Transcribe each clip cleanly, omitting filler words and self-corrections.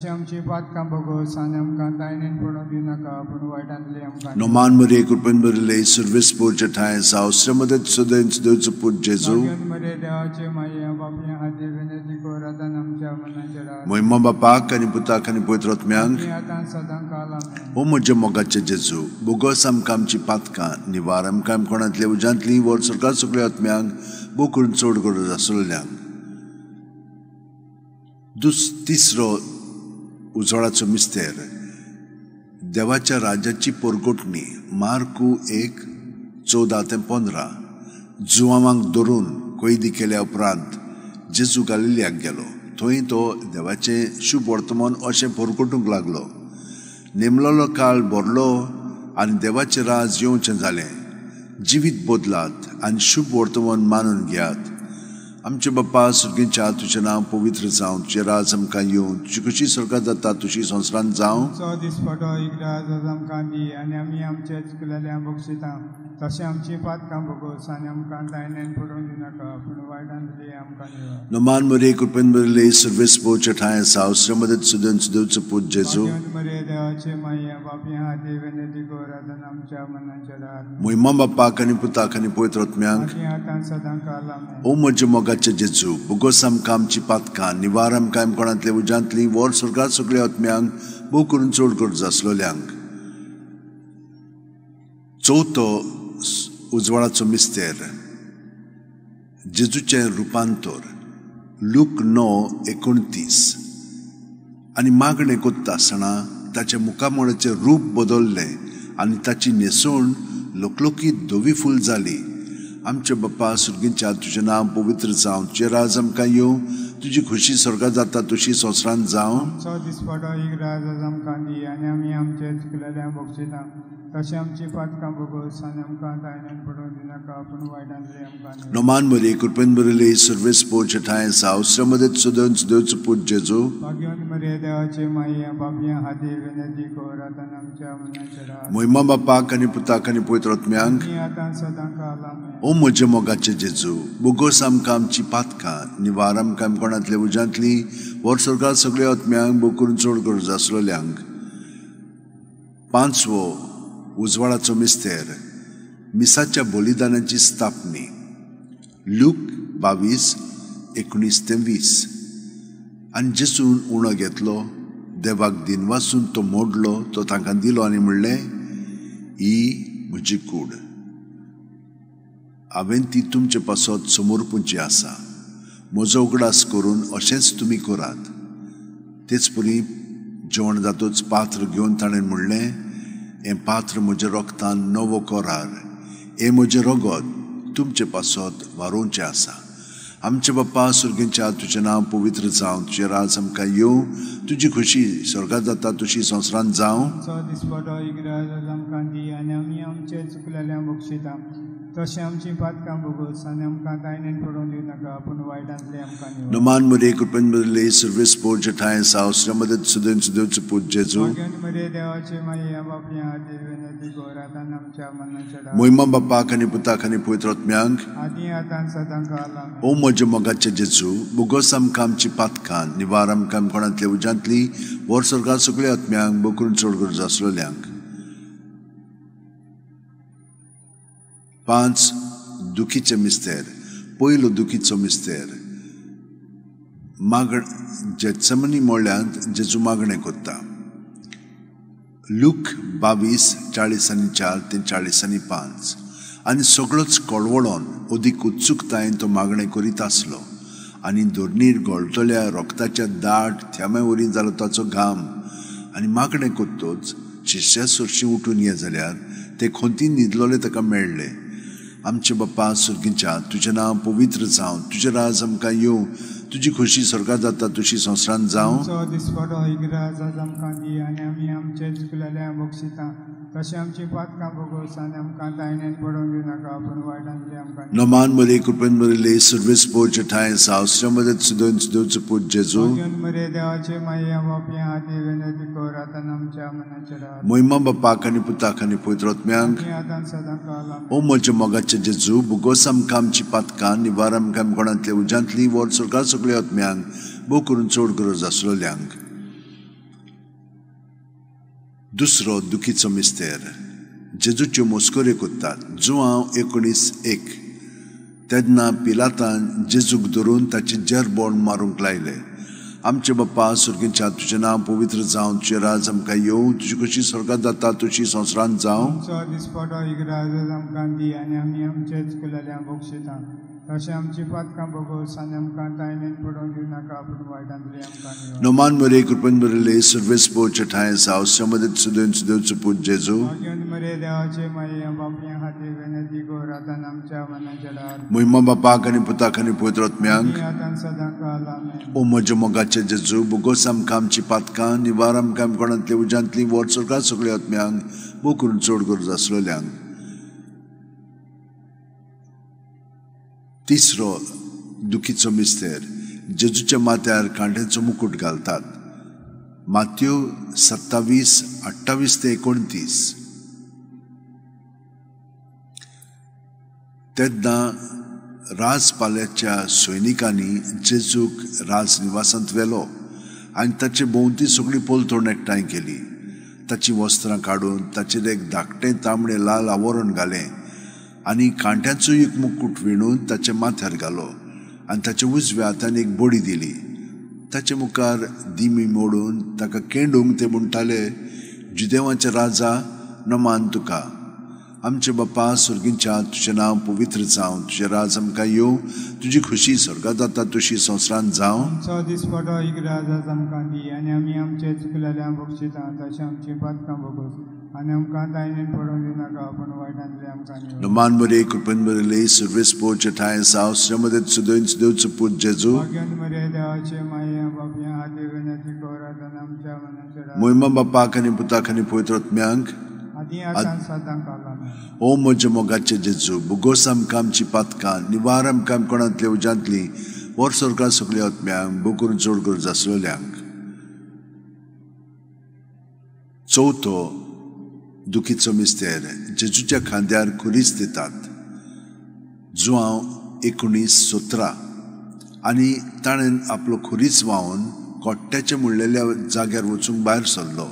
आमची पातकां भोगोस आनी आमकां तायणेन पडूंक दिनाका, पूण वायटांतली आमकां. नोमान मरिये कृपेन भरिल्ले, सर्वेस्पोरचे ठांय साव, श्रीमदत सुदैंच देवचो पूत जेजू. मरे देवाचे माये बापया खातीर विनंती कर आतां आमच्या मनाच्या दारार. महिमा बापाक आनी पुताक आनी पवित्र आत्म्यांक, आतां सदां काल. आमेन. ओ म्हज्या मोगाचे जेजू, भोगोस आमकां आमची पातकां, निवार आमकां कोणांतले उज्यांतली, वर सरकार सगळ्या आत्म्यांक, भोव करून चड गरज आसलेल्यांक. तिसरो उजवाडाचो मिस्तेर, देवाच्या राज्याची पोरगोटणी. मार्कू 1:14-15. जुवांवांक धरून कैदी केल्या उपरांत जेजू गालिलियाक गेलो. थंय तो देवाचें शुभ वर्तमान अशें पोरगोटूंक लागलो. नेमलोलो काळ भरलो आनी देवाचें राज येवचें जालें. जिवीत बदलात आनी शुभ वर्तमान मानून घेयात. आमचे बाप्पा सुर्गींच्या, तुजें नांव पवित्र जावं, तुजें राज आमकां येवं, तुजी खुशी स्वर्गात जाता तुजी संवसारांत जावं. आमचो दिसपटो इकरा आज आमकां दी आनी आमी आमचे चुकलेल्या बक्षिता, तशें आमची पातकां भोगोस आनी आमकां तायणेन पडूंक दिनाका, पूण वायटांतली आमकां निवार. नोमान मरिये कृपेन भरिल्ले, सर्वेस्पोरचे ठांय साव, श्रीमदत सुदैंच देवचो पूत जेजू. मरे देवाचे माये बापया खातीर विनंती कर आतां आमच्या मनाच्या दारार. महिमा बापाक आनी पुताक आनी पवित्र आत्म्यांक, आतां सदां काल. आमेन. ओ म्हज्या मोगाचे जेजू, भोगोस आमकां आमची पातकां, निवार आमकां कोणांतले उज्यांतली, वर स्वर्गात सगळ्या आत्म्यांक, भोव करून चड गरज आसलेल्यांक. चवथो उजवाडाचो मिस्तेर, जेजूचें रुपांतर. लूक 9:29. आनी मागणें कोत्ता आसतना ताच्या मुखामळाचें रूप बदल्लें आनी ताची न्हेसवण लोकलोकीत धवी फूल जाली. आमचे बाप्पा सुर्गींच्या, तुजें नांव पवित्र जावं, तुजें राज आमकां येवं, तुजी खुशी स्वर्गात जाता तुजी संवसारांत जावं. आमचो दिसपटो इकरा आज आमकां दी आनी आमी आमचे चुकलेल्या बक्षिता, तशें आमची पातकां भोगोस आनी आमकां तायणेन पडूंक दिनाका, पूण वायटांतली आमकां निवार. नोमान मरिये कृपेन भरिल्ले, सर्वेस्पोरचे ठांय साव, श्रीमदत सुदैंच देवचो पूत जेजू. भाग्यवंत मरिये देवाचे माये बापया खातीर विनंती कर आतां आमच्या मनाच्या दारार. महिमा बापाक आनी पुताक आनी पवित्र आत्म्यांक, आतां सदां काल. आमेन. ओ म्हज्या मोगाचे जेजू, भोगोस आमकां आमची पातकां, निवार आमकां कोणांतले उज्यांतली, वर स्वर्गात सगळ्या आत्म्यांक, भोव करून चड गरज आसलेल्यांक. पांचवो उजवाडाचो मिस्तेर, मिसाच्या बलिदानाची स्थापनी. लूक 22:19-20. आनी जेजून उणो घेतलो, देवाक दिनवासून तो मोडलो, तो तांकां दिलो आनी म्हणलें, ही म्हजी कूड, हांवें ती तुमचे पासत समर्पूंची आसा. म्हजो उगडास करून अशेंच तुमी करात. तेच परी जेवण जातूच पात्र घेवन ताणें म्हणलें, हें पात्र म्हज्या रोगतान नवो करार, हें म्हजें रगत तुमचे पासत वारोवचें आसा. आमचे बाप्पा सुर्गींच्या, तुजें नांव पवित्र जावं, तुजें राज आमकां येवं, तुजी खुशी स्वर्गात जाता तुजी संवसारांत जावं. आमचो दिसपटो इकरा आज आमकां दी आनी आमी आमचे चुकलेल्या बक्षिता, तशें आमची पातकां भोगोस आनी आमकां तायणेन पडूंक दिनाका, पूण वायटांतली आमकां निवार. नोमान मरिये कृपेन भरिल्ले, सर्वेस्पोरचे ठांय साव, श्रीमदत सुदैंच देवचो पूत जेजू. भाग्यवंत मरिये देवाचे माये बापया खातीर विनंती कर आतां आमच्या मनाच्या दारार. महिमा बापाक आनी पुताक आनी पवित्र आत्म्यांक, आदी आतां सदां काल. आमेन. ओ म्हज्या मोगाचे जेजू, भोगोस आमकां आमची पातकां, निवार आमकां कोणांतल्या उज्यांतली, वर स्वर्गात सगळ्या आत्म्यांक, भोव करून चड गरज आसलेल्यांक. 5 दुखीचे मिस्तेर. पयलो दुखीचो मिस्तेर, मागण. जेत्समनी मळ्यांत जेजू मागणें कोत्ता. लूक 22:44-45. आनी सगळोच कळवळोन अदीक उत्सुकतायेन तो मागणें करीत आसलो आनी धरणीर गळटल्या रोगताच्या दाट थेंब्या वरी जालो ताचो घाम. आनी मागणें कोत्तोच शिश्या सरशीं उठून ये जाल्यार ते खोंतीन न्हिदलोले ताका मेळ्ळे. आमचे बाप्पा सुर्गींच्या, तुजें नांव पवित्र जावं, तुजें राज आमकां येवं, तुजी खुशी स्वर्गात जाता तुजी संवसारांत जावं. आमचो दिसपटो इकरा आज आमकां दी आनी आमी आमचे चुकलेल्या बक्षिता, तशें आमची पातकां भोगोस आनी आमकां तायणेन पडूंक दिनाका, पूण वायटांतली आमकां. नोमान मरिये कृपेन भरिल्ले, सर्वेस्पोरचे ठांय साव, श्रीमदत सुदैंच देवचो पूत जेजू. भाग्यवंत मरिये देवाचे माये बापया खातीर विनंती कर आतां आमच्या मनाच्या दारार. महिमा बापाक आनी पुताक आनी पवित्र आत्म्यांक, आतां सदां काल. आमेन. ओ म्हज्या मोगाचे जेजू, भोगोस आमकां आमची पातकां, निवार आमकां कोणांतल्या उज्यांतली, वर स्वर्गात सगळ्या आत्म्यांक, भोव करून चड गरज आसलेल्यांक. दुसरो दुखीचो मिस्तेर जेजूच्यो मस्कऱ्यो करतात. जुआंव 19:1. तेन्ना पिलातान जेजूक धरून ताची जेरबोण मारूंक लायले. आमचे बाप्पा सुर्गींच्या, तुजें नांव पवित्र जावं, तुजें राज आमकां येवं, तुजी कशी स्वर्गात जाता तशी संवसारांत जावं. आमचो दिसपटो इगराज आमकां दी आनी आमी आमचे चुकलेल्या बक्षिता तशें आमची पातकां भोगोस आनी आमकां तायनेन पडोवन दिवनाका, पूण वायटांतली आमकां निवार. नोमान मरे कृपेन भरिल्ले सर्वेस्पोचे ठांय साव समदत सुदेन सुदेवचो पूत जेजू. भाग्यवंत मरे देवाचे माये बापया खातीर विनंती कर आतां आमच्या मनाच्या दार. मोहिमा बापाक आनी पुताक आनी पवित्र आत्म्यांक. आतां सदां काल आमेन. ओ म्हज्या मोगाचे जेजू, बोगोस आमकां आमची पातकां निवार आमकां कोणांतली उज्यांतली वर सरकार सगळ्या आत्म्यांक बो करून चड गरज आसलेल्यांक. तिसरो दुखीचो मिस्तेर जेजूच्या माथ्यार कांड्यांचो मुकूट घालतात. मात्यो 27:28-29. तेन्ना राजपाल्याच्या सैनिकांनी जेजूक राजनिवासांत व्हेलो आनी ताचे भोंवती सगळी पलतोण एकठांय केली. ताचीं वस्त्रां काडून ताचेर एक धाकटें तांबडें लाल आवरण घालें आनी कांट्यांचो एक मुकूट विणून ताच्या माथ्यार घालो आनी ताच्या उजव्या हातान एक बडी दिली. ताचे मुखार दिमी मोडून ताका केंडूंक ते म्हणटाले, जुदेवांचे राजा नमान तुका. आमचे बाप्पा सुर्गींच्या, तुजें नांव पवित्र जावं, तुजें राज आमकां येवं, तुजी खुशी स्वर्गात जाता तशी संवसारांत जावं. आमचो दिसपटो इगराज आमकां दी आनी आमी आमचे चुकलेल्या बक्षिता तशें आमची पातकां भोगोस आनी आमकां तायनेन पडोवन दिवनाका, पूण वायटांतली आमकां निवार. नमान मरे कृपेन भरिल्ले सर्वेस्पोचे ठांय साव श्रीमदत सुदेन सुदेवचो पूत जेजू. भाग्यवंत मरे देवाचे माये बापया खातीर विनंती कर आतां आमच्या मनाच्या दार. मोहिमा बापाक आनी पुताक आनी पवित्र आत्म्यांक. आदी आतां सदां काल आमेन. ओ म्हज्या मोगाचे जेजू, बोगोस आमकां आमची पातकां निवार आमकां कोणांतल्या उज्यांतली वर सरकार सगळ्या आत्म्यांक बो करून चड गरज आसलेल्यांक. चवथो दुखीचो मिस्तेर जेजूच्या खांद्यार खुरीस दितात. जुआंव 19:17. आनी ताणें आपलो खुरीस व्हांवन कोट्ट्याच्या म्हणलेल्या जाग्यार वचूंक भायर सरलो.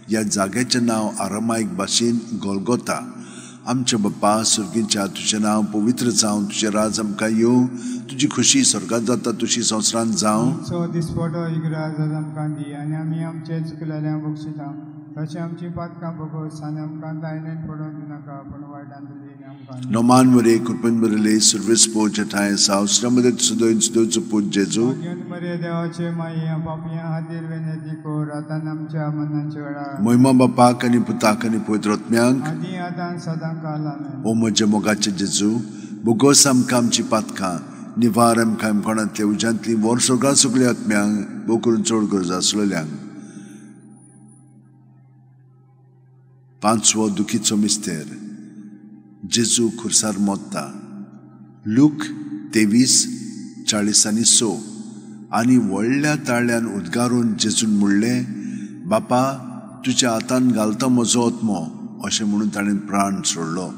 ह्या जाग्याचें नांव आरामायक भाशेन गोलगोता. आमच्या बाप्पा सुर्गींच्या, तुजें नांव पवित्र जावं, तुजें राज आमकां येवं, तुजी खुशी स्वर्गात जाता तशी संवसारांत जावं. आमचो दिसपटो इगराज आमकां दी आनी आमी आमचे चुकलेल्या बक्षिता तशें आमची पातकां भोगोस आनी आमकां तायनेन पडोवन दिवनाका, पूण वायटांतली आमकां निवार. नोमान मरे कृपेन भरिल्ले सर्वेस्पोचे ठांय साव श्रीमदत सुदेन सुदेवचो पूत जेजू. भाग्यवंत मरे देवाचे माये बापया खातीर विनंती कर आतां आमच्या मनाच्या वेळार. मोहिमा बापाक आनी पुताक आनी पवित्र आत्म्यांक. आदी आतां सदां काल आमेन. ओ म्हज्या मोगाचे जेजू, बोगोस आमकां आमची पातकां निवार आमकां कोणांतल्या उज्यांतली वर सगळ्या सगळ्या आत्म्यांक बो करून चड गरज आसलेल्यांक. पांचवो दुखीचो मिस्तेर जेजू खुर्सार मोत्ता. लूक 23:46. आनी व्हडल्या ताळ्यान उद्गारून जेजून म्हणलें, बापा तुज्या हातान घालता म्हजो आत्मो, अशें म्हणून ताणें प्राण सोडलो.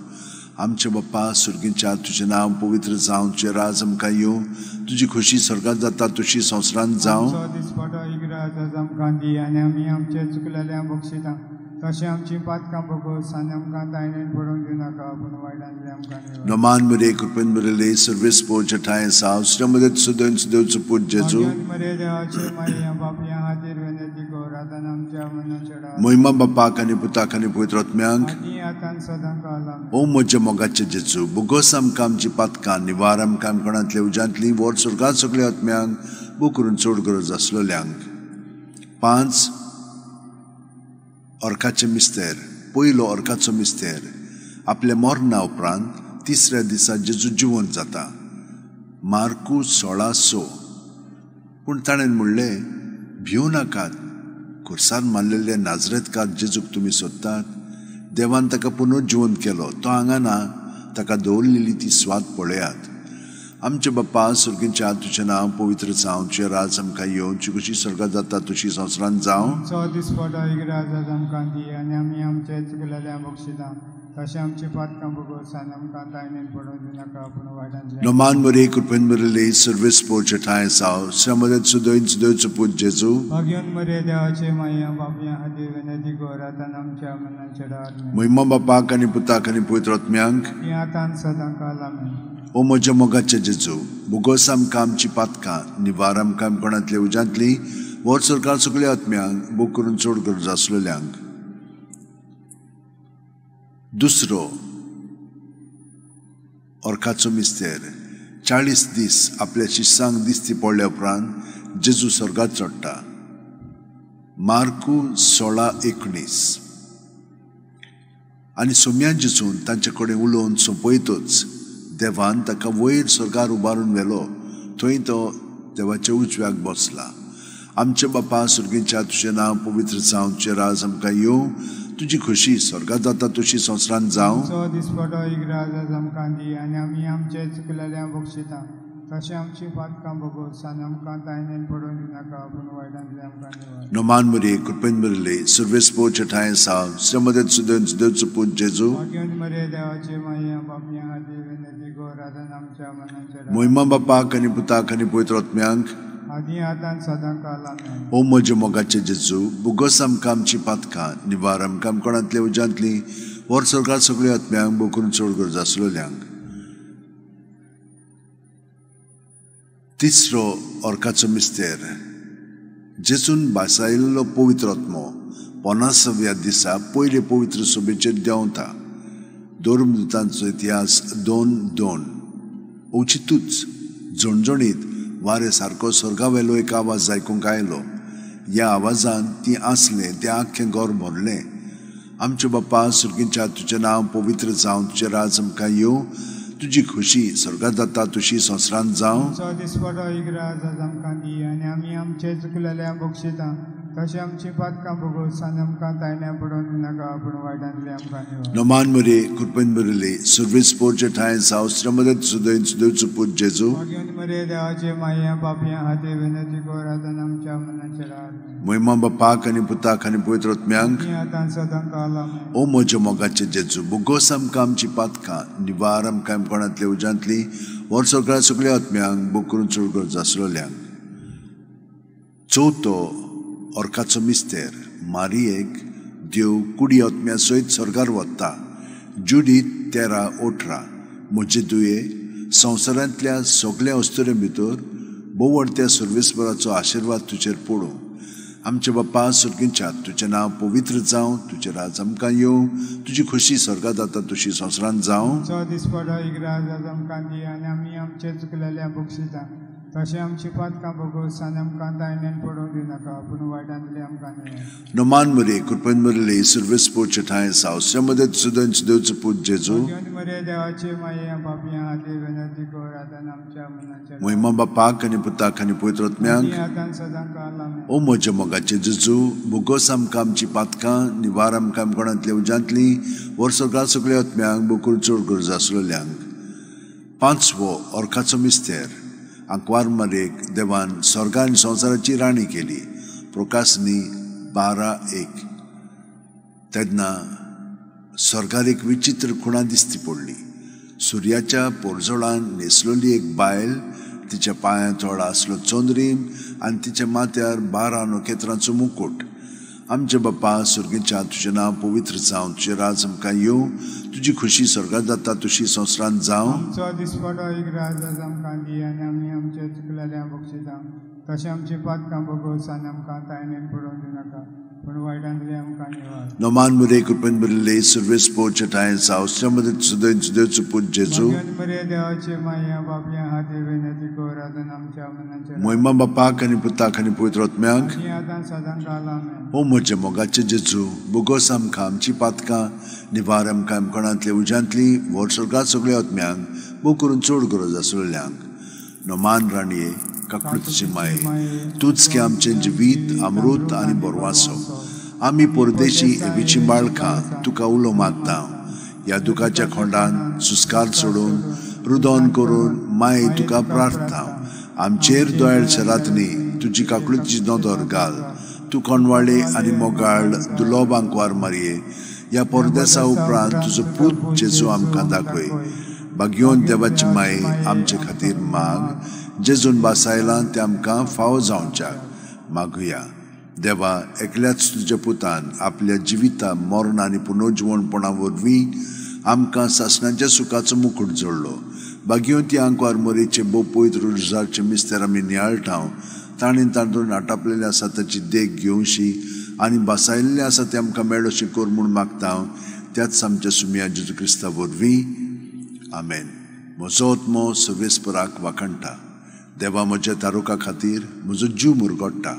आमचे बाप्पा सुर्गींच्या, तुजें नांव पवित्र जावं, तुजें राज आमकां येवं, तुजी खुशी स्वर्गात जाता तशी संवसारांत जावं. आमचो दिसपटो इगराज आमकां दी आनी आमी आमचे चुकलेल्या बक्षिता तशें आमची पातकां भोगोस आनी आमकां तायनेन पडोवन दिवनाका, पूण वायटांतली आमकां निवार. नोमान मरे कृपेन भरिल्ले सर्वेस्पोचे ठांय साव श्रीमदत सुदेन सुदेवचो पूत जेजू. भाग्यवंत मरे देवाचे माये बापया खातीर विनंती कर आतां आमच्या मनाच्या दार. मोहिमा बापाक आनी पुताक आनी पवित्र आत्म्यांक. आदी आतां सदां काल आमेन. ओ म्हज्या मोगाचे जेजू, बोगोस आमकां आमची पातकां निवार आमकां कोणांतल्या उज्यांतली वर स्वर्गात सगळ्या आत्म्यांक बो करून चड गरज आसलेल्यांक. 5 अर्काचे मिस्तेर. पयलो अर्काचो मिस्तेर आपल्या मरणा उपरांत तिसऱ्या दिसा जेजू जिवंत जाता. मार्कू 16:6. पूण ताणें म्हणलें, भिवू नाकात, खुर्सार मारलेले नाजरेतकार जेजूक तुमी सोदतात. देवान ताका पुनर्जिवंत केलो, तो हांगा ना, ताका दवरलेली ती स्वाद पळयात. आमचे बाप्पा सुर्गींच्या, तुजें नांव पवित्र जावं, तुजें राज आमकां येवं, तुजी खुशी स्वर्गात जाता तशी संवसारांत जावं. आमचो दिसपटो इगराज आमकां दी आनी आमी आमचे चुकलेल्या बक्षिता तशें आमची पातकां भोगोस आनी आमकां तायनेन पडोवंक दिनाका, पूण वायटांतल्यान। नोमान मरे कृपेन भरिल्ले सर्वेस्पोरचे ठांय साव श्रमदत सुदोयन सुदोयचो पूत जेजू भाग्योन मरे देवाचे माया बापया खातीर विनंती कर आतां आमच्या मनाच्या डार। महिमा बापाक आनी पुताक आनी पवित्र आत्म्यांक आतां सदां काल आमेन। ओ म्हज्या मोगाचे जेजू, भोगोस आमकां आमची पातकां, निवार आमकां कोणांतल्या उज्यांतली, व्हड सरकार सगल्या आत्म्यांक बोग करून चड गरज आसलेल्यांक। दुसरो अर्काचो मिस्तेर। 40 दीस आपल्या शिश्यांक दिसती पडल्या उपरांत जेजू स्वर्गात चडटा। मार्कू 16:19। आनी सोम्यान जेजून तांचे कडेन उलोवन सोंपयतच देवान ताका वयर स्वर्गार उबारून व्हेलो, थंय तो देवाच्या उजव्याक बसला। आमच्या बापा स्वर्गीच्या, तुजें नांव पवित्र जावं, तुजें राज आमकां येवं, तुजी खुशी स्वर्गात जाता तशी संवसारांत जावं। आमचो दिसपटो एक राज आमकां दी आनी आमी आमचे चुकलेल्या बक्षिता तशें आमची पातकां भोगोस आनी आमकां तायनेन पडोवंक दिनाका, पूण वायटांतल्यान आमकां निवार। नोमान मरे कृपेन भरिल्ले सर्वेस्पोरचे ठांय साव श्रमदत सुदोयन सुदोयचो पूत जेजू भाग्योन मरे देवाचे माया बापया खातीर विनंती कर आतां आमच्या मनाच्या डार। महिमा बापाक आनी पुताक आनी पवित्र आत्म्यांक आदी आतां सदां काल आमेन। ओ म्हज्या मोगाचे जेजू, भोगोस आमकां आमची पातकां, निवार आमकां कोणांतल्या उज्यांतली, व्हर स्वर्गात सगळ्या आत्म्यांक बोग करून चड गरज आसलेल्यांक। तिसरो अर्काचो मिस्तेर। जेजून भासायल्लो पवित्र आत्मो 50व्या दिसा पयले पवित्र सभेचेर देंवता। धर्मदूतांचो इतिहास 2:2। अवचितूच झणझणीत वारें सारको स्वर्गावेलो एक आवाज आयकूंक आयलो। ह्या आवाजान ती आसलें तें आख्खें घर भरलें। आमच्या बापा स्वर्गीच्या, तुजें नांव पवित्र जावं, तुजें राज आमकां येवं, तुजी खुशी स्वर्गात जाता तशी संवसारांत जावं। आमचो दिसपटो एक राज आमकां दी आनी आमी आमचे चुकलेल्या बक्षिता तशें आमची पातकां भोगोस आनी आमकां तायण्या पडोवंक दिनाका, पूण वायटांतल्यान आमकां निवार। नोमान मरे कृपेन भरिल्ले सर्वेस्पोरचे ठांय साव श्रमदत सुदोयन सुदोयचो पूत जेजू भाग्योन मरे देवाचे माया बापया खातीर विनंती कर आतां आमच्या मनाच्या डार। महिमा बापाक आनी पुताक आनी पवित्र आत्म्यांक आतां सदां काल आमेन। ओ म्हज्या मोगाचे जेजू, भोगोस आमकां आमची पातकां, निवार आमकां कोणांतल्या उज्यांतली, व्हर स्वर्गात सगल्या आत्म्यांक बोग करून चड गरज आसलेल्यांक। चवथो अर्काचो मिस्तेर। मारियेक देव कुडी आत्म्या सयत स्वर्गार वता। जुडीत 13:18। म्हजे दुये, संवसारांतल्या सगल्या अस्तुरे भितर बोवडत्या सर्वेस्पराचो आशिर्वाद तुजेर पडूं। आमच्या बापा स्वर्गीच्या, तुजें नांव पवित्र जावं, तुजें राज आमकां येवं, तुजी खुशी स्वर्गात जाता तशी संवसारांत जावं। आमचो दिसपटो एक राज आमकां दी आनी आमी आमचे चुकलेल्या बक्षिता तशें आमची पातकां भोगोस आनी आमकां तायनेन पडोवंक दिनाका, पूण वायटांतल्यान आमकां निवार। नोमान मरे कृपेन भरिल्ले सर्वेस्पोरचे ठांय साव श्रमदत सुदोयन सुदोयचो पूत जेजू भाग्योन मरे देवाचे माया बापया खातीर विनंती कर आतां आमच्या मनाच्या डार। महिमा बापाक आनी पुताक आनी पवित्र आत्म्यांक आतां सदां काल आमेन। ओ म्हज्या मोगाचे जेजू, भोगोस आमकां आमची पातकां, निवार आमकां कोणांतल्या उज्यांतली, व्हर स्वर्गात सगल्या आत्म्यांक बोग करून चड गरज आसलेल्यांक। पांचवो अर्काचो मिस्तेर। आंकवार मरेक देवान स्वर्गा आनी संवसाराची राणी केली। प्रकाशनी 12:1। तेन्ना स्वर्गार एक विचित्र खुणा दिसती पडली। सुर्याच्या पोरजोळान न्हेसलेली एक बायल, तिच्या पांयां तोळा आसलो चंद्रीम आनी तिच्या माथ्यार 12 नखेत्रांचो मुकूट। आमच्या बापा स्वर्गीच्या, तुजें नांव पवित्र जावं, तुजें राज आमकां येवं, तुजी खुशी स्वर्गात जाता तशी संवसारांत जावं। आमचो दिसपटो एक राज आमकां दी आनी आमी आमचे चुकलेल्या बक्षिता तशें आमची पातकां भोगोस आनी आमकां तायनेन पडोवंक दिनाका, पूण वायटांतल्यान आमकां निवार। नोमान मरे कृपेन भरिल्ले सर्वेस्पोरचे ठांय साव श्रमदत सुदोयन सुदोयचो पूत जेजू भाग्योन मरे देवाचे माया बापया खातीर विनंती कर आतां आमच्या मनाच्या डार। महिमा बापाक आनी पुताक आनी पवित्र आत्म्यांक आतां सदां काल आमेन। ओ म्हज्या मोगाचे जेजू, भोगोस आमकां आमची पातकां, निवार आमकां कोणांतल्या उज्यांतली, व्हर स्वर्गात सगल्या आत्म्यांक बोग करून चड गरज आसलेल्यांक। नोमान राणये काकळुतीची माये, तूंच की आमचें जिवीत अमृत आनी बरवासो। आमी परदेशी एबीची बाळकां तुका उलो मागता। ह्या दुखाच्या खोंडान सुस्कार सोडून रुदोन करून माये तुका प्रार्थना। आमचेर दोयाळ शेरात न्ही, तुजी काकळुतीची नदर घाल। तूं कोणवाळे आनी मोगाळ दुलोब आंकवार मारये, ह्या परदेसा उपरांत तुजो पूत जेजू आमकां दाखय. भाग्योन देवाची माये आमचे खातीर माग, जेजून भासायलां तें आमकां फावो जावच्याक मागुया. देवा, एकल्याच तुज्या पुतान आपल्या जिविता मरण आनी पुनर्जिवणपणा वरवीं आमकां सासणाच्या सुखाचो मुकूट जोडलो. भाग्यवंती आंकवार मोरेचे भोव पवित्र रुजारचे मिस्तेर आमी नियाळटा, ताणें तातूंत आटापलेलें आसा ताची देख घेवशी आनी भासायल्लें आसा तें आमकां मेळोशी कर म्हूण मागता, त्याच आमच्या सुमया जेजू क्रिस्ता वरवीं, आमेन. म्हजो आत्मो सर्वेस्पराक वाखाणटा. देवा, म्हज्या तारुका खातीर म्हजो जीव मुरगोडटा.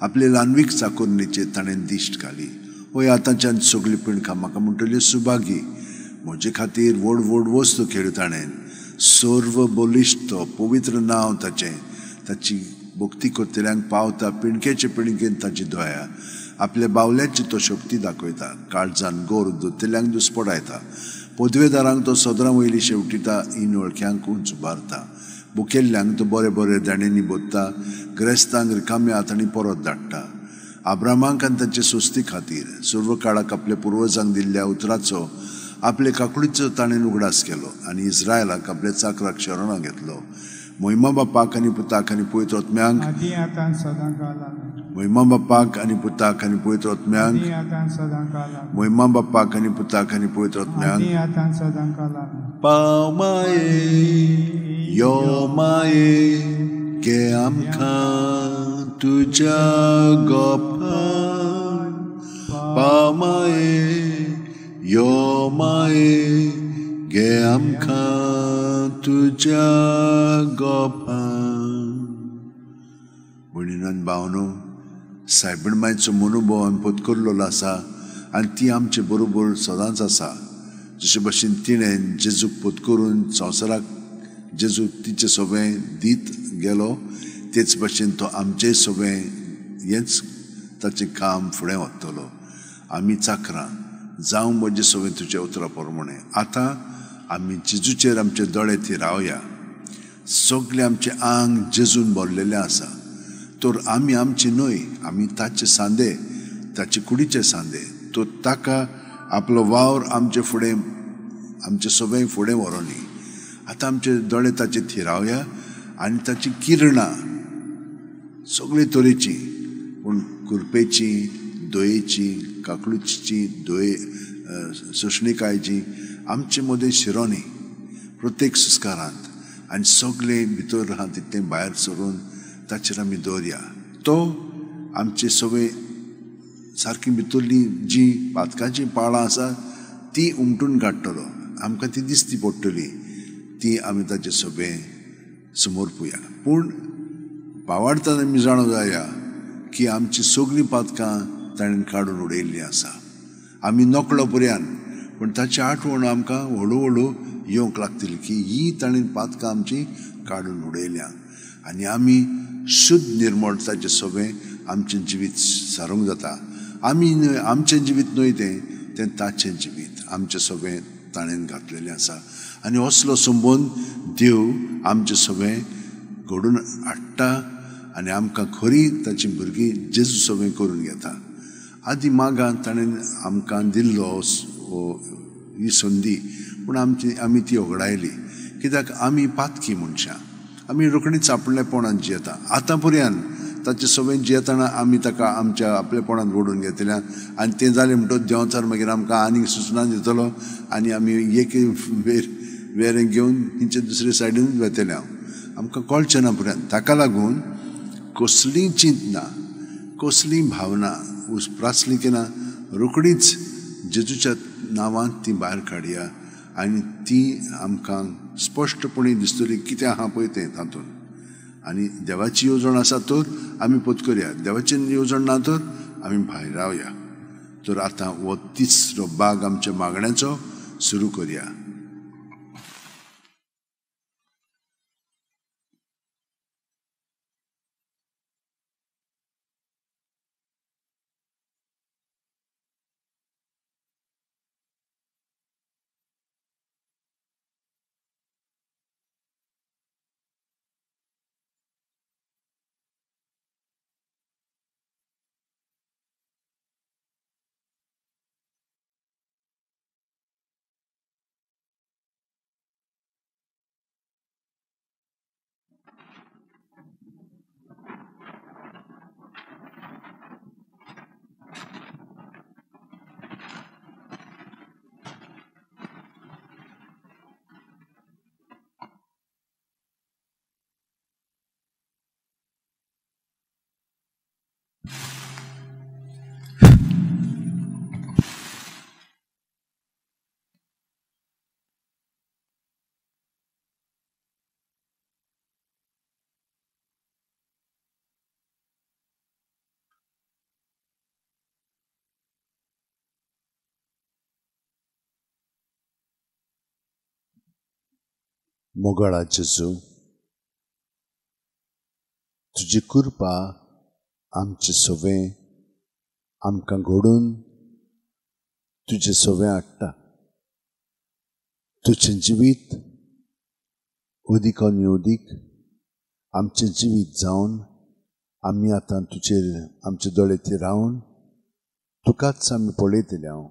आपले ल्हानवीक चाकोरणीचेर ताणें दिश्ट घाली. हय, आतांच्यान सगळीं पिणकां म्हाका म्हणटली सुभागी. म्हजे खातीर व्हड व्हड वस्तू केल्यो ताणें. सर्व बलिश्ट पवित्र नांव ताचें. ताची भक्ती करतल्यांक पावता पिणकेचे पिणकेन ताची दया. आपल्या बावल्याची तो शक्ती दाखयता. काळजान गोर दोतल्यांक दुस्पडायता. पदवेदारांक तो सदरां वयली शेवटिता, इनवळख्यांक उंच उबारता. बुकेल्ल्यांक तो बरे बरे दाण्यांनी बोधता. ग्रेस्तांक रिकाम्या हातांनी परत धाडटा. आब्रामाक आनी ताचे सोस्ती खातीर सर्व काळाक आपल्या पुर्वजांक दिल्ल्या उतराचो आपले काकुळीचो ताणें उगडास केलो आनी इस्रायलाक आपल्या चाकराक शरणां घेतलो. मोहिमा बापाक आनी पुताक आनी पवित्र आत्म्यांक, मोहिमा बापाक आनी पुताक आनी पवित्र आत्म्यांक, मोहिमा बापाक आनी पुताक आनी पवित्र आत्म्यांक. पाव माये यो माये गे आमकां तुज्या गोपान. पाव माये यो माये गे आमकां तुज्या गोपान. भयणीन भावनो, सायबीण मायचो मनोभव आमी पत्करलेलो आसा आनी ती आमचे बरोबर सदांच आसा. जशे भशेन तिणें जेजूक पत्करून संवसाराक जेजू तिचे सगळें दीत गेलो, तेच भशेन तो आमचेय सगळें हेंच ताचें काम फुडें वतलो. आमी चाकरां जावं म्हजें सगळें तुज्या उतरा प्रमाणें. आतां आमी जेजूचेर आमचे दोळे थिरावया. सगळें आमचें आंग जेजून भरलेलें आसा. तर आमी आमचे न्हय, आमी ताचे सांदे, ताचे कुडीचे सांदे. तो ताका आपलो वावर आमचे फुडें, आमचे सगळें फुडें व्हरोनी. आतां आमचे दोळे ताचे थिरावया आनी ताची किरणां सगळे तरेची, पूण कुरपेची, दयेची, काकळुची, दये सोंसणीकायची आमचे मदें शिरोनी प्रत्येक संस्कारांत आनी सगळें भितर आहा तितलें भायर सरून ताचेर आमी दवरया. तो आमचे सगळे सारकी भितरली जी पातकाचीं पाळां आसा ती उमटून काडटलो. आमकां ती दिसती पडटली, ती आमी ताचे सगळें समर्पुया. पूण पावाडताना आमी जाणा जाया की आमची सगळीं पातकां ताणें काडून उडयल्लीं आसा. आमी नकळो पर्यान, पूण ताची आठवण आमकां हळू हळू येवंक लागतली की ही ताणें पातकां आमची काडून उडयल्या आनी आमी शुद्ध निर्मळ ताचें सगळें आमचें जिवीत सारूंक जाता. आमी न्हय, आमचें जिवीत न्हय तें, तें ताचें जिवीत आमचें सगळें ताणें घातलेलें आसा. आनी असलो संबंद देव आमचें सगळें घडून हाडटा आनी आमकां खरी ताची भुरगीं जेजू सगळें करून घेता. आदी मागान ताणें आमकां दिल्लो ही संदी, पूण आमची आमी ती ओगडायली. कित्याक आमी पातकी मनशां, आमी रोखडीच आपलेपणान जियेता. आतां पर्यंत ताचें सगळें जियेतना आमी ताका आमच्या आपलेपणान ओडून घेतल्या आनी तें जालें म्हणटकच देंवचार मागीर आमकां आनीक सुचना दितलो आनी आमी एक वेरें घेवन तेंचे दुसरे सायडीन वेतले. हांव आमकां कळचें ना पर्यंत. ताका लागून कसलीं चिंतना, कसलीं भावना उस्प्रासली की ना, रोखडीच जेजूच्या नांवान ती भायर काडया आनी ती आमकां स्पश्टपणी दिसतली कितें आहा पळय तें तातूंत. आनी देवाची येवजण आसा तर आमी पत्करया, देवाची येवजण ना तर आमी भायर रावया. तर आतां हो तिसरो बाग आमच्या मागण्याचो सुरू करया. मोगाळा जेजू, तुजी कृपा आमचे सवें आमकां घडून तुजे सवें हाडटा. तुजें जिवीत अदीक आनी अदीक आमचें जिवीत जावन आमी आतां तुजेर आमचे दोळे ते रावन तुकाच आमी पळयतले हांव.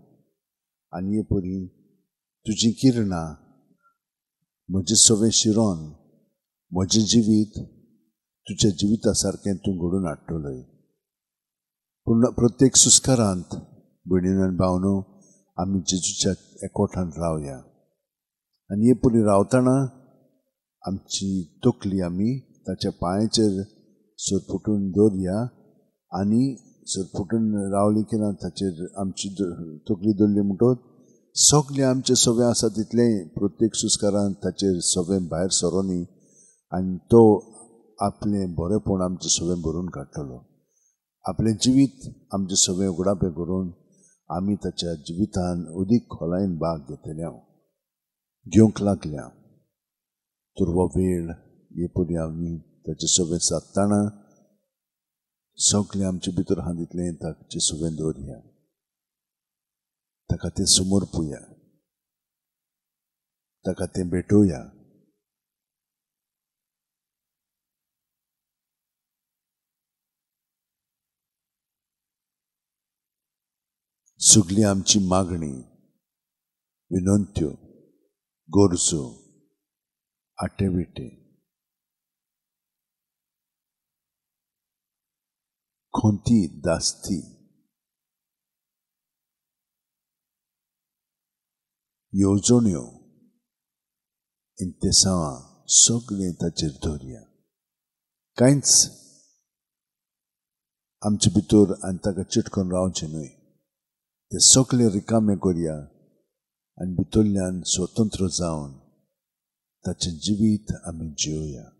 आनी हे परी तुजी किरणां म्हजें सवें शिरोन म्हजें जिवीत तुज्या जिविता सारकें तूं घडोवन हाडटलोय. पूण प्रत्येक सुस्कारांत भयणीन आनी भावनो आमी जेजूच्या एकवटान रावया. आनी हे परी रावतना आमची तकली आमी ताच्या पांयाचेर सरपुटून दवरया आनी सरपुटून रावली की ना ताचेर आमची तकली दवरली म्हणटकच सगळें आमचें सवें आसा तितलें प्रत्येक सुस्कारान ताचेर सवें भायर सरोनी आनी तो आपलें बरेंपण आमचें सवें भरून काडटलो. आपलें जिवीत आमचें सवें उगडापें करून आमी ताच्या जिवितान अदीक खोलायेन भाग घेतले हांव घेवंक लागल्या. तर हो वेळ हे परी आमी ताचे सवें सादतना सगळें आमचे भितर आहा तितलें ताचे सवें दवरया, ताका तें समर्पुया, ताका तें भेटोवया. सगळी आमची मागणी, विनंत्यो, गरजो, आटेविटे, खंती, दास्ती, येवजण्यो, इंतेसांवां सगळें ताचेर दवरया. कांयच आमचे भितर आनी ताका चिटकून रावचें न्हय. ते सगळे रिकामे करया आनी भितरल्यान स्वतंत्र जावन ताचें जिवीत आमी जिवया.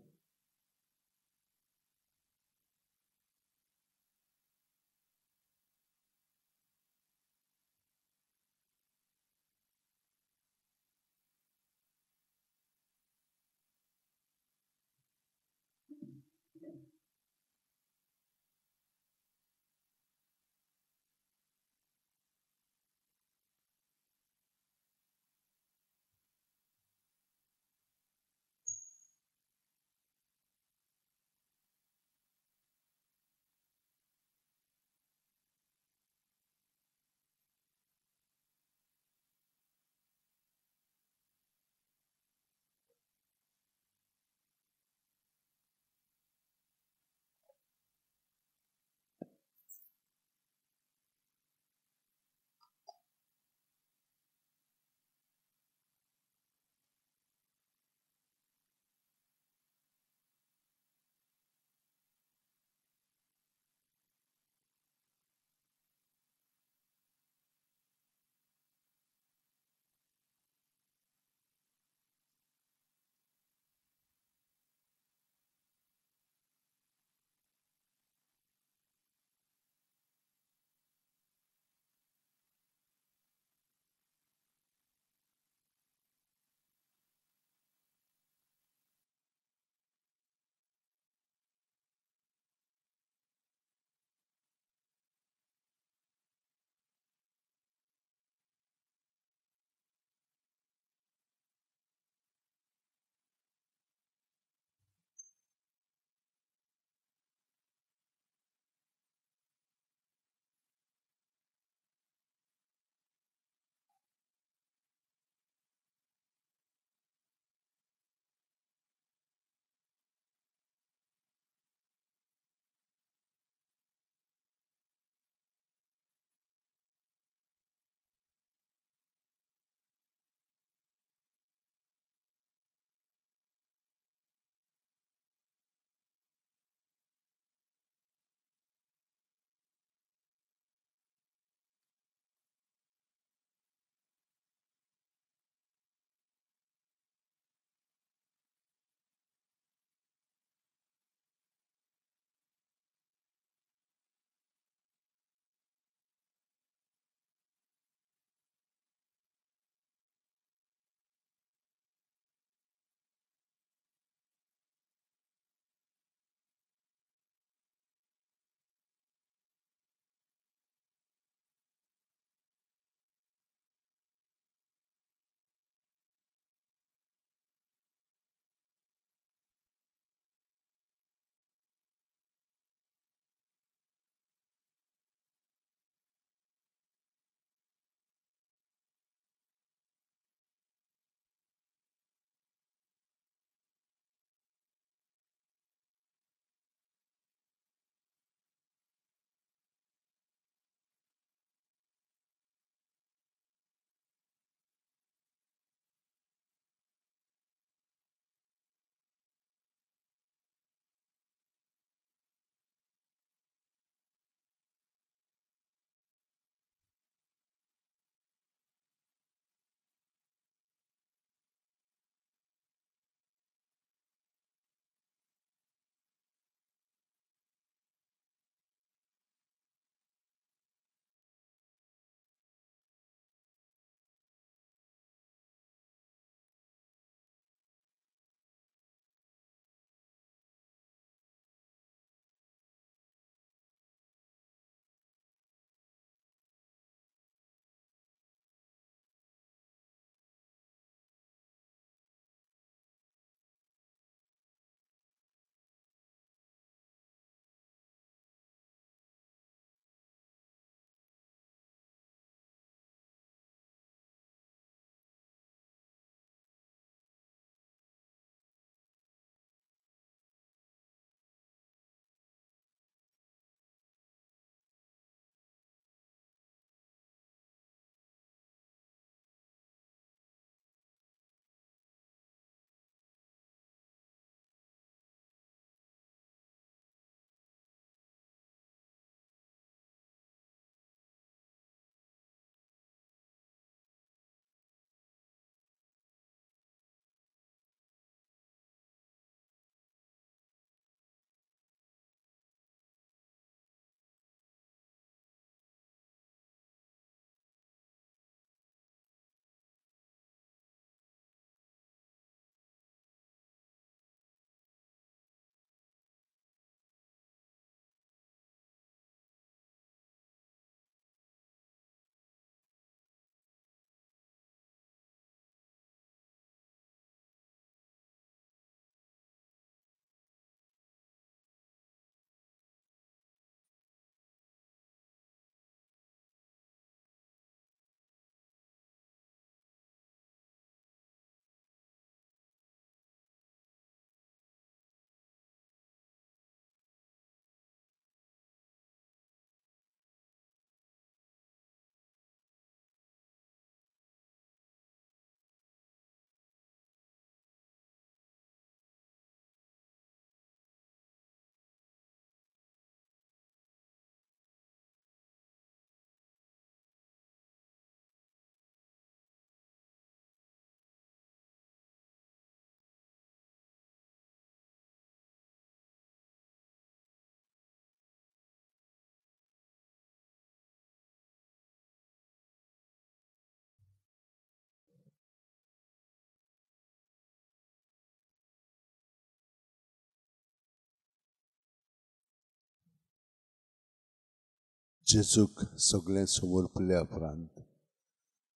जेजूक सगळें समर्पल्या उपरांत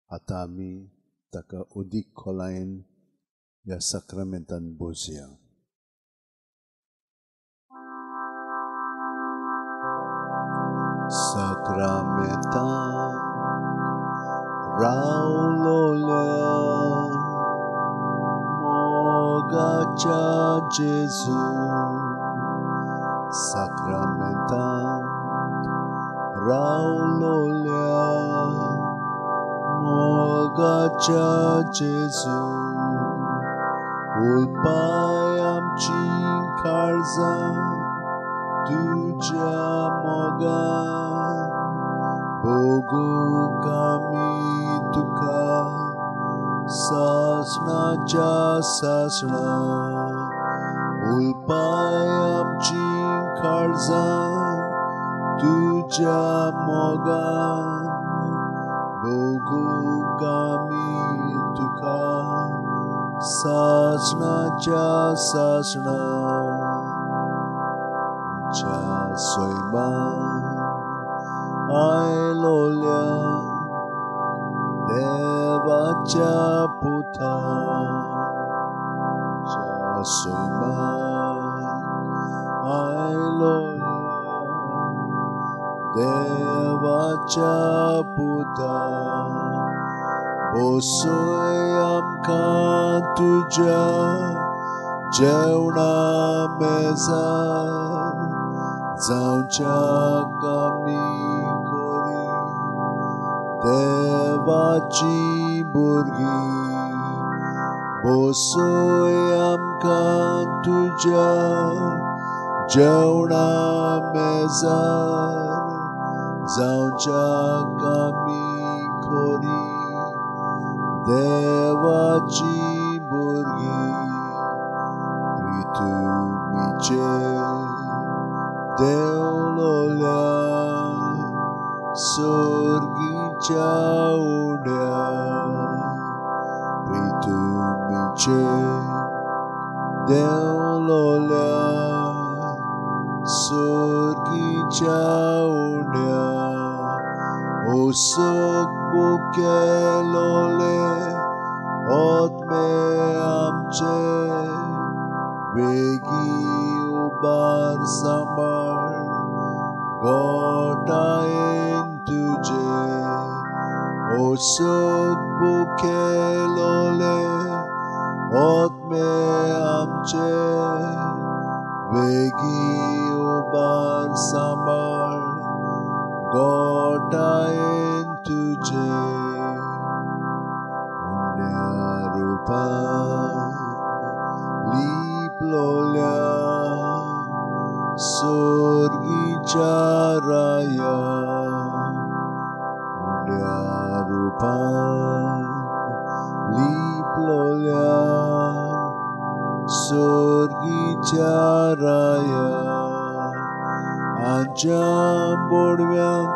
आतां आमी ताका अदीक खोलायेन ह्या साक्रामेंतान बोजया. साक्रामेंतान रावलोल्या मोगाच्या जेजू, साक्रामेंतान रावलोल्या मोगाच्या जेजू, उलपाय आमची काळजां तुज्या मोगान, भोगूंक आमी तुका सासणाच्या सासणा. उलपाय आमची काळजां तुज्या मोगान, भोगूंक आमी तुका सासणाच्या सासणा. आमच्या सैमान आयलोल्या देवाच्या पुता, आमच्या सैमान आयलोल्या देवाच्या पुता, बसय आमकां तुज्या जेवणा मेजार, जावच्याक आमी खरी देवाची भुरगीं. बसय आमकां तुज्या जेवणा मेजार, जावच्याक आमी खरी देवाची भुरगीं. पृथ्वीचेर देंवलोल्या सर्गीच्या उड्या, पृथ्वीचेर देंवलोल्या सर्गीच्या उड्या, ओसक बुकेलोले आत्मे आमचे, वेगी उबार सांबाळ गोटायेन तुजे. ओसक बुकेलोले आत्मे आमचे, वेगी उबार सांबाळ गोटायेन तुजे. उण्या रुपान लिपलोल्या सर्गीच्या राया, उण्या रुपान लिपलोल्या सर्गीच्या राया, आमच्या बोडव्यांक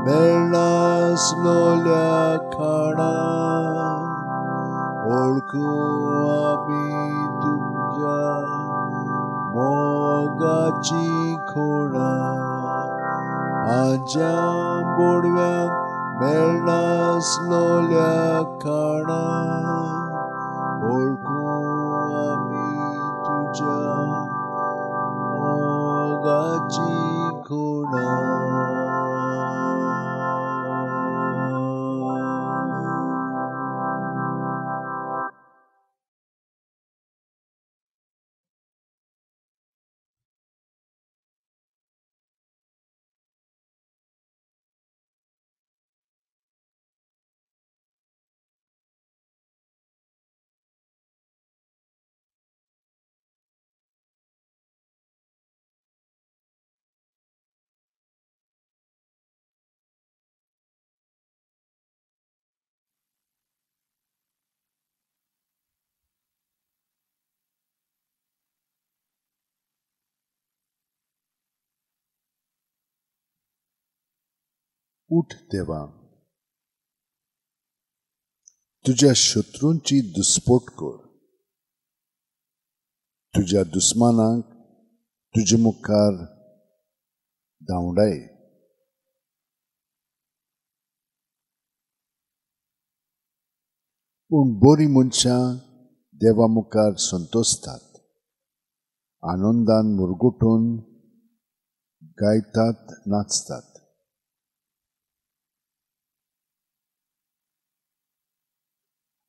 मेळनासलोल्या खाणा, ओळखू आमी तुज्या मोगाची खुणा. आमच्या बोडव्यांक मेळनासलोल्या खाणा, ओळखू आमी तुज्या मोगाची खुणा. उठ देवा, तुज्या शत्रूंची दुस्पोट कर, तुज्या दुस्मानांक तुजे मुखार धांवडाय. पूण बरीं मनशां देवा मुखार संतोषतात, आनंदान मुरगुटून गायतात, नाचतात.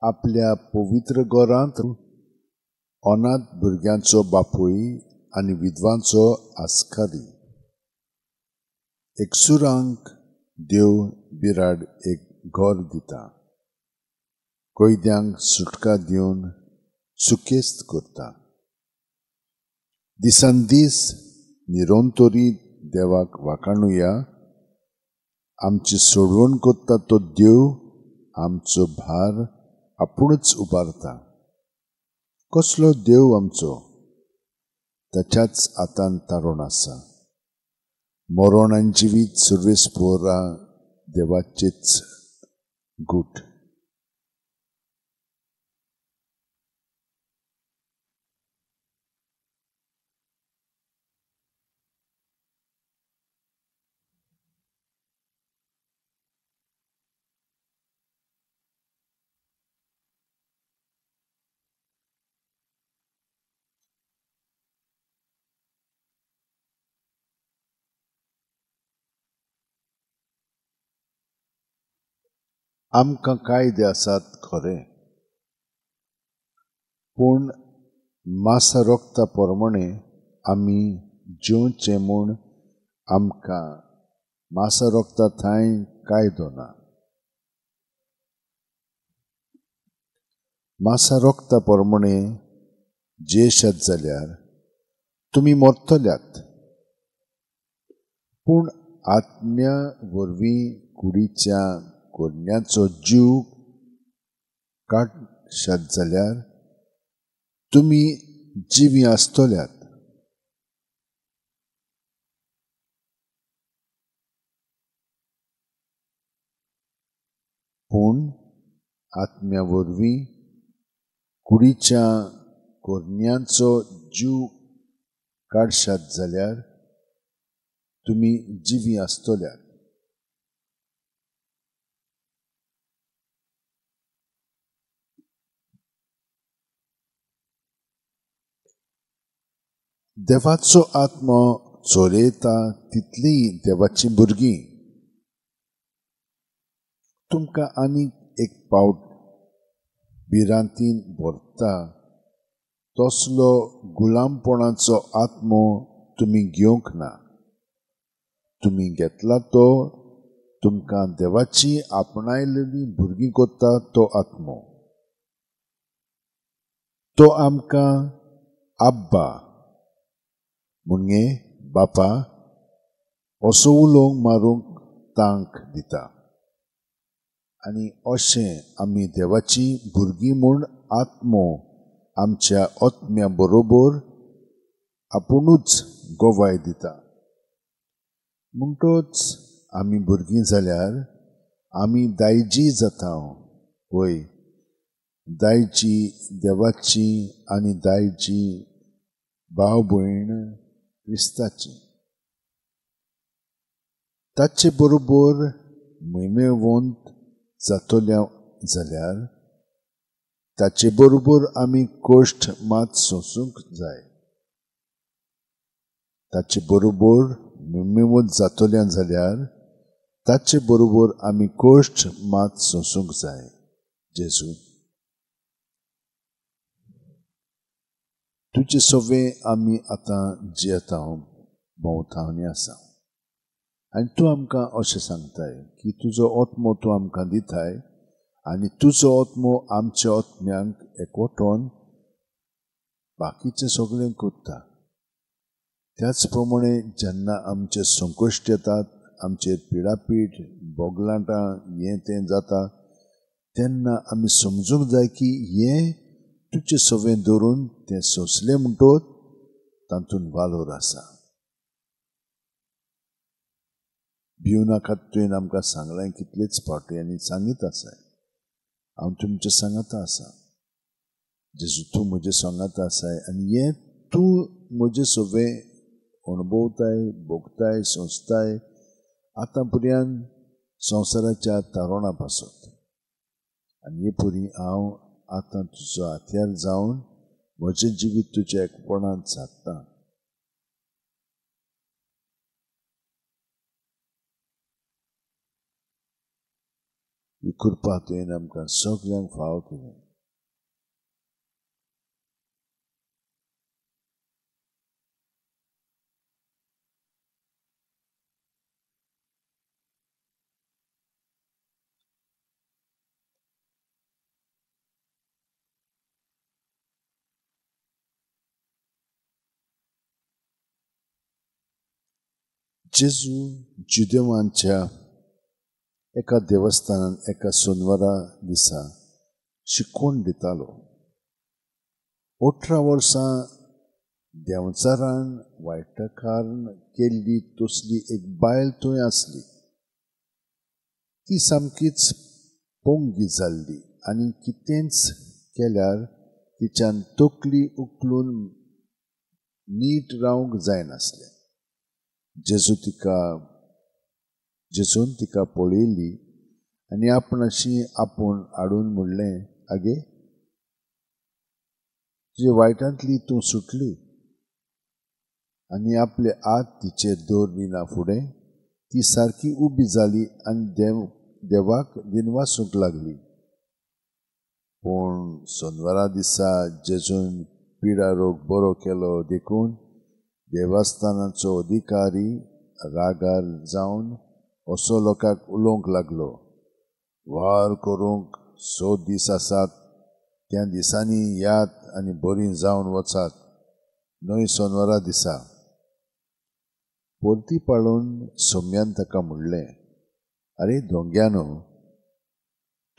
आपल्या पवित्र घरांत अनाथ भुरग्यांचो बापूय आनी विधवांचो आस्कारी. एकसुरांक देव बिराड एक घर दिता, कैद्यांक सुटका दिवन सुखेस्त करता. दिसान दीस निरंतरी देवाक वाखाणुया. आमची सोडवण करता तो देव आमचो भार आपुणूच उबारता. कसलो देव आमचो, ताच्याच हातान तारण आसा. मरण आनी जिवीत सुर्वेस पोरा देवाचेच गूट. आमकां कायदे आसात खरें, पूण मासा रोगता प्रमाणे आमी जेवचें म्हूण आमकां मासा रोगता थंय कायदो ना. मासा रोगता प्रमाणे जियेशात जाल्यार तुमी मरतल्यात, पूण आत्म्या वरवीं कुडीच्या कोरण्याचो जीव काडशात जाल्यार तुमी जिवीं आसतल्यात. पूण आत्म्या वरवीं कुडीच्या कोरण्याचो जीव काडशात जाल्यार तुमी जिवीं आसतल्यात. देवाचो आत्मो चोरयता तितलीं देवाचीं भुरगीं. तुमकां आनीक एक पावट भिरांतीन भरता तसलो गुलामपणाचो आत्मो तुमी घेवंक ना. तुमी घेतला तो तुमकां देवाची आपणायलेली भुरगीं करता तो आत्मो. तो आमकां आब्बा म्हणजे बापा असो उलोवंक मारूंक तांक दिता. आनी अशें आमी देवाची भुरगीं म्हूण आत्मो आमच्या आत्म्या बरोबर आपुणूच गवाय दिता. म्हणटच आमी भुरगीं जाल्यार आमी दायजी जाता. वय, दायजी देवाची आनी दायजी भाव भयण क्रिस्ताची. ताचे बरोबर म्हयमेवंत जातल्या जाल्यार ताचे बरोबर आमी कश्ट मात सोंसूंक जाय. ताचे बरोबर म्हयमेवंत जातल्या जाल्यार ताचे बरोबर आमी कश्ट मात सोंसूंक जाय. जेजू, तुजे सवे आमी आतां जियेता, भोंवता आनी आसा. आनी तूं आमकां अशें सांगताय की तुजो आत्मो तूं आमकां दिताय आनी तुजो आत्मो आमच्या आत्म्यांक एकवटोन बाकीचें सगळें करता. त्याच प्रमाणे जेन्ना आमचे संकश्ट येतात, आमचेर पिडापीड बोगलाटां हें तें जाता, तेन्ना आमी समजूंक जाय की हें तुजें सवें धरून तें सोंसलें म्हणटोच तातूंत वालोर आसा. भिवनाकात तुवें आमकां सांगलें कितलेच फावटी आनी सांगीत आसाय. हांव तुमचे सांगाता आसा. जेजू, तूं म्हजे सांगाता आसाय आनी हें तूं म्हजें सवें अणभवताय, भोगताय, सोंसताय आतां पर्यंत संवसाराच्या तारोणा पासत. आनी हे परी हांव आतां तुजो हत्यार जावन म्हजें जिवीत तुज्या एकपणांत सादता. ही कृपा तुवें आमकां सगल्यांक फावो केली. जेजू जुदेवांच्या एका देवस्थानान एका सोनवारा दिसा शिकवण दितालो. 18 वर्सां देंवचारान वायटकारान केल्ली तसली एक बायल थंय आसली. ती सामकीच पोंगी जाल्ली आनी कितेंच केल्यार तिच्यान तकली उखलून नीट रावंक जायनासलें. जेजून तिका पळयली आनी आपणाशी आपूण हाडून म्हणलें, आगे, तुजे वायटांतली तूं सुटली. आनी आपले हात तिचेर दवरिना फुडें ती सारकी उबी जाली आनी देवाक दिनवासूंक लागली. पूण सोनवारा दिसा जेजून पिडा रोग बरो केलो देखून देवस्थानाचो अधिकारी रागार जावन असो लोकांक उलोवंक लागलो, वार करूंक 6 दीस आसात, त्या दिसांनी यात आनी बरीं जावन वचात, न्हय सोनवारा दिसा. परती पाळून सोम्यान ताका म्हणलें, आरे दोंग्यानो,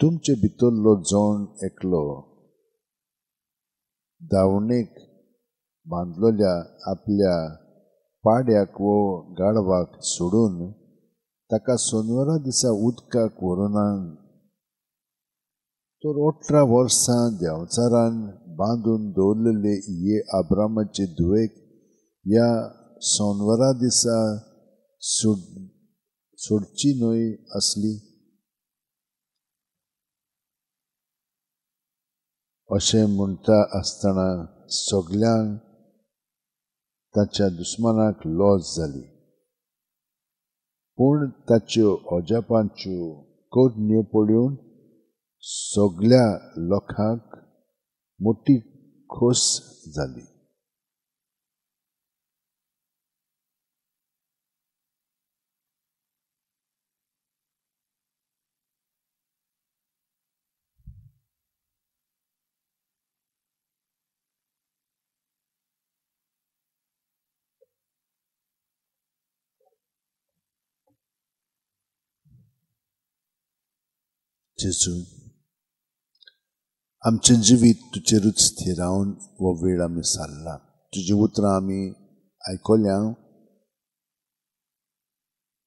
तुमचे भितरलो जण एकलो दावणेक बांदलेल्या आपल्या पाड्याक वो गाढवाक सोडून ताका सोनवारा दिसा उदकाक व्हरूना तर 18 वर्सां देंवचारान बांदून दवरलेले हे आब्रामाचे धुवेक ह्या सोनवारा दिसा सोडची न्हय आसली. अशें म्हणटा आसतना सगल्यांक ताच्या दुस्मानाक लॉस जाली, पूण ताच्यो अजापांच्यो करण्यो पळोवन सगल्या लोकांक मोटी खोस जाली. जेजू, आमचें जिवीत तुजेरूच थिरावन हो वेळ आमी सारला. तुजी उतरां आमी आयकल्या,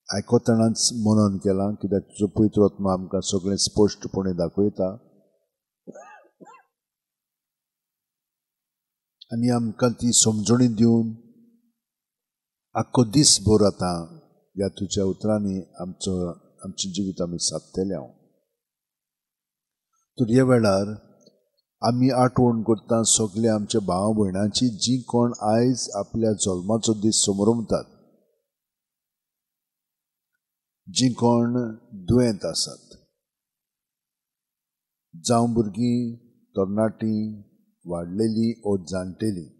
आयकतनाच मनन केलां, कित्याक तुजो पवित्र आत्मा आमकां सगळें स्पश्टपणे दाखयता आनी आमकां ती समजणी दिवन आख्खो दीस भर आतां ह्या तुज्या उतरांनी आमचें जिवीत आमी सादतले. हांव तर ह्या वेळार आमी आठवण करता सगळे आमच्या भाव भयणांची जी कोण आयज आपल्या जल्माचो दीस समरमतात, जी कोण दुयेंत आसात, जावं भुरगीं, तरणाटीं, वाडलेलीं ओ जाणटेलीं,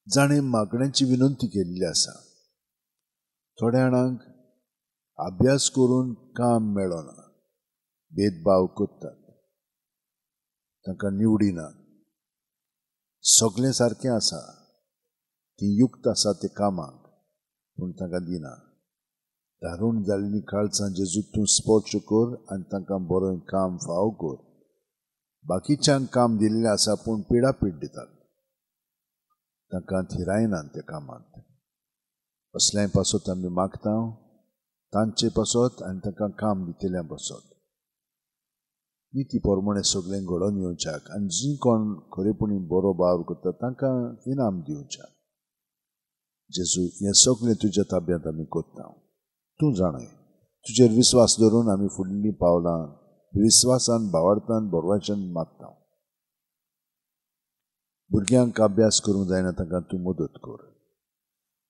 जाणें मागण्यांची विनंती केल्ली आसा. थोड्या जाणांक अभ्यास करून काम मेळना, भेदभाव करतात, तांकां निवडिना. सगळें सारकें आसा, ती युक्त आसा ते कामाक, पूण तांकां दिना. दारूण जाल्लीं काळजां जेजू तूं स्पर्श कर आनी तांकां बरें काम फाव कर. बाकीच्यांक काम दिल्लें आसा पूण पिडापीड दितात, तांकां थिरायनात त्या कामांत. असल्याय पासत आमी मागता तांचे पासत आनी तांकां काम दितल्या पासत. निती प्रमाणे सगळें घडोवन येवच्याक आनी जी कोण खरेपणी बरो वावर करता तांकां इनाम दिवच्याक. जेजू, हें सगळें तुज्या ताब्यांत आमी करता. तूं जाणाय, तुजेर विस्वास धरून आमी फुडलीं पावलां विस्वासान, भावार्थान, बरवाच्यान मागता. भुरग्यांक अभ्यास करूंक जायना तांकां तूं मदत कर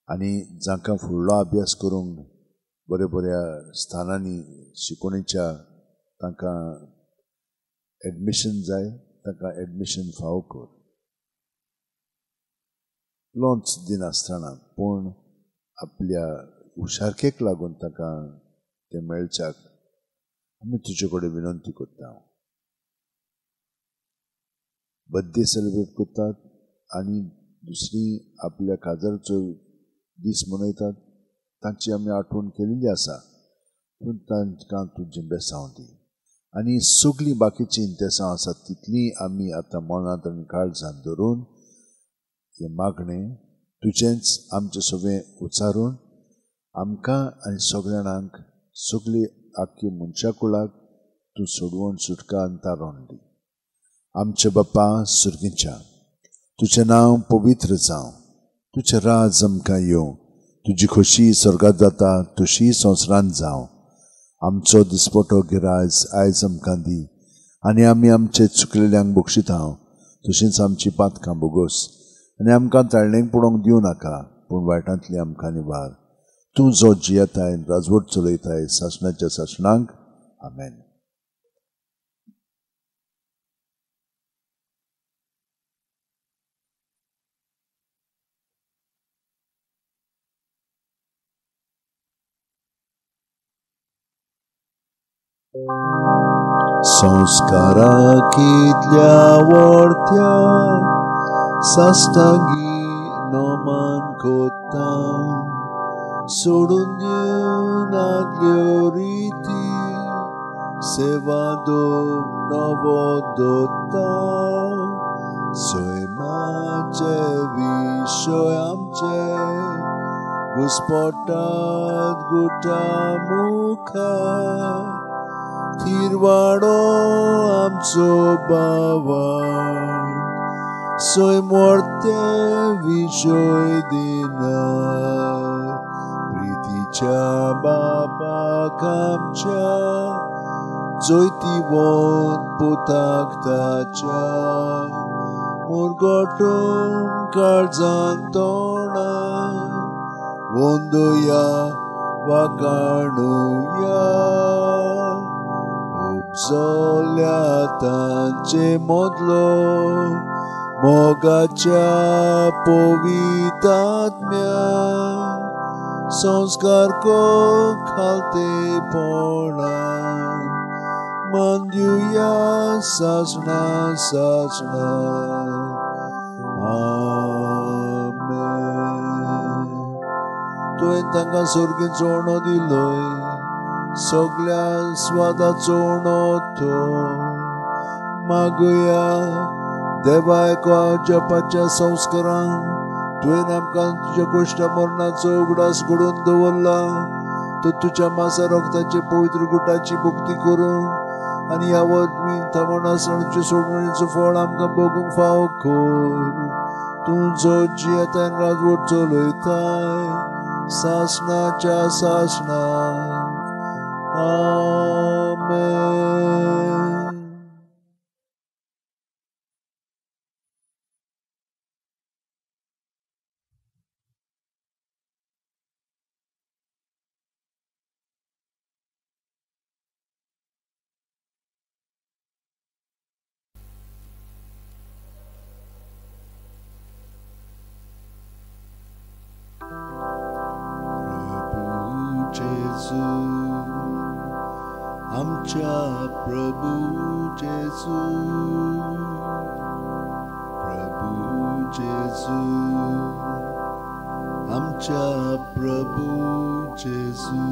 आनी जांकां फुडलो अभ्यास करूंक बऱ्या बऱ्या स्थानांनी शिकोवणेच्या तांकां एडमिशन जाय, तांकां एडमिशन फावो कर. लोन्स दिनासतना पूण आपल्या हुशारकेक लागून तांकां तें मेळच्याक आमी तुजे कडेन विनंती करता. बड्डे सेलिब्रेट करतात आनी दुसरी आपल्या काजाराचो दीस मनयतात, तांची आमी आठवण केलेली आसा, पूण तांकां तुजें बेसांव दी. आनी सगळीं बाकीचीं इंतेसां आसात तितलीं आमी आतां मनांत आनी काळजांत धरून हें मागणें तुजेंच आमचें सगळें उच्चारून आमकां आनी सगळ्या जाणांक, सगळी आख्खी मनशाकुळाक तूं सोडवण, सुटका आनी तारण दी. आमचे बापा सुर्गीच्या, तुजें नांव पवित्र जावं, तुजें राज आमकां येवं, तुजी खोशी स्वर्गात जाता तशी संवसारांत जावं. आमचो दिसपटो गिरायज आयज आमकां दी आनी आमी आमचे चुकलेल्यांक बक्षिता तशींच आमची पातकां बोगोस आनी आमकां ताळणेक पडोवंक दिवं नाका, पूण वायटांतली आमकां निवार. तूं जो जियेताय, राजवट चलयताय सासणाच्या सासणांक. आमेन. संस्कारा कितल्या वर्त्या साश्टांगी नमन कोता, सोडून दिवन आदल्यो रिती, सेवा नवो दोता, सैमाचे विशय आमचे घुस्पटात गुटा मुखार, थिरवाडो आमचो बावान, सैमोर्ते विशय दिना, प्रितीच्या बापाक आमच्या जैतिवंत पुताक ताच्या, मुरगटून काळजान तोंडा वंदया वाकाणुया, उपजल्या तांचे मदलो मोगाच्या पवितात्म्या, संस्कार को खालतेपणा, मंदिया सासणा सासणा. आमेन. तुवें तांकां सोर्गीचो उणो दिलोय, सगळ्या स्वादाचो उणो तो. मागुया देवाक जपाच्या संस्कारान तुवें आमकां तुज्या गोश्ट मरणाचो उगडास घडोवन दवरला, तर तुज्या मासा रक्ताचे पवित्र गुटाची भक्ती करून आनी ह्या वरवीं थमण आसतना तुजे सोडवणीचो फळ आमकां भोगूंक फावो कर. तूं जो जियेताय राजवट चलयताय सासणाच्या सासणाक. आमेन. आमच्या प्रभू जेजू, प्रभू जेजू, आमच्या प्रभू जेजू,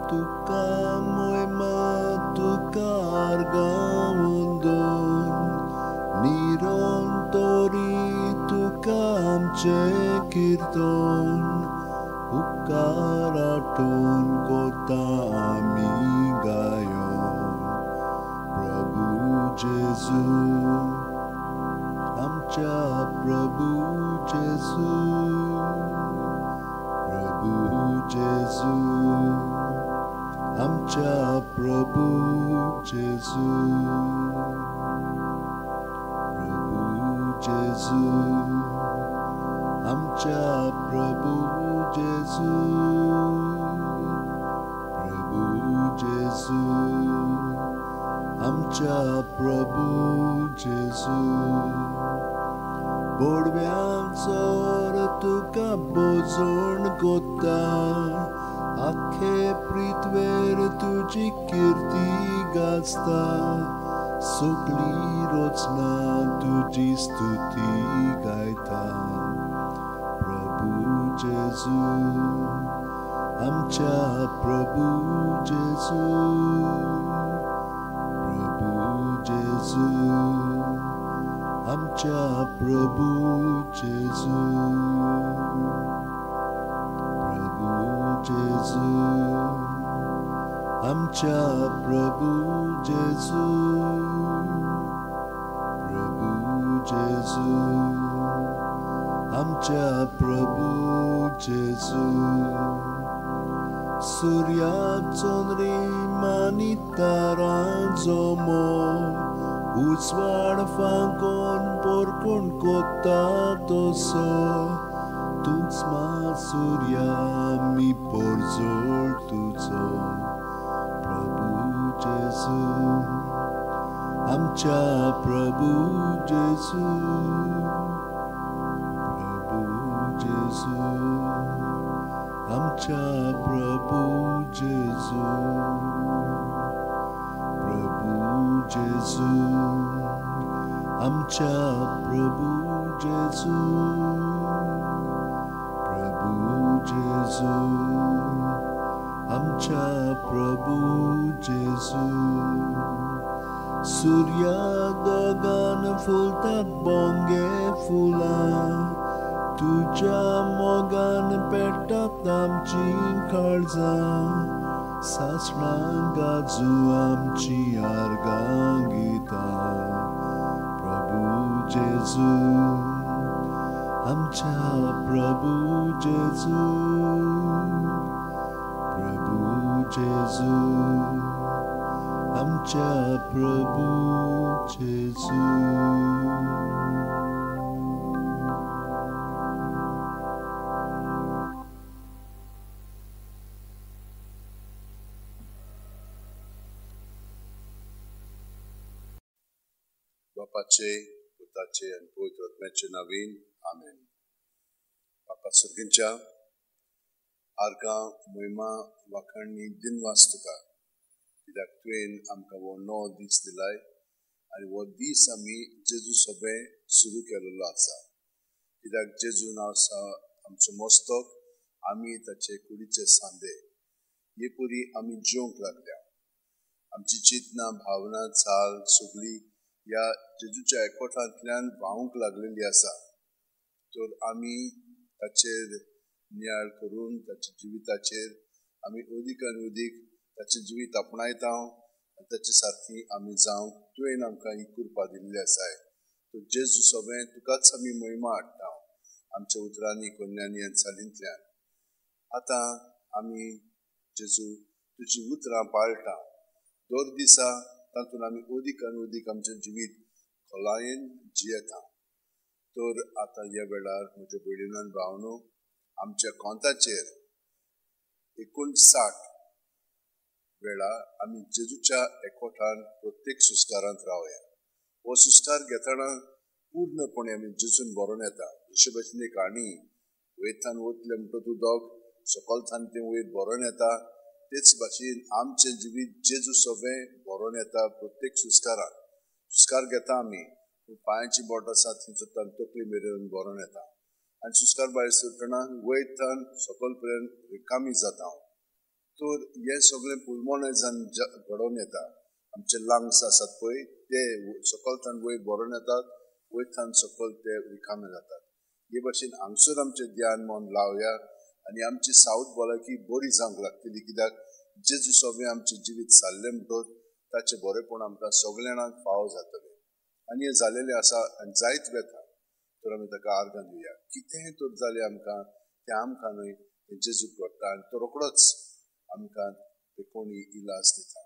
तुका मोयमा तुका गावंदोन निरंतरी तुका आमचें कीर्तन, उपकार आठोवन कोता आमी गायोन. प्रभू जेजू, आमच्या प्रभू जेजू, प्रभू जेजू, आमच्या प्रभू जेजू, प्रभू जेजू, आमच्या प्रभू जेजू, प्रभू जेजू, आमच्या प्रभू जेजू। बोडव्यांचोर तुका बोजोण गोता, आखे पृथ्वेर तुजी कीर्ती गाजता, सगळी रचना तुजी स्तुती गायता। प्रभू जेजू, आमच्या प्रभू जेजू, प्रभू जेजू, आमच्या प्रभू जेजू, प्रभू जेजू, आमच्या प्रभू जेजू, प्रभू जेजू, आमच्या प्रभू जेजू। सूर्या चंद्रिमा तारांचो मोग, उजवाड फांकोन पोरकोण कोता तसो, तूंच मा सूर्या मी पोरजोड तुजो। प्रभू जेजू, आमच्या प्रभू जेजू, प्रभू जेजू, आमच्या प्रभू जेजू, प्रभू जेजू, आमच्या प्रभू जेजू, प्रभू जेजू, आमच्या प्रभू जेजू। सूर्या दोगान फुलतात बोंगे फुलां, तुज्या मोगान पेट्टात आमची काळजां, सासणां गाजू आमची आर्गां गितां। प्रभू जेजू, आमच्या प्रभू जेजू, प्रभू जेजू, आमच्या प्रभू जेजू। बापाचे, पुताचे आनी पवित्र आत्म्याचे नांवान आमेन। बापा सुर्गींच्या आर्गां मोहिमा वाखाणणी दिनवास तुका, कित्याक तुवें आमकां हो 9 दीस दिलाय आनी हो दीस आमी जेजू सोबें सुरू केलेलो आसा। कित्याक जेजू नांव आसा आमचो मस्तक, आमी ताचे कुडीचे सांदे। हे पुरी आमी जिवंक लागल्या। आमची चिंतना, भावना, चाल सगळी ह्या जेजूच्या एकवटांतल्यान व्हांवूंक लागलेली आसा। तर आमी ताचेर नियाळ करून ताच्या जिविताचेर आमी अदीक आनी अदीक ताचें जिवीत आपणायता आनी ताचे सारकी आमी जावंक तुवें आमकां ही कृपा दिल्ली आसाय। तर जेजू सोबें तुकाच आमी महिमा हाडटा आमच्या उतरांनी, कोन्यांनी आनी चालींतल्यान। आतां आमी जेजू तुजी उतरां पाळटा। दर दिसा तातूंत आमी अदीक आनी अदीक आमचें जिवीत खोलायेन जियेता। तर आतां ह्या वेळार म्हज्या भयणीन आनी भावनो, आमच्या कोंताचेर 59 वेळा आमी जेजूच्या एकवटान प्रत्येक सुस्कारांत रावया। हो सुस्कार घेतना पूर्णपणे आमी जेजून भरोन येता। जशे भशेन एक आणी वयतान वतलें म्हणटकच उदक सकलथान तें वयर भरोन येता, तेच भाशेन आमचें जिवीत जेजू सोबें भरोन येता प्रत्येक सुस्कारान। सुस्कार घेता आमी, पांयांची बोट आसा थंयसर तकली मेरेन भरोन येता आनी सुस्कार भायर सरतना वयतान सकल पर्यंत रिकामी जाता। तर हें सगळें पुलमोनायजान घडोवन येता। आमचे लंग्स आसात पळय ते सकलथान वयर भरोन येतात, वयतान सकल ते रिकामे जातात। हे भाशेन हांगसर आमचें ध्यान मन लावया आनी आमची सावथ भलायकी बरी जावंक लागतली। कित्याक जेजू सोबें आमचें जिवीत सारलें म्हणटकच ताचें बरेपण आमकां सगळ्या जाणांक फावो जातलें आनी हें जालेलें आसा आनी जायत वेता। तर आमी ताका आर्गां दिवया। कितेंय तर जालें आमकां तें आमकां न्हय, तें जेजूक घडटा आनी तो रोखडोच आमकां ते कोणी इलाज दिता.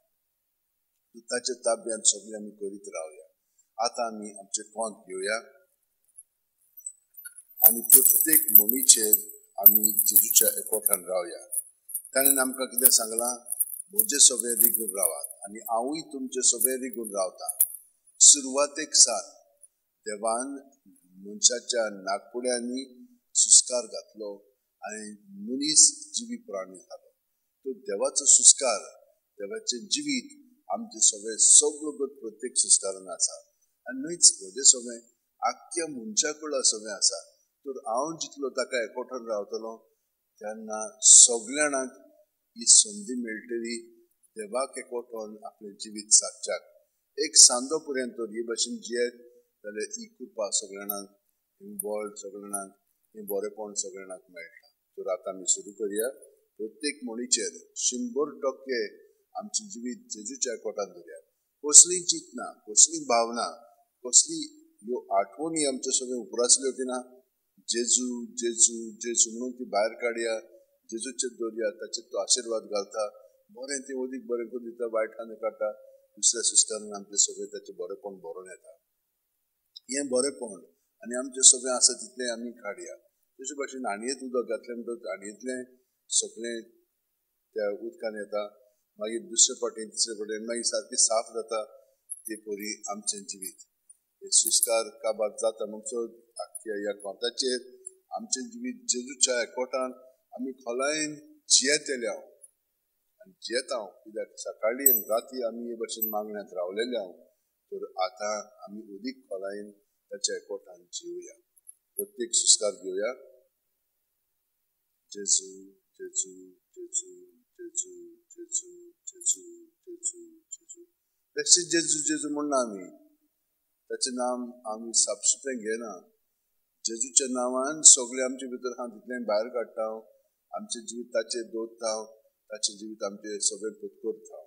ताच्या ताब्यांत सगळें आमी करीत रावया. आतां आमी आमचें कोंत घेवया आनी प्रत्येक म्हणीचेर आमी जेजूच्या एकवटान रावया. ताणें आमकां कितें सांगलां? म्हजे सगळे रिगून रावात आनी हांवूय तुमचे सगळे रिगून रावता. सुरवातेक सात देवान मनशाच्या नागपुड्यांनी सुस्कार घातलो आनी मनीस जिवी प्राणी जालो. तो देवाचो सुस्कार, देवाचें जिवीत आमचें सगळें सगळो प्रत्येक सुस्कारान आसा. आनी न्हयच म्हजें सगळें आख्ख्या मनशा कडेन सगळें आसा. तर हांव जितलो ताका एकवटान रावतलो तेन्ना सगळ्यांक ही संदी मेळटली देवाक एकवटून आपलें जिवीत सादच्याक. एक सांदो पर्यंत तर हे भशेन जियेत जाल्यार ही कृपा सगळ्यांक, ही बळ सगळ्यांक, हें बरेपण सगळ्यांक मेळटा. तर आतां आमी सुरू करया. प्रत्येक म्हणीचेर 100% आमचें जिवीत जेजूच्या एकवटान दवरया. कसलीं चिंतना, कसली भावना, कसली ह्यो आठवणी आमच्यो सगळ्यो उप्रासल्यो की ना, जेजू जेजू जेजू म्हणून ती भायर काडया, जेजूचेर दवरया. ताचेर तो आशिर्वाद घालता, बरें तें अदीक बरें करून दिता, वायटान काडटा. दुसऱ्या सुस्कारान आमचें सगळें ताचें बरेपण भरून येता. हें बरेपण आनी आमचें सगळें आसा तितलें आमी काडया. तशे भाशेन हांडयेंत उदक घातलें म्हणटकच हांडयेंतलें सगळें त्या उदकान येता, मागीर दुसरे फावटी तिसरे फावटी मागीर सारकें साफ जाता. ते परी आमचें जिवीत हे सुस्कार काबार जाता म्हणसर आख्ख्या ह्या कोंताचेर आमचें जिवीत जेजूच्या एकवटान आमी खोलायेन जियेतले हांव आनी जियेता हांव. कित्याक सकाळी आनी राती आमी हे भशेन मागण्यांत रावलेले हांव. तर आतां आमी अदीक खोलायेन ताच्या एकवटान जिवया. प्रत्येक सुस्कार घेवया. जेजू जेजू जेजू जेजू जेजू जेजू जेजू जेजू. तशें जेजू जेजू म्हणना आमी, ताचें नांव आमी सापसुपें घेना. जेजूच्या नांवान सगळें आमचे भितर आहा तितलें भायर काडटा, आमचें जिवीत ताचेर दवरता, ताचें जिवीत आमचें सगळें पत्करता,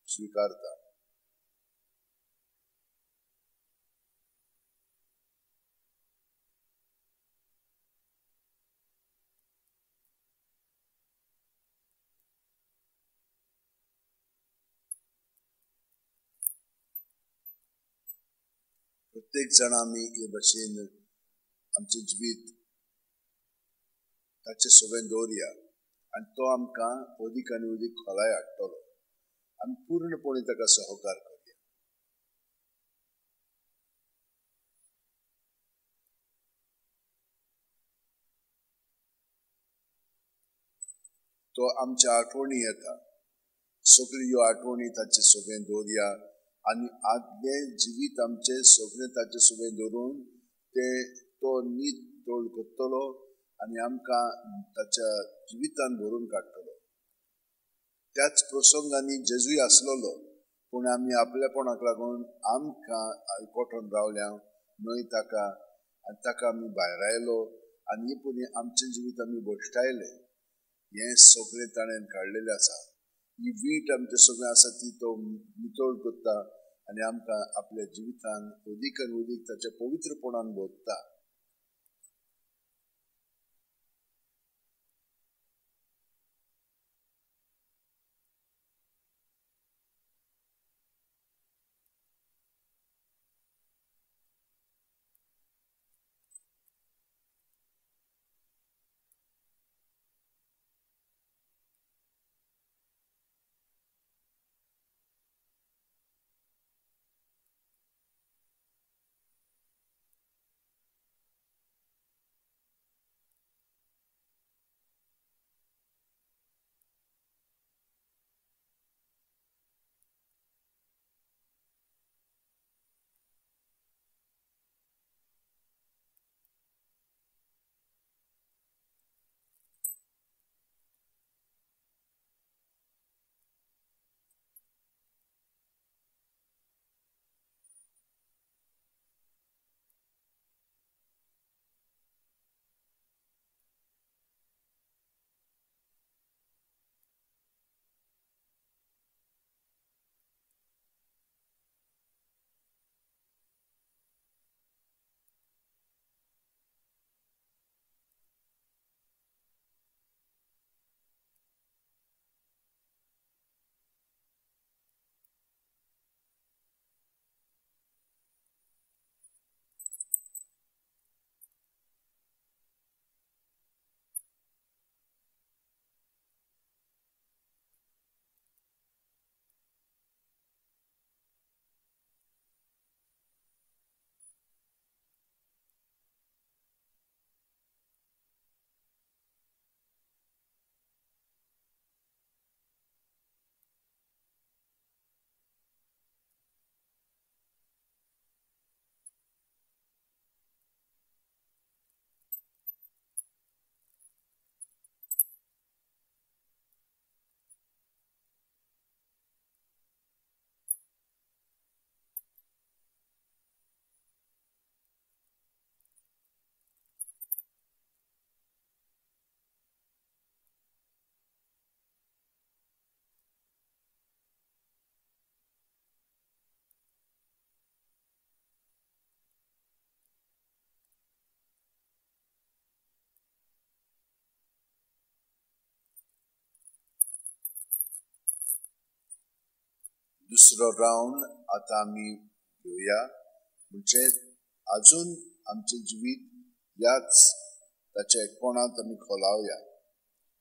स्विकारता. प्रत्येक जाण आमी हे भशेन आमचें जिवीत ताचें सगळें दवरया आनी तो आमकां अदीक आनी अदीक खोलाय हाडटलो. आमी पूर्णपणे ताका सहकार करया. तो आमच्या आठवणी येता, सगळ्यो ह्यो आठवणी ताचें सगळें दवरया आनी आदलें जिवीत आमचें सगळें ताचें सगळें दवरून ते तो नीत तोळ करतलो आनी आमकां ताच्या जिवितान भरून काडटलो. त्याच प्रसंगांनी जेजूय आसलेलो, पूण आमी आपलेपणाक लागून आमकां एकवटून रावल्या न्हय ताका, आनी ताका आमी भायर आयलो आनी हे परी आमचें जिवीत आमी भश्टायलें. हें सगळें ताणें काडलेलें आसा. ही वीट आमचें सगळें आसा ती तो नितळ करता आनी आमकां आपल्या जिवितान अदीक आनी अदीक ताच्या पवित्रपणान भरता. दुसरो रावंड आतां आमी घेवया, म्हणजे आजून आमचें जिवीत ह्याच ताच्या एकपणांत आमी खोलावया.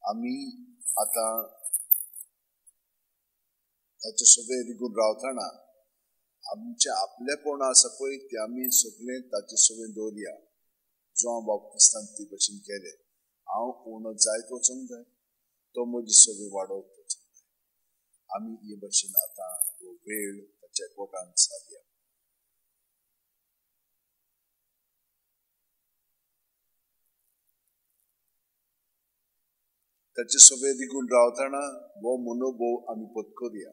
आमी आतां ताचे सगळे रिगून रावतना आमचें आपलेपण आसा पळय तें आमी सगळें ताचे सगळें दवरया. जो हांव बाप्तिस्तान ते भशेन केलें, हांव उणो जायत वचूंक जाय, तो म्हजी सगळी वाडोवंक वचूंक जाय. आमी हे भशेन आतां हो वेळ ताच्या पोटान सारया. ताचे सगळे रिगून रावतना हो मनोभोव आमी पत्करुया.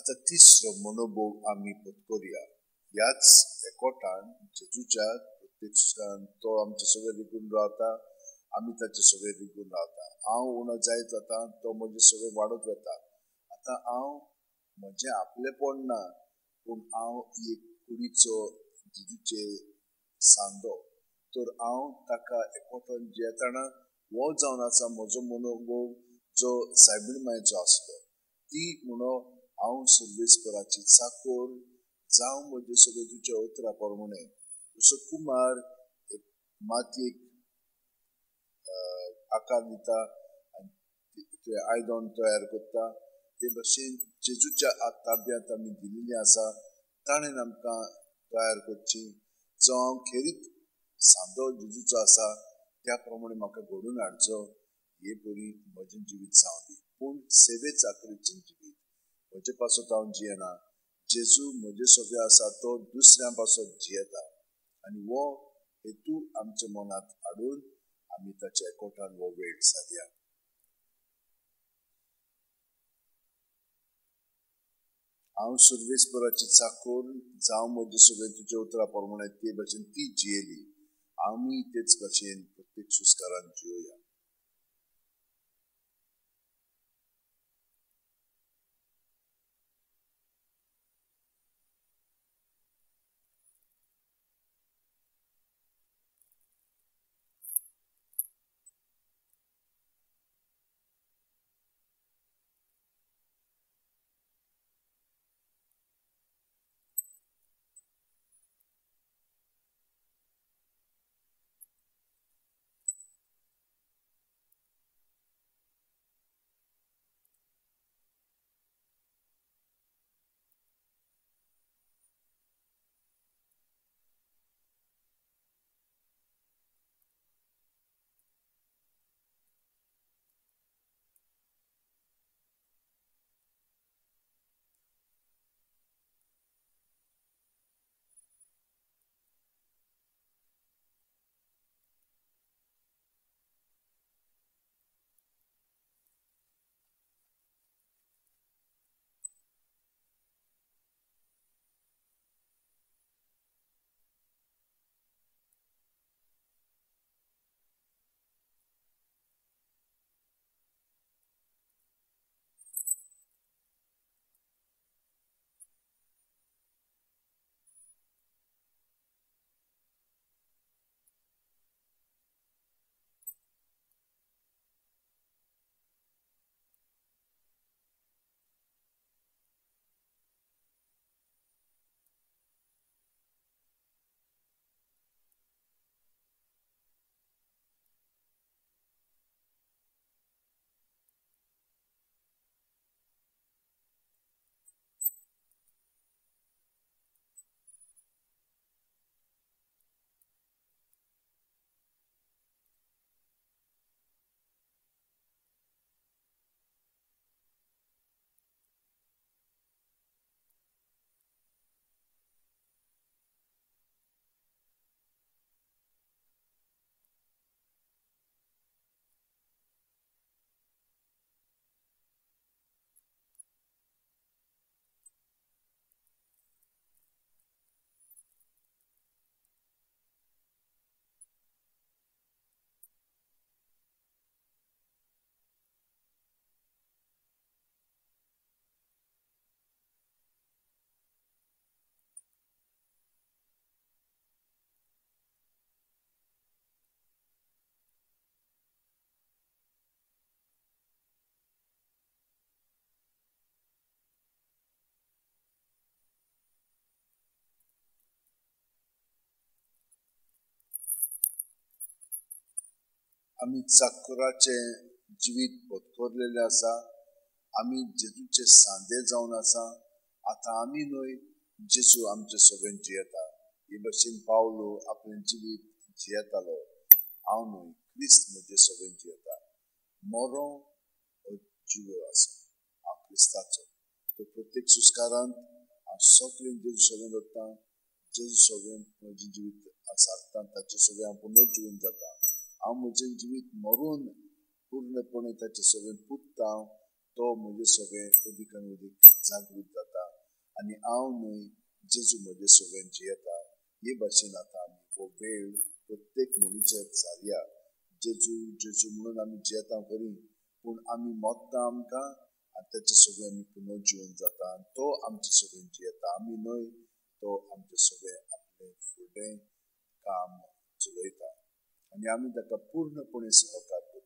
आतां तिसरो मनोभोग आमी पत्करया. ह्याच एकवटान जेजूच्या प्रत्येक सुस्कारान तो आमचे सगळे रिगून रावता, आमी ताचे सगळे रिगून रावता. हांव उणो जायत वता, तो म्हजे सगळे वाडत वता. आतां हांव म्हजें आपलेपण ना, पूण हांव एक कुडीचो जेजूचे सांदो. तर हांव ताका एकवटान जियेतना हो जावन आसा म्हजो मनोभोग जो सायबीण मायचो आसलो. ती म्हणो हांव सर्वेस्पराची चाकोर जावं म्हजे सगळे तुज्या उतरा प्रमाणे. जसो कुमार एक मातयेक आकार दिता आनी ते आयदन तयार करता, ते भशेन जेजूच्या ताब्यांत आमी दिल्ली आसा, ताणें आमकां तयार करची. जो हांव खेरीत सांदो जेजूचो आसा त्या प्रमाणे म्हाका घडोवन हाडचो. हे परी म्हजें जिवीत जावं दी, पूण सेवे चाकरीचें जिवीत म्हजे पासत हांव जियेना. जेजू म्हजे सगळे आसा, तो दुसऱ्यां पासत जियेता. आनी हो हेतू आमच्या मनांत हाडून आमी ताच्या एकवटान हो वेळ सादया. हांव सर्वेस्पराची चाकोर जावं म्हजे सगळे तुज्या उतरा प्रमाणे ते भशेन ती जियेली. आमी तेच भशेन प्रत्येक सुस्कारान जियोया. आमी चाकराचें जिवीत पत्करलेलें आसा, आमी जेजूचे सांदे जावन आसा. आतां आमी न्हय, जेजू आमचे सगळें जियेता. हे भशेन पावलो आपलें जिवीत जियेतालो. हांव न्हय, क्रिस्त म्हजे सगळें जियेता. मरो हो जिवो आसा, हांव क्रिस्ताचो. तो प्रत्येक सुस्कारांत हांव सगळें जेजू सगळें दवरता. जेजू सगळें म्हजें जिवीत सारता, ताचें सगळें हांव पुनर्जिवन जाता. हांव म्हजें जिवीत मरून पूर्णपणे ताचे सगळें पुरता. तो म्हजें सगळें अदीक आनी अदीक जागृत जाता. आनी हांव न्हय, जेजू म्हजे सगळें जियेता. हे भाशेन आतां आमी हो वेळ प्रत्येक म्हणीचेर सारया. जेजू जेजू म्हणून आमी जियेता खरी, पूण आमी मोत्ता आमकां आनी ताचे सगळें आमी पुनर्जिवन जाता आनी तो आमचे सगळें जियेता. आमी न्हय, तो आमचे सगळें आपलें फुडलें काम चलयता आनी आमी ताका पूर्णपणे सहकार करता.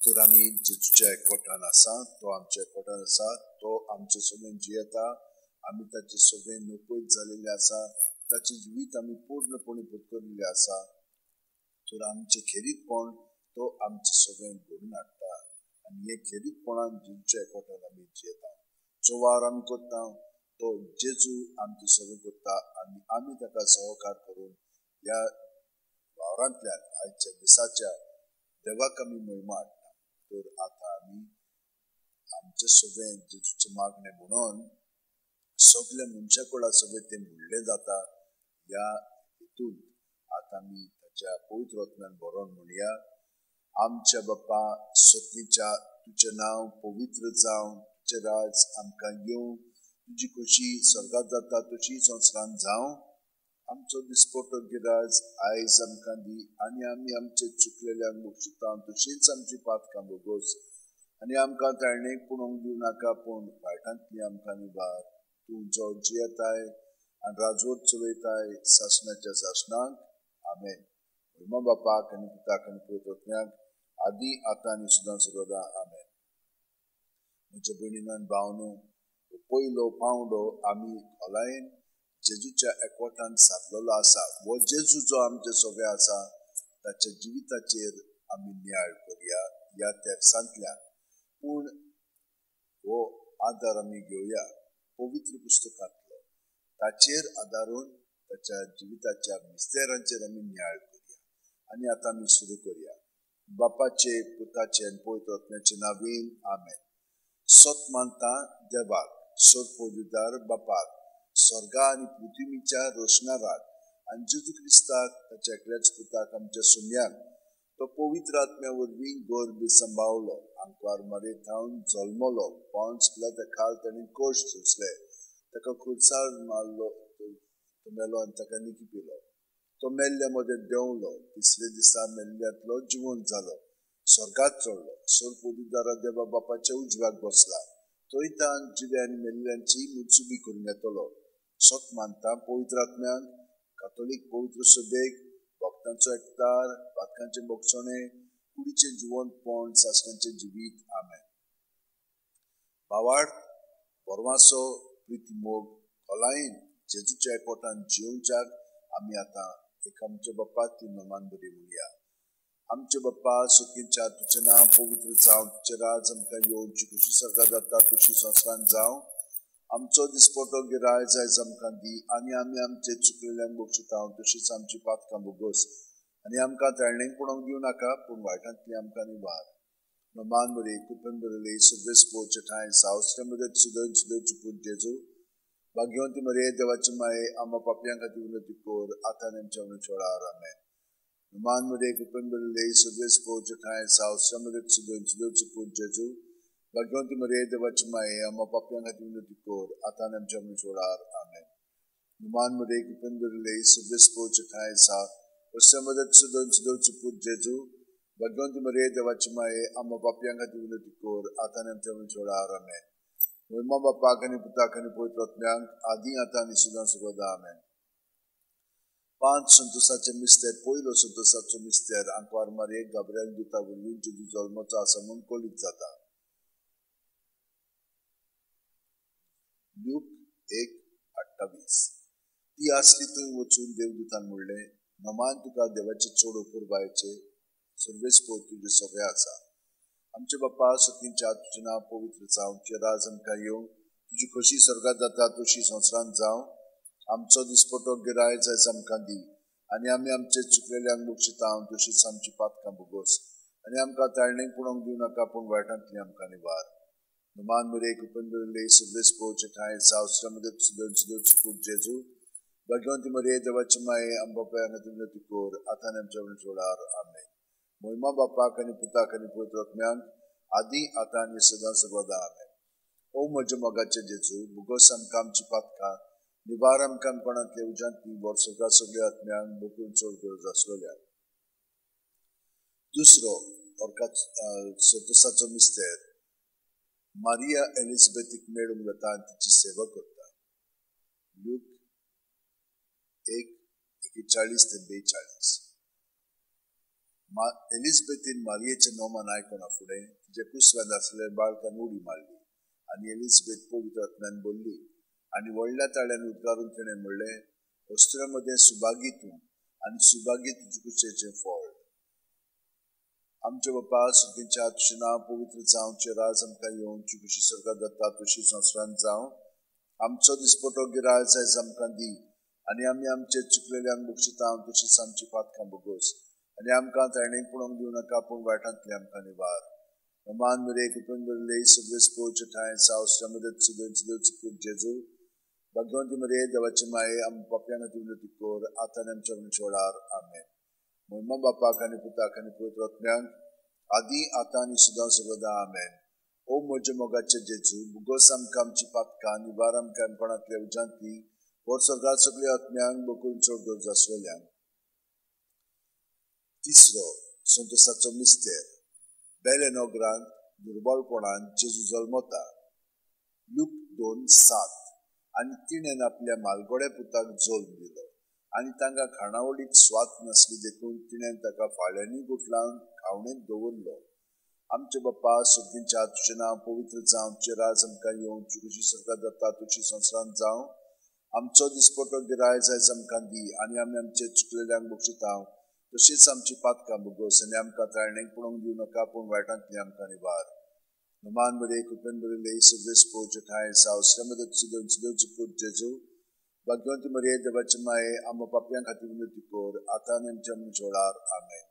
तर आमी जेजूच्या एकवटान आसा, तो आमच्या एकवटान आसा, तो आमचे सगळें जियेता. आमी ताचे सगळें नपयत जालेले आसा, ताचे जिवीत आमी पूर्णपणे पत्करिल्लें आसा. तर आमचें खेरीतपण तो आमचें सगळें घडून हाडटा आनी हे खेरीतपणान जेजूच्या एकवटान आमी जियेता. जो वावर आमी करता तो जेजू आमचें सगळें करता आनी आमी ताका सहकार करून ह्या वावरांतल्यान आयच्या दिसाच्या देवाक आमी महिमा हाडटा. तर आतां आमी आमचे सगळें जेजूचें मागणें म्हणून सगळे मनशा कडा सगळें तें म्हणलें जाता. ह्या हेतून आतां आमी ताच्या पवित्र आत्म्यान बरोवन म्हणया. आमच्या बापा सर्गीच्या, तुजें नांव पवित्र जावं, तुजें राज आमकां येवं, तुजी खोशी स्वर्गांत जाता तशी संवसारांत जावं. आमचो दिसपटो गिराज आयज आमकां दी आनी आमी आमचे चुकलेल्यांक बक्षिता तशीच आमची पातकां भोगोस आनी आमकां ताळणेक पुणोवंक दिवं नाका, पूण वायटांतली आमकां निवार. तूं जो जियेताय आनी राजवट चलयताय सासणाच्या सासणाक. आमेन. महिमा बापाक आनी पुताक आनी पवित्र आत्म्याक, आदी आतां आनी सदां सर्वदा. आमेन. म्हज्या भयणीन आनी भावनो, पयलो पावंडो आमी खोलायेन जेजूच्या एकवटान सारलेलो आसा. हो जेजू जो आमचे सगळे आसा ताच्या जिविताचेर आमी नियाळ करुया ह्या तेर्सांतल्यान. पूण हो आदार आमी घेवया पवित्र पुस्तकांतलो, ताचेर आदारून ताच्या जिविताच्या मिस्तेरांचेर आमी नियाळ करुया. आनी आतां आमी सुरू करुया. बापाचे, पुताचे आनी पवित्र आत्म्याचे नांवान आमेन. सत मानता देवाक, सर्वपवित्र बापाक, स्वर्गा आनी पृथ्वीच्या रोशणाराक, आनी जेजू क्रिस्ताक ताच्या एकल्याच पुताक आमच्या सुम्याक, तो पवित्र आत्म्या वरवीं गर्भ सांबाळलो, आंकवार मारे थावन जल्मलो, पोंस पिलाता खाल ताणें कश्ट सोंसले, ताका खुर्सार मारलो, तो मेलो आनी ताका निकी पिलो, तो मेल्ल्या मदें देंवलो, तिसरे दिसा मेल्ल्यांतलो जिवंत जालो, स्वर्गात चडलो, सर्वपवित्र देवा बापाच्या उजव्याक बसला, थंय तान जिव्या आनी मेल्ल्यांची मुचुबी करून येतलो. सत मानता पवित्र आत्म्याक, कातोलीक पवित्र सभेक, भक्तांचो एकतार, पातकांचें भोगसणें, कुडीचें जिवंतपण, सासणाचें जिवीत. आमेन. भावार्थ, बरवासो, प्रिती, मोग खोलायेन जेजूच्या एकवटान जिवच्याक आमी आतां एक आमच्या बाप्पा ती नमान बरी म्हणया. आमचे बाप्पा सुखीच्या, तुजें नांव पवित्र जावं, तुजें राज आमकां येवची, तुजी सरकार जाता तुजी संवसारान जावं, आमचो दिसपटो गिराय जायज आमकां दी, आनी आमी आमचे चुकलेल्यांक बक्षिता तशीच आमची पातकां भोगोस, आनी आमकां ताळणेक पडोवंक दिवं नाका, पूण वायटांतली आमकां निवार. नमान बरी कृपेन बरयली सर्वेस्पोचे ठांय सावस्त्रे मदत सुदन सुदन पूत जेजू, भाग्यवंती मरे देवाची माये, आम्हा पापयां खातीर विनंती कर, आतां आमच्या वेळार. आमेन. नमान मरे कृपेन बरयली सर्वेस्पोचे ठांय सावस्त्रे मदत सुदन सुदन पूत जेजू, भाग्यवंती मरे देवाची माये, आम्हा पापयां खातीर विनंती कर, आतां आमच्या वेळार. आमेन. नमान मरे कृपेन बरयली सर्वेस्पोचे ठांय सावस्त्रे मदत सुदन सुदन पूत जेजू, भाग्यवंती मरे देवाची माये, आम्हा पापयां खातीर विनंती कर, आतां आमच्या वेळार. आमेन. महिमा बापाक आनी पुताक आनी पवित्र आत्म्याक, आदी आतां आनी सदां सर्वदा. आमेन. 5 संतोसाचे मिस्तेर. पयलो संतोसाचो मिस्तेर आंकवार मारयेक गाब्रिएल दुता वरवीं जेजू जल्मचो आसा म्हूण कळीत जाता. लूक 1:28. ती आसली थंय वचून देवदूतान म्हणलें, नमान तुका देवाचे चड अपुरबायेचे, सर्वेस्पोर तुजे सगळे आसा. आमचे बाप्पा सुखींच्या, तुजें नांव पवित्र जावं, तुजें राज आमकां येवं, तुजी खोशी स्वर्गात जाता तशी संवसारांत जावं, आमचो दिसपटो गिराय जायज आमकां दी, आनी आमी आमचे चुकलेल्यांक बक्षिता तशीच आमची पातकां भोगोस, आनी आमकां ताळणेक पडोवंक दिवं नाका, पूण वायटांतली आमकां निवार. नमान मरे कृपेन बरयली सर्वेस्पोचे ठांय सावस्त्रे मदत सुदन सुदन पूत जेजू, भाग्यवंती मरे देवाची माये, आमच्या पापयां खातीर विनंती कर, आतां आमच्या वेळार. आमेन. महिमा बापाक आनी पुताक आनी पवित्र आत्म्याक, आदी आतां आनी सदां सर्वदा. आमेन. ओ म्हज्या मोगाचे जेजू, भोगोस आमकां आमची पातकां, निवार आमकां कोणांतले उज्यांतली, वर्सभर सगळ्या आत्म्यांक बोकून चड गरज आसलेल्या. दुसरो संतोसाचो मिस्तेर मारिया एलिझाबेथीक मेळूंक वता आनी तिची सेवा करता. लूक 1:41 ते 42. एलिझाबेथीन मारियेचें नोमान आयकना फुडें तिच्या कुसव्यांत आसलेल्या बाळकान उडी मारली आनी एलिझाबेथ पवित्र आत्म्यान बोल्ली आनी व्हडल्या ताळ्यान उद्गारून तिणें म्हणलें, अस्तुऱ्यां मदें सुभागी तूं आनी सुभागी तुजे कुशेचें फळ. आमचे बापा सुखीच्या, तुजें नांव पवित्र जावं, तुजें राज आमकां येवं, तुजी खुशी स्वर्गात जाता तशी संवसारांत जावं, आमचो दिसपटो गिराय जायज आमकां दी, आनी आमी आमचे चुकलेल्यांक बक्षिता तशीच आमची पातकां भोगोस, आनी आमकां ताळणेक पडोवंक दिवं नाका, पूण वायटांतली आमकां निवार. नमान मरे कृपेन बरयली सर्वेस्पोचे ठांय सावस्त्रे मदत सुदन सुदन पूत जेजू, भाग्यवंती मरे देवाची माये, आमच्या पापयां खातीर विनंती कर, आतां आनी आमच्या वेळार. आमेन. महिमा बापाक आनी पुताक आनी पवित्र आत्म्याक, आदी आतां आनी सदां सर्वदा. आमेन. ओ म्हज्या मोगाचे जेजू, भोगोस आमकां आमची पातकां, निवार आमकां कोणांतल्या उज्यांतली, व्हर स्वर्गात सगळ्या आत्म्यांक बोकून चड गरज आसलेल्यांक. तिसरो संतोसाचो मिस्तेर बेले नगरांत दुर्बळपणान जेजू जल्मता. लूक 2:7. आनी तिणें आपल्या मालगोड्या पुताक जल्म दिलो आनी तांकां खाणावळीक स्वाद नासली देखून तिणें ताका फाळ्यांनी गुठलावन खावणेंत दवरलो. आमचे बाप्पा सर्गींच्या, तुजें नांव पवित्र जावं, तुजें राज आमकां येवं, तुजी खुशी स्वर्गांत जाता तशी संवसारांत जावं. आमचो दिसपटो गिरायज आयज आमकां दी आनी आमी आमचे चुकलेल्यांक बक्षिता तशीच आमची पातकां भोगोस आनी आमकां ताळणेक पळोवंक दिवं नाका, पूण वायटांतली आमकां निवार. नमान बरे कृपेन बरयले सगळे पोवचे ठांय सावसऱ्या मदत सुदन सुदोवचे पूत जेजू, भाग्यवंती मरिये देवाचे माये, आमकां पापयां खातीर विनवती कर, आतां आनी आमच्या मरणाच्या आमेन.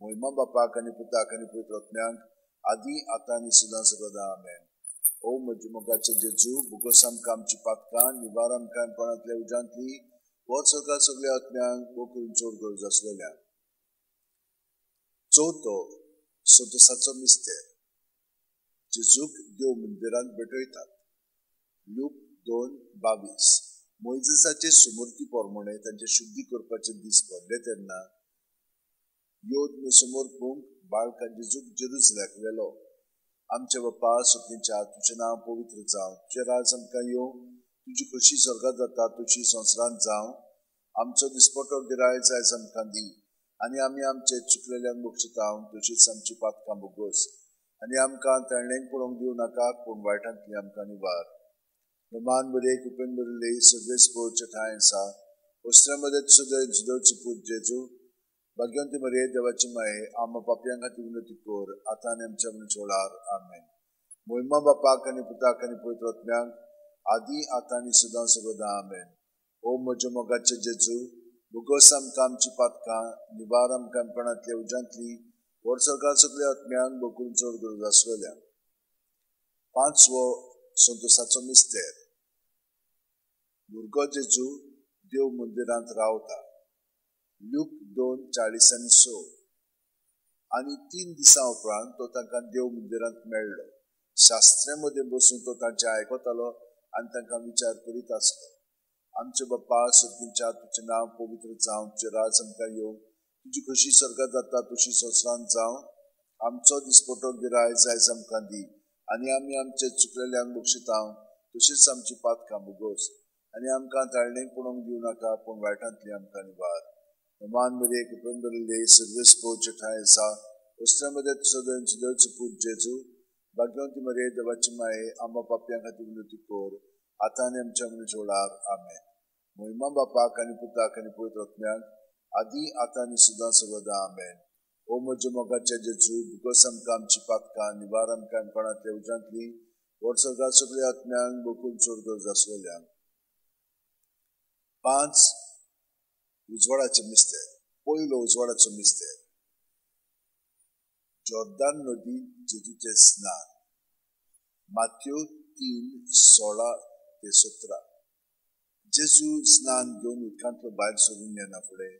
मोहिमा बापाक आनी पुताक आनी पवित्र आत्म्याक, आदी आतां आनी सदां सर्वदा आमेन. ओ म्हज्या मोगाचे जेजू, भोगोस आमकां आमची पातकां, निवार आमकां पणांतल्या उज्यांतली, वच सरकार सगळ्या आत्म्यांक भोव करून चड गरज आसलेल्या. चवथो संतोसाचो मिस्तेर. जेजूक देव मंदिरांत भेटयतात. लूक 2:22. मोयजेसाचे सुमूर्ती प्रमाणे तांचे शुद्धी करपाचे दीस भरले तेन्ना योद्न समर्पूंक बाळका जेजूक जेरुजल्याक व्हेलो. आमचे बाप्पा सर्गींच्या, तुजें नांव पवित्र जावं, तुजें राज आमकां येवं, तुजी खोशी स्वर्गांत जाता तशी संवसारांत जावं. आमचो दिसपटो गिरायज आयज आमकां दी आनी आमी आमचे चुकलेल्यांक बक्षिता तशीच आमची पातकां भोगोस आनी आमकां ताळणेक पळोवंक दिवं नाका, पूण वायटांतली आमकां निवार. नमान बरे कृपेन बरयले सगळे पोवचे ठांय आसा वस्त्रा मदत सुदय सुदोवचे पूत जेजू, भाग्यवंती मरिये देवाची माये, आमकां पापयां खातीर विनवती कर, आतां आनी आमच्या मरणाच्या वेळार आमेन. मोहिमा बापाक आनी पुताक आनी पवित्र आत्म्याक, आदी आतां आनी सदां सर्वदा आमेन. ओ म्हज्या मोगाचे जेजू, भोगोस आमकां आमची पातकां, निवार आमकां पणांतल्या उज्यांतली, व्हड सरकार सगळ्या आत्म्यांक भोव करून चड गरज आसलेल्या. पांचवो संतोसाचो मिस्तेर. भुरगो जेजू देव मंदिरांत रावता. लूक 2:40-6. आनी 3 दिसां उपरांत तो तांकां देव मंदिरांत मेळ्ळो. शास्त्र्या मदें बसून तो तांचें आयकतालो आनी तांकां विचार करीत आसलो. आमचे बाप्पा सर्गींच्या, तुजें नांव पवित्र जावं, तुजें राज आमकां येवं, तुजी खोशी स्वर्गांत जाता तशी संवसारांत जावं. आमचो दिसपटो गिरायज आयज आमकां दी आनी आमी आमचे चुकलेल्यांक बक्षिता तशीच आमची पातकां भोगोस आनी आमकां ताळणेक पळोवंक दिवं नाका, पूण वायटांतली आमकां निवार. नमान बरे कृपेन बरयले सगळे पोवचे ठांय आसा वस्त्रा मदत सदन सुदोवचे पूत जेजू, भाग्यवंती मरिये देवाची माये, आमकां पापयां खातीर विनवती कर, आतां आनी आमच्या मरणाच्या वेळार आमेन. मोहिमा बापाक आनी पुताक आनी पवित्र आत्म्याक, आदी आतां आनी सदां सर्वदा आमेन. ओ म्हज्या मोगाचे जेजू, भोगोस आमकां आमची पातकां, निवार आमकां पणांतल्या उज्यांतली, व्हड सरकार सगळ्या आत्म्यांक भोव करून चड गरज आसलेल्या. 5 उजवाडाचे मिस्तेर. पयलो उजवाडाचो मिस्तेर. जॉर्दान नदींत जेजूचें स्नान. माथ्यो 3:16-17. जेजू स्नान घेवन उदकांतलो भायर सरून येना फुडें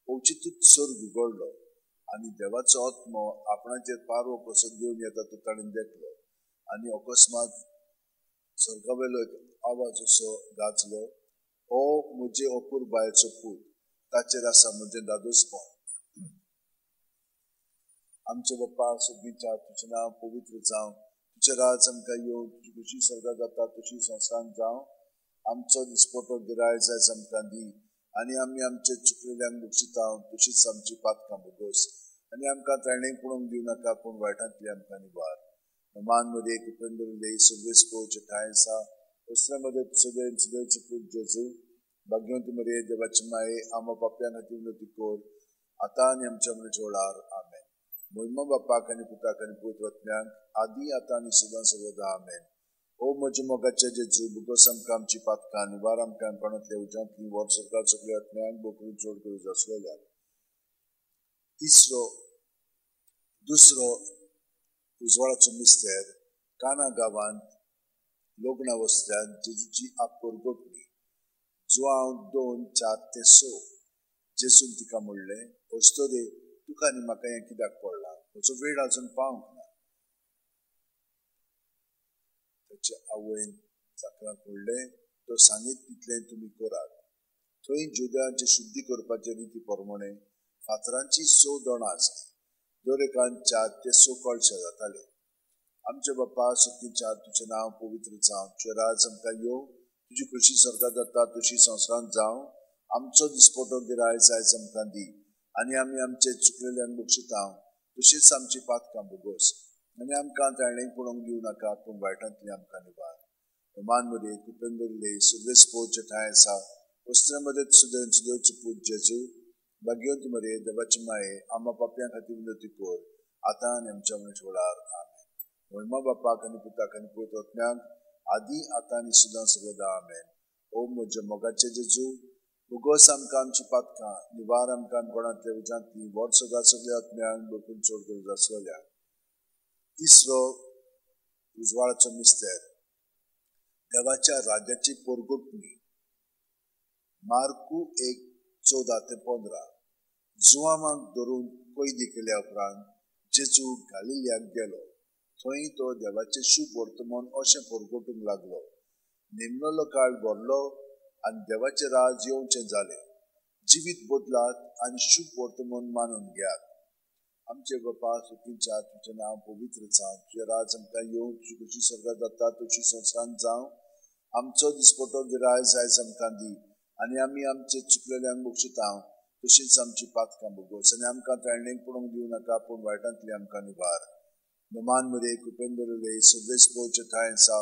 अवचितूच स्वर्ग उगडलो आनी देवाचो आत्मो आपणाचेर पारवो कसो घेवन येता तो ताणें देखलो. आनी अकस्मात स्वर्गावेलो एक आवाज असो गाजलो, ओ म्हजे अपुरबायेचो पूत, ताचेर आसा म्हजें दादोसपण. आमचे बाप्पा सर्गींच्या, तुजें नांव पवित्र जावं, तुजें राज आमकां येवं, तुजी खुशी स्वर्गांत जाता तशी संवसारांत जावं. आमचो दिसपटो गिरायज आयज आमकां दी आनी आमी आमचे चुकलेल्यांक बक्षिता तशीच आमची पातकां भोगोस आनी आमकां ताळणेक पळोवंक दिवं नाका, पूण वायटांतली आमकां निवार. नमान मरिये कृपेन बरयले सगळे पोवचे ठांय आसा वस्त्रा मदत सदय सुदोवचे पूत जेजू, भाग्यवंती मरिये देवाची माये, आमकां पापयां खातीर विनवती कर, आतां आनी आमच्या मरणाच्या वेळार आमेन. मोहिमा बापाक आनी पुताक आनी पवित्र आत्म्याक, आदी आतां आनी सदां सर्वदा आमेन. ओ म्हज्या मोगाचे जेजू, भोगोस आमकां आमची पातकां, निवार आमकां पणांतल्या उज्यांतली, व्हड सरकार सगळ्या आत्म्यांक भोव करून चड गरज आसलेल्या. दुसरो उजवाडाचो मिस्तेर. काना गांवांत लग्ना वस्त्यांत जेजूची आपरगटणी. जुआंव 2:4-6. जेजून तिका म्हणलें, अस्तोरे, तुका आनी म्हाका हें कित्याक पडलां? म्हजो वेळ अजून पावंक ना. ताचे आवयन चाकरांक म्हणलें, तो सांगीत तितलें तुमी करात. थंय जुद्यांचे शुद्धी करपाचे रिती प्रमाणे फातरांची 6 दोणां आसली. दर एकान 4 ते 6 कळशे जाताले. आमचे बाप्पा सर्गींच्या, तुजें नांव पवित्र जावं, तुजें राज आमकां येवं, तुजी खोशी स्वर्गांत जाता तशी संवसारांत जावं. आमचो दिसपटो गिरायज आयज आमकां दी आनी आमी आमचे चुकलेल्यांक बक्षिता तशीच आमची पातकां भोगोस आनी आमकां ताणें पळोवंक दिवं नाका, पूण वायटांतली आमकां निवार. मान मरे कृपेन भरिल्ले, सर्वेस्पोचे ठांय आसा, वस्त्रां मदत सुदैव सुदैवचो पूत जेजू, भाग्यवंती मरे देवाची माये, आमा पापयां खातीर विनंती कर आतां आनी आमच्या मरणाच्या वेळार. आमेन. मोहिमा बापाक आनी पुताक आनी पवित्र आत्म्याक, आदी आतां आनी सदां सर्वदा. आमेन. ओ म्हज्या मोगाचे जेजू, भोगोस आमकां आमची पातकां, निवार आमकां कोणांतल्या उज्यांतली, व्हड सदां सगळ्या आत्म्यांक बकून चड गरज आसलेल्या. तिसरो उजवाडाचो मिस्तेर, देवाच्या राज्याची पोरगुटणी. मार्कू 1:14-15. जुवामाक धरून कैदी केल्या उपरांत जेजू गालिलियाक गेलो. थंय तो देवाचें शुभ वर्तमान अशें पोरगोटूंक लागलो. निमणलो काळ भरलो आनी देवाचें राज येवचें जालें. जिवीत बदलात आनी शुभ वर्तमान मानून घेयात. आमचे बापा सुखींच्या, तुजें नांव पवित्र जावं, तुजें राज आमकां येवं, तुजी खुशी स्वर्गात जाता तशी संवसारांत जावं. आमचो दिसपटो गिरायज आयज आमकां दी आनी आमी आमचे चुकलेल्यांक बक्षिता तशीच आमची पातकां भोगोस आनी आमकां ताळणेक पडूंक दिवं नाका, पूण वायटांतली आमकां निवार. नमान मरे कृपेन भरिल्ले, सर्वेस्पोचे ठांय आसा,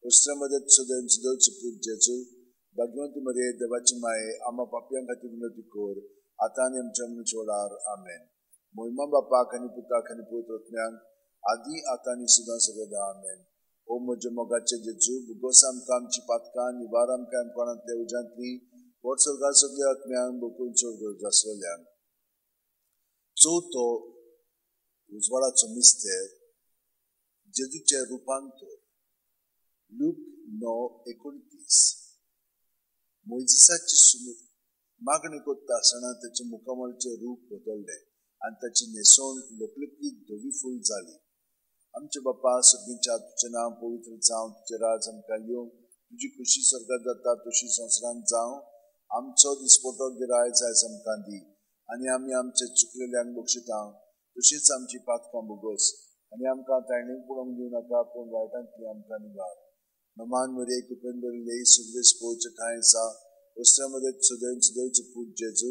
वस्त्रां मदत सदैव सदैवचो पूत जेजू, भाग्यवंती मरे देवाची माये, आमा पापयां खातीर विनंती कर आतां आनी आमच्या मरणाच्या वेळार. आमेन. मोहिमा बापाक आनी पुताक आनी पवित्र आत्म्याक, आदी आतां आनी सदां सर्वदा. आमेन. ओ म्हज्या मोगाचे जेजू, भोगोस आमकां आमची पातकां, निवार आमकां कोणांतल्या उज्यांतली, व्हड स्वर्गा सगळ्या आत्म्यांक बकून चड गरज आसलेल्यांक. चवथो उजवाडाचो मिस्तेर, जेजूचें रुपांतर. लूक 9:29. मोयजेसाची मागणी करता आसतना ताचें मुखामळचें रूप बदल्लें आनी ताची न्हेसवण लकलकीत धवी फूल जाली. आमचे बापा सगळींच्या, तुजें नांव पवित्र जावं, तुजें राज आमकां येवं, तुजी खुशी स्वर्गात जाता तशी संवसारांत जावं. आमचो दिसपटो गिरायज आयज आमकां दी आनी आमी आमचे चुकलेल्यांक बक्षिता तशीच आमची पातकां भोगोस आनी आमकां ताणें पळोवंक दिवं नाका, पूण वायटांतली आमकां निवार. नमान मरे कृपेन भरिल्ले, सर्वेस्पोचे ठांय आसा, वस्त्रां मदत सदैव सदैवचो पूत जेजू,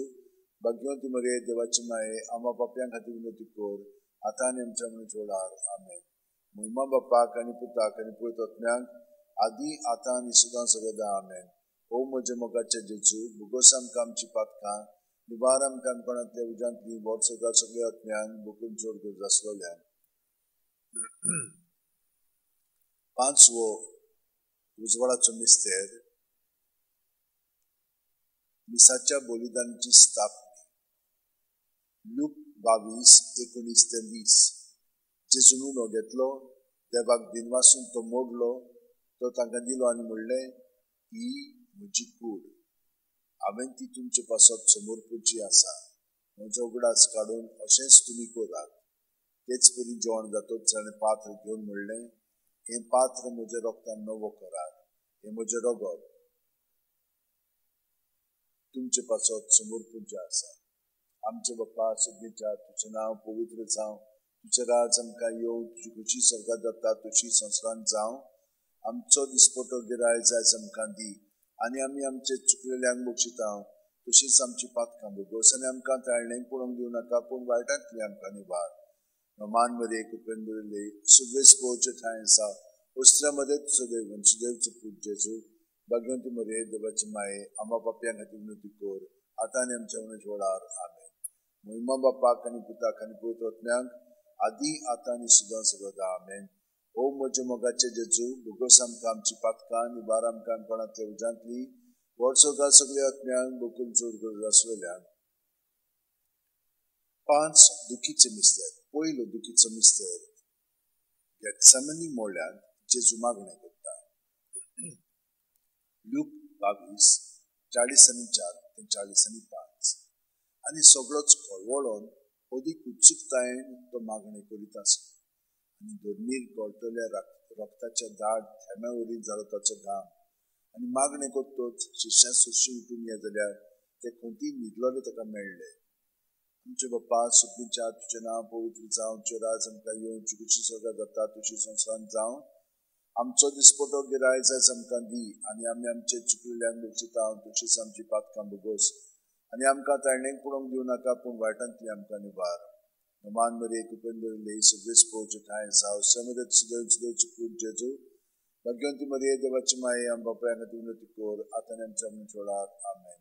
भाग्यवंती मरे देवाची माये, आमा पापयां खातीर विनंती कर आतां आनी आमच्या मरणाच्या वेळार. आमेन. मोहिमा बापाक आनी पुताक आनी पवित्र आत्म्याक, आदी आतां आनी सदां सर्वदा. आमेन. ओ म्हज्या मोगाचे जेजू, भोगोस आमकां आमची पातकां, निवार आमकां कोणांतल्या उज्यांतली, व्हड सगळ्या सगळ्या आत्म्यांक बकून चड गरज आसलेल्यांक. पांचवो उजवाडाचो मिस्तेर, मिसाच्या बलिदानाची स्थापना. लूक 22:19-20. जेजून उणो घेतलो, देवाक दिनवासून तो मोडलो, तो तांकां दिलो आनी म्हणलें, ही म्हजी कूड, हांवें ती तुमचे पासत समर्पूची आसा. म्हजो उगडास काडून अशेंच तुमी करात. तेच परी जेवण जातच ताणें पात्र घेवन म्हणलें, हें पात्र म्हज्या रोगतान नवो करात, हें म्हजें रगत तुमचे पासत समर्पूचें आसा. आमचे बापा सगळींच्या, तुजें नांव पवित्र जावं, तुजें राज आमकां येवं, तुजी खुशी स्वर्गात जाता तशी संवसारांत जावं. आमचो दिसपटो गिरायज आयज आमकां दी आनी आमी आमचे चुकलेल्यांक बक्षिता तशीच आमची पातकां भोगोस आनी आमकां ताळणेक पळोवंक दिवं नाका, पूण वायटांतली आमकां निवार. नमान मरे कृपेन भरिल्ले, सर्वेस्पोचे ठांय आसा, वस्त्रां मदत सदैव सदैवचो पूत जेजू, भाग्यवंती मरे देवाची माये, आमा पापयां खातीर विनंती कर आतां आनी आमच्या मरणाच्या वेळार. आमेन. मोहिमा बापाक आनी पुताक आनी पवित्र आत्म्याक, आदी आतां आनी सदां सर्वदा. आमेन. ओ म्हज्या मोगाचे जेजू, भोगोस आमकां आमची पातकां, निवार आमकां कोणांतल्या उज्यांतली, व्हड सगळ्या सगळ्या आत्म्यांक बकून चड गरज आसलेल्यांक. 5 दुखीचे मिस्तेर. पयलो दुखीचो मिस्तेर, गेत्सेमनी मोळ्यांत जेजू मागणें करता. लूक 22:44-45. आनी सगळोच कळवळोन अदीक उत्सुकतायेन तो मागणें करीत आसलो आनी धरणीर गळटल्या रक्ताच्या दाट थेंब्या वरी जालो ताचो घाम. आनी मागणें करतच शिश्यां सोशी उठून ये जाल्यार ते खंती न्हिदलोले ताका मेळ्ळे. आमचे बाप्पा सुखीच्या, तुजें नांव पवित्र जावं, तुजें राज आमकां येवं, तुजी खुशी स्वर्गात जाता तशी संवसारांत जावं. आमचो दिसपटो गिरायज आयज आमकां दी आनी आमी आमचे चुकलेल्यांक बक्षिता तशीच आमची पातकां भोगोस आनी आमकां ताळणेक पडोवंक दिवं नाका, पूण वायटांतली आमकां निवार. नमान मरे कृपेन भरिल्ले सगळेच पोवचे ठांय जावं समदत सुदैव सुदैवचो पूत जेजू भाग्यवंती मरिये देवाची माये आम बापाय खातीर विनवती कर आतां आनी आमच्या मरणाच्या वेळार. आमेन.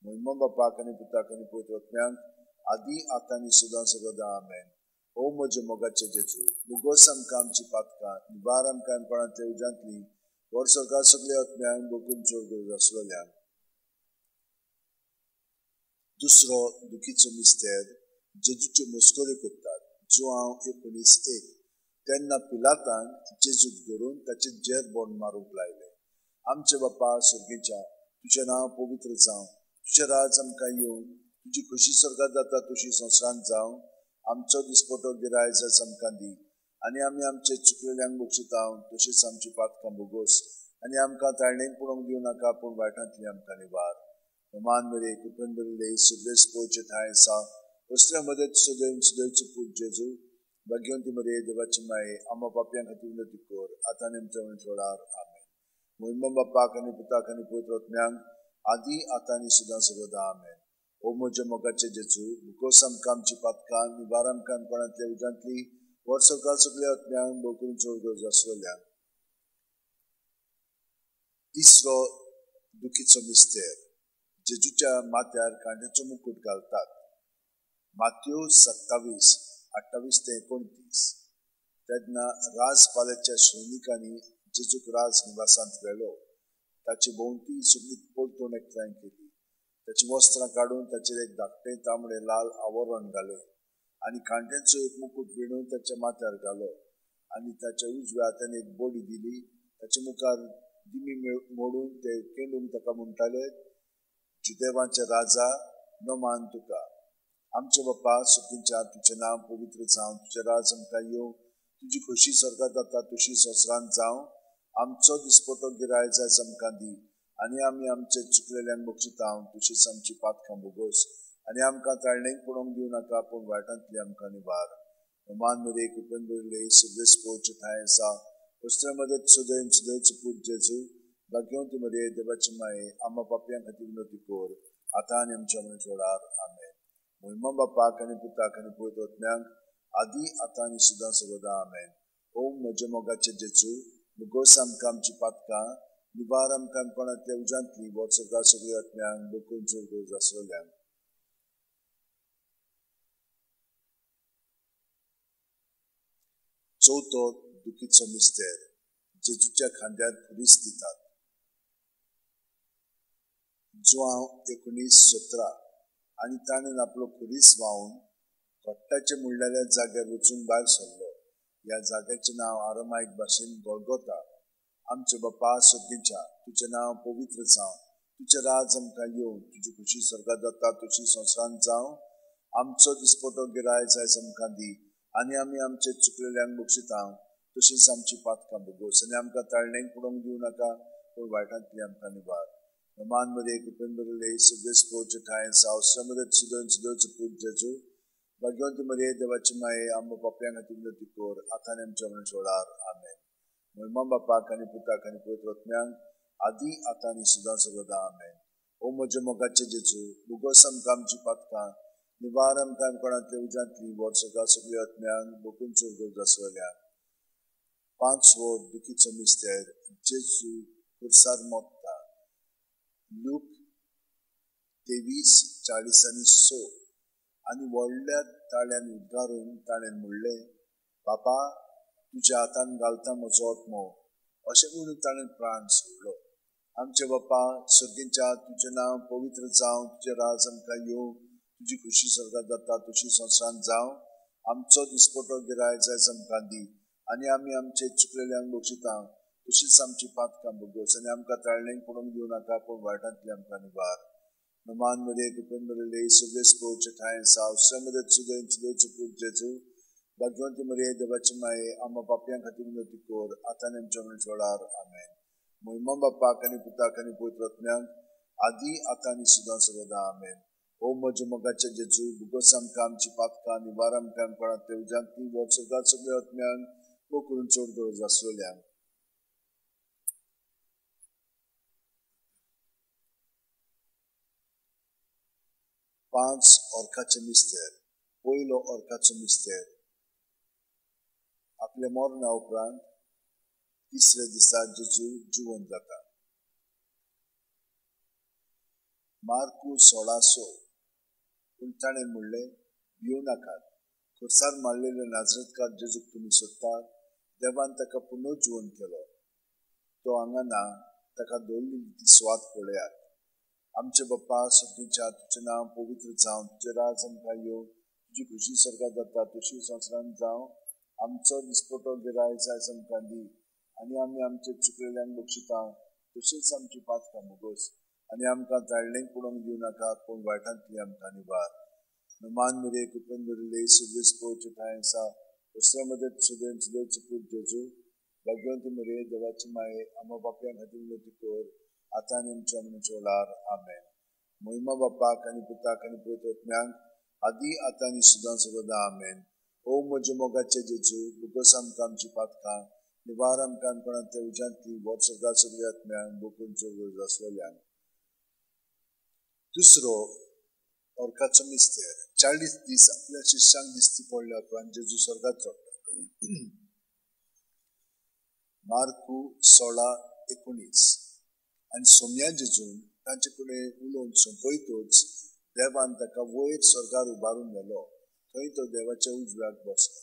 मोहिमा बापाक आनी पुताक आनी पवित्र आत्म्याक आदी आतां आनी सदां सर्वदा. आमेन. ओ म्हज्या मोगाचे जेजू, भोगोस आमकां आमची पातकां, निवार आमकां कोणांतल्या उज्यांतली, व्हर सरकार सगल्या आत्म्यांक बकून चड गरज आसलेल्यांक. दुसरो दुखीचो मिस्तेर जेजूच्यो मस्कऱ्यो करतात. जुआंव 19:1. तेन्ना पिलातान जेजूक धरून ताचे जेर बोंड मारूंक लायले. आमचे बापा सर्गेच्या, तुजें नांव पवित्र जावं, तुजें राज आमकां येवं, तुजी खोशी स्वर्गात जाता तशी संवसारांत जावं. आमचो दिसपटो गिरायज आयज आमकां दी आनी आमी आमचे चुकलेल्यांक बक्षिता तशीच आमची पातकां भोगोस आनी आमकां ताळणेक पडोवंक दिवं नाका, पूण वायटांतली आमकां निवार. नमान मरे कृपेन भरिल्ले सगळेच पोवचे ठांय आसा वस्त्रा मदत सदैव सदैवचो पूत जेजू भाग्यवंती मरे देवाची माये आम्हा पापयां खातीर विनवती कर आतां आनी आमच्या मरणाच्या वेळार. आमेन. मोहिमा बापाक आनी पुताक आनी पवित्र आत्म्याक आदी आतां आनी सदां सर्वदा. आमेन. ओ म्हज्या मोगाचे जेजू, भोगोस आमकां आमची पातकां, निवार आमकां कोणांतल्या उज्यांतली, व्हर सरकार सगल्या आत्म्यांक भोगून चड गरज आसलेल्यांक. तिसरो दुखीचो मिस्तेर जेजूच्या माथ्यार कांड्याचो मुकूट घालतात. मात्यो 27:28-29. तेन्ना राजपाल्याच्या सैनिकांनी जेजूक राज निवासांत व्हेलो. ताची भोंवती सगळी पलतूण एकठांय केली. ताची वस्त्रां काडून ताचेर एक धाकटें तांबडें लाल आवरण घालें आनी कांट्यांचो एक मुकूट विणून ताच्या माथ्यार घालो आनी ताच्या उजव्या हातान एक बडी दिली. ताचे मुखार दिमी मोडून ते केंडूंक ताका म्हणटाले, जुदेवांचे राजा नमान तुका. आमचे बापा सुखींच्या, तुजें नांव पवित्र जावं, तुजें राज आमकां येवं, तुजी खोशी स्वर्गात जाता तशी संवसारांत जावं. आमचो दिसपटो गिरायज आयज आमकां दी आनी आमी आमचे चुकलेल्यांक बक्षिता तशीच आमची पातकां भोगोस आनी आमकां ताळणेक पडोवंक दिवं नाका, पूण वायटांतली आमकां निवार. नमान मरे कृपेन भरिल्ले सगळेच पोवचे ठांय आसा वस्त्रा मदत सदैव सदैवचो पूत जेजू भाग्यवंती मरिये देवाची माये आम्हा पापयां खातीर विनवती कर आतां आनी आमच्या मरणाच्या वेळार. आमेन. मोहिमा बापाक आनी पुताक आनी पवित्र आत्म्याक आदी आतां आनी सदां सर्वदा. आमेन. ओ म्हज्या मोगाचे जेजू, भोगोस आमकां आमची पातकां, निवार आमकां कोणांतल्या उज्यांतली, व्हर सरकार सगल्या आत्म्यांक बकून चड गरज आसलेल्यांक. चवथो दुखीचो मिस्तेर जेजूच्या खांद्यार खुरीस दितात. जुआंव 19:17. आनी ताणें आपलो खुरीस व्हांवन खोट्टाचे म्हणलेल्या जाग्यार वचून भायर सरलो. ह्या जाग्याचें नांव आरमायक भाशेन गोलगोता. आमचे बापा सर्गेच्या, तुजें नांव पवित्र जावं, तुजें राज आमकां येवं, तुजी खोशी स्वर्गात जाता तशी संवसारांत जावं. आमचो दिसपटो गिरायज आयज आमकां दी आनी आमी आमचे चुकलेल्यांक बक्षिता तशीच आमची पातकां भोगोस आनी आमकां ताळणेक पडोवंक दिवं नाका, पूण वायटांतली आमकां निवार. नमान मरे कृपेन भरिल्ले सगळेच पोवचे ठांय आसा समदत सुदैव सदैवचो पूत जेजू भाग्यवंती मरिये देवाची माये आम्हा पापयां खातीर विनवती कर आतां आनी आमच्या मरणाच्या वेळार. आमेन. मोहिमा बापाक आनी पुताक आनी पवित्र आत्म्याक आदी आतां आनी सदां सर्वदा. आमेन. ओ म्हज्या मोगाचे जेजू, भोगोस आमकां आमची पातकां, निवार आमकां कोणांतल्या उज्यांतली, व्हर सरकार सगल्या आत्म्यांक बकून चड गरज आसलेल्यांक. पांचवो दुखीचो मिस्तेर जेजू खुर्सार मोडटा. लूक 23:40-6. आनी व्हडल्या ताळ्यान उद्गारून ताणें म्हणलें, बापा तुज्या हातान घालता म्हजो आत्मो. अशें म्हणून ताणें प्राण सोडलो. आमचे बापा सर्गेच्या, तुजें नांव पवित्र जावं, तुजें राज आमकां येवं, तुजी खोशी स्वर्गात जाता तशी संवसारांत जावं. आमचो दिसपटो गिरायज आयज आमकां दी आनी आमी आमचे चुकलेल्यांक बक्षिता तशीच आमची पातकां भोगोस आनी आमकां ताळणेक पडोवंक दिवं नाका, पूण वायटांतली आमकां निवार. नमान मरे कृपेन भरिल्ले सगळेच पोवचे ठांय आसा समदत सुदैव सदैवचो पूत जेजू भाग्यवंती मरिये देवाची माये आम्हा पापयां खातीर विनवती कर आतां आनी आमच्या मरणाच्या वेळार. आमेन. मोहिमा बापाक आनी पुताक आनी पवित्र आत्म्याक आदी आतां आनी सदां सर्वदा. आमेन. ओ म्हज्या मोगाचे जेजू, भोगोस आमकां आमची पातकां, निवार आमकां कोणांतल्या उज्यांतली, व्हर सरकार सगल्या आत्म्यांक करून चड गरज आसलेल्यांक. 5 ऑर्काचे मिस्तेर. पयलो ऑर्काचो मिस्तेर आपल्या मरणा उपरांत तिसऱ्या दिसा जेजू जिवन जाता. मार्कू 16:6. पूण ताणें म्हणलें, भिवू नाकात, खुर्सार मारलेल्या नाजरेतकार जेजूक तुमी सोदतात. देवान ताका पुनः जिवन केलो. तो हांगा ना, ताका दवरलेली ती सुवात पळयात. आमचे बाप्पा सर्गीच्या, तुजें नांव पवित्र जावं, तुजें राज आमकां येवं, तुजी खुशी स्वर्गात जाता तशी संवसारांत जावं. आमचो दिसपटो गिरायच आयज आमकां दी, आनी आमी आमचे चुकलेल्यांक बक्षिता तशीच आमची पातकां भोगोस, आनी आमकां ताळणेक पडोवंक दिवं नाका, पूण वायटांतली आमकां निवार. मान मरे कृपेन भरिल्ले, सुदेस पळोवचे ठांय आसा, दुसऱ्या मदत सुदेन सुदेवचो पूत जेजू, भाग्यवंती मरे देवाची माये, आमा बापयां खातीर विनवती कर, आतां आनी आमच्या मरणाच्या वेळार. आमेन. महिमा बापाक आनी पुताक आनी पवित्र आत्म्याक, आदी आतां आनी सदां सर्वदा. आमेन. ओ म्हज्या मोगाचे जेजू, भोगोस आमकां आमची पातकां, निवार आमकां कोणांतल्या उज्यांतली, व्हर स्वर्गा सगळ्या आत्म्यांक, बोकून चड गरज आसलेल्यांक. दुसरो ऑर्काचो मिस्तेर. 40 दीस आपल्या शिष्यांक दिसती पडल्या उपरांत जेजू स्वर्गात चडटा. मार्कू 16:19. आनी सोम्या जेजून तांचे कडेन उलोवन सोंपयतच देवान ताका वयर स्वर्गार उबारून व्हेलो. थंय तो देवाच्या उजव्याक बसलो.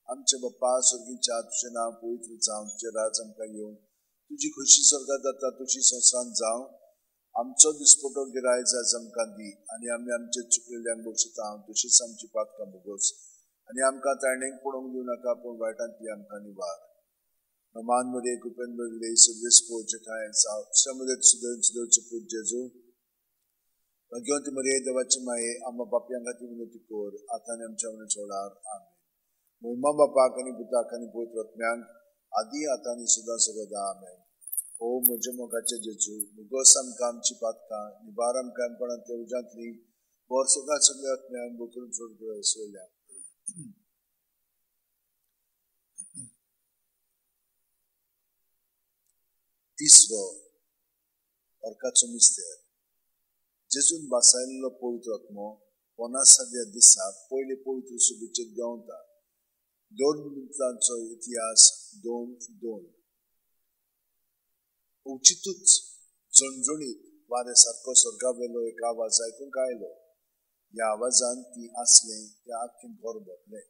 आमचे बाप्पा स्वर्गीच्या, तुजें नांव पवित्र जावं, तुजें राज आमकां येवं, तुजी खुशी स्वर्गात जाता तशी संवसारांत जावं. आमचो दिसपटो गिरायच आयज आमकां दी, आनी आमी आमचे चुकलेल्यांक बक्षिता तशीच आमची पातकां भोगोस, आनी आमकां ताळणेक पडोवंक दिवं नाका, पूण वायटांतली आमकां निवार. मान मरे कृपेन भरिल्ले, सुदेस पळोवचे ठांय आसा, मदत सुदेन सुदेवचो पूत जेजू, भाग्यवंती मरे देवाची माये, आमा बापयां खातीर विनवती कर, आतां आनी आमच्या मरणाच्या वेळार. आमेन. महिमा बापाक आनी पुताक आनी पवित्र आत्म्याक, आदी आतां आनी सदां सर्वदा. आमेन. ओ म्हज्या मोगाचे जेजू, भोगोस आमकां आमची पातकां, निवार आमकां कोणांतल्या उज्यांतली, व्हर सदां सगळ्या आत्म्यांक, बोकरून चड गरज आसलेल्यांक. तिसरो ऑर्काचो मिस्तेर. जेजून भासायल्लो पवित्र आत्मो 50व्या दिसा पयले पवित्र सुबेचेर देंवता. 2 मिनटांचो इतिहास 2:2. अवचितूच झणझणीत वाऱ्या सारको स्वर्गावेलो एक आवाज आयकूंक आयलो. ह्या आवाजान ती आसलें त्या आख्खें घर भरलें.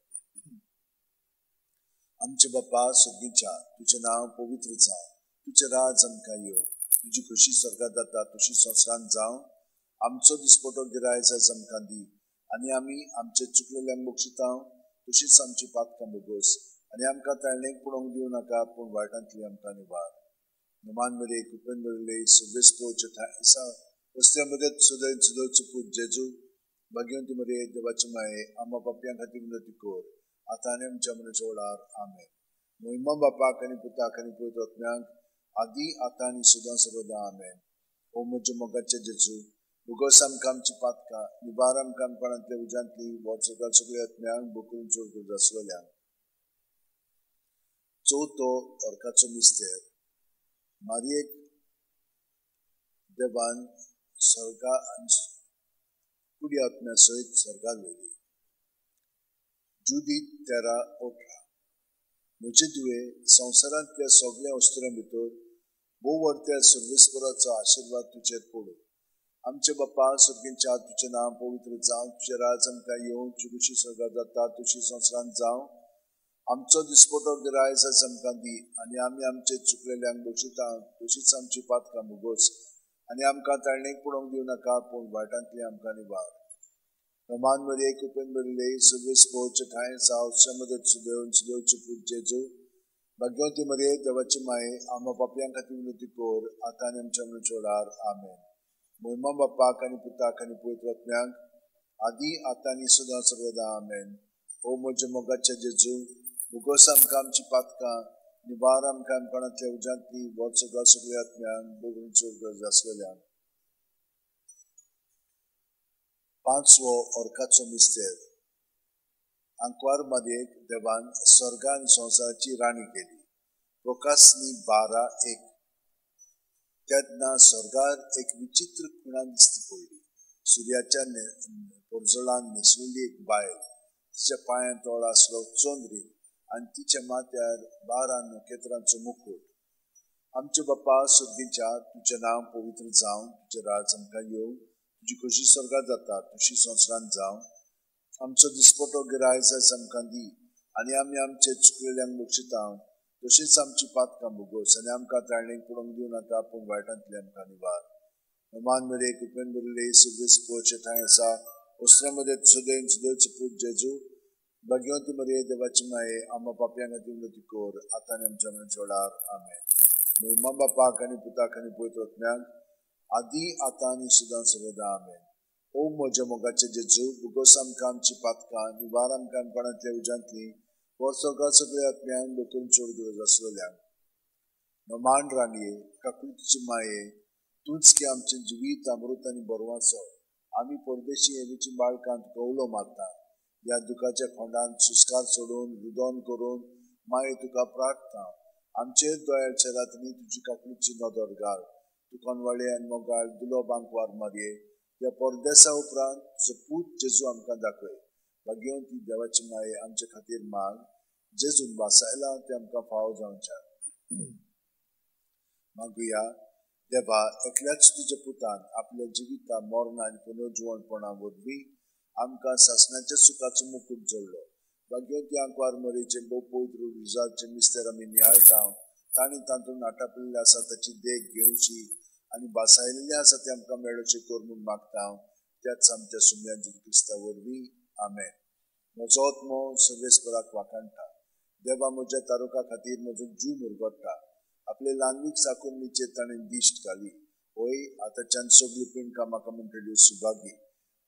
आमचे बाप्पा सर्गीच्या, तुजें नांव पवित्र जावं, तुजें राज आमकां येवं, तुजी खुशी स्वर्गात जाता तशी संवसारांत जावं. आमचो दिसपटो गिरायच आयज आमकां दी, आनी आमी आमचे चुकलेल्यांक बक्षिता तशीच आमची पातकां भोगोस, आनी आमकां ताळणेक पडोवंक दिवं नाका, पूण वायटांतली आमकां निवार. मान मरे कृपेन भरिल्ले, सुदेस पळोवचे ठांय आसा, वस्त्या मदत सुदेन सुदेवचो पूत जेजू, भाग्यवंती मरे देवाची माये, आमा पापयां खातीर विनवती कर, आतां आनी आमच्या मरणाच्या वेळार. आमेन. महिमा बापाक आनी पुताक आनी पवित्र आत्म्याक, आदी आतां आनी सदां सर्वदा. आमेन. ओ म्हज्या मोगाचे जेजू, भोगोस आमकां आमची पातकां, निवार आमकां कोणांतल्या उज्यांतली, व्हर स्वर्गा सगळ्या आत्म्यांक, बोकरून चड गरज आसलेल्यांक. चवथो ऑर्काचो मिस्तेर. मारयेक देवान स्वर्गा आनी कुडी आत्म्या सयत स्वर्गार व्हेली. जुदीत 13:18. म्हजे दुवे, संवसारांतल्या सगळ्या वस्तुरां भितर भोव व्हडत्या सर्वेस्पराचो आशिर्वाद तुजेर पडूं. आमचे बाप्पा सर्गीच्या, तुजें नांव पवित्र जावं, तुजें राज आमकां येवं, तुजी खुशी स्वर्गात जाता तशी संवसारांत जावं. आमचो दिसपटो गिरायच आयज आमकां दी, आनी आमी आमचे चुकलेल्यांक बक्षिता तशीच आमची पातकां भोगोस, आनी आमकां ताळणेक पडोवंक दिवं नाका, पूण वायटांतली आमकां निवार. मान मरे कृपेन भरिल्ले, सुदेस पळोवचे ठांय आसा, मदत सुदेवन सुदेवचो पूत जेजू, भाग्यवंती मरे देवाची माये, आमा पापयां खातीर विनवती कर, आतां आनी आमच्या मरणाच्या वेळार. आमेन. महिमा बापाक आनी पुताक आनी पवित्र आत्म्याक, आदी आतां आनी सदां सर्वदा. आमेन. ओ म्हज्या मोगाचे जेजू, भोगोस आमकां आमची पातकां, निवार आमकां कोणांतल्या उज्यांतली, व्हर सगळ्या सगळ्या आत्म्यांक, बोगून चड गरज आसलेल्यांक. 5वो ऑर्काचो मिस्तेर. आंकवार मारयेक देवान स्वर्गा आनी संवसाराची राणी केली. प्रोकासनी 12:1. तेन्ना स्वर्गार एक विचित्र खुणा दिसती पडली. सुर्याच्या पोरजोळान न्हेसलेली एक बायल, तिच्या पांयां तोळ आसलो चंद्री आनी तिच्या माथ्यार 12 नखेत्रांचो मुकूट. आमचे बाप्पा सर्गीच्या, तुजें नांव पवित्र जावं, तुजें राज आमकां येवं, तुजी खोशी स्वर्गात जाता तशी संवसारांत जावं. आमचो दिसपटो गिरायस आयज आमकां दी आनी आमी आमचे चुकलेल्यांक बक्षिता तशीच आमची पातकां भोगोस आनी आमकां ताळणेक पडोवंक दिवं नाका, पूण वायटांतले आमकां निवार. नमान मरे कृपेन भरिल्ले सुबेस पोचे ठांय आसा, वस्त्रा मदें सदैव सदैवचो पूत जेजू, भाग्यवंती मरिये देवाची माये, आम्हा पापयां खातीर विनंती कर आतां आनी आमच्या मरणाच्या वेळार. आमेन. म्हयमा बापाक आनी पुताक आनी पवित्र आत्म्याक, आदी आतां आनी सदां सर्वदा. आमेन. ओ म्हज्या मोगाचे जेजू, भोगोस आमकां आमची पातकां, निवार आमकां कोणांतल्या उज्यांतली, वर्सभर सगळ्या आत्म्यांक बोकून चड गरज आसलेल्यांक. नमान राणये, काकुळतीची माये, तूंच की आमचें जिवीत अमृत आनी बरवाचो, आमी परदेशी हेवीची बाळकांत कवलो मारता. ह्या दुखाच्या खोंडांत सुस्कार सोडून रुदन करून माये तुका प्रार्थना. आमचेर दयाळच्या रातनी तुजी काकुळतीची नदर घाल. तूं कोनवाळे आनी मोगाळ दुलो बांकवार मारये. ह्या परदेसा उपरांत तुजो पूत जेजू आमकां दाखय. भाग्यवंती देवाची माये आमचे खातीर माग, जेजून वासायला तें आमकां फावो जावच्या. मागुया. देवा, एकल्याच तुज्या पुतान आपल्या जिविता मरणा आनी पुनर्जिवणपणा वरवीं आमकां सासणाच्या सुखाचो मुकूट जोडलो. भाग्यवंती आंकवार मरेचे भोव पवित्र रुजाचे मिस्तेर आमी नियाळटा, तांणी तातूंत आटापिल्लें आसा ताची देख घेवची आनी बासायलेलें आसा तें आमकां मेळोवचें कर म्हूण मागता, त्याच आमच्या सुम्या जेजू क्रिस्ता वरवीं. आमेन. म्हजो आत्मो सर्वेस्पराक वाखाणटा. देवा म्हज्या तारुका खातीर म्हजो जीव मुरगडटा. आपले ल्हानवीक साकुर्णीचेर ताणें दिश्ट घाली. होय, आतांच्यान सगळीं पिंडकां म्हाका म्हणटल्यो सुभागी.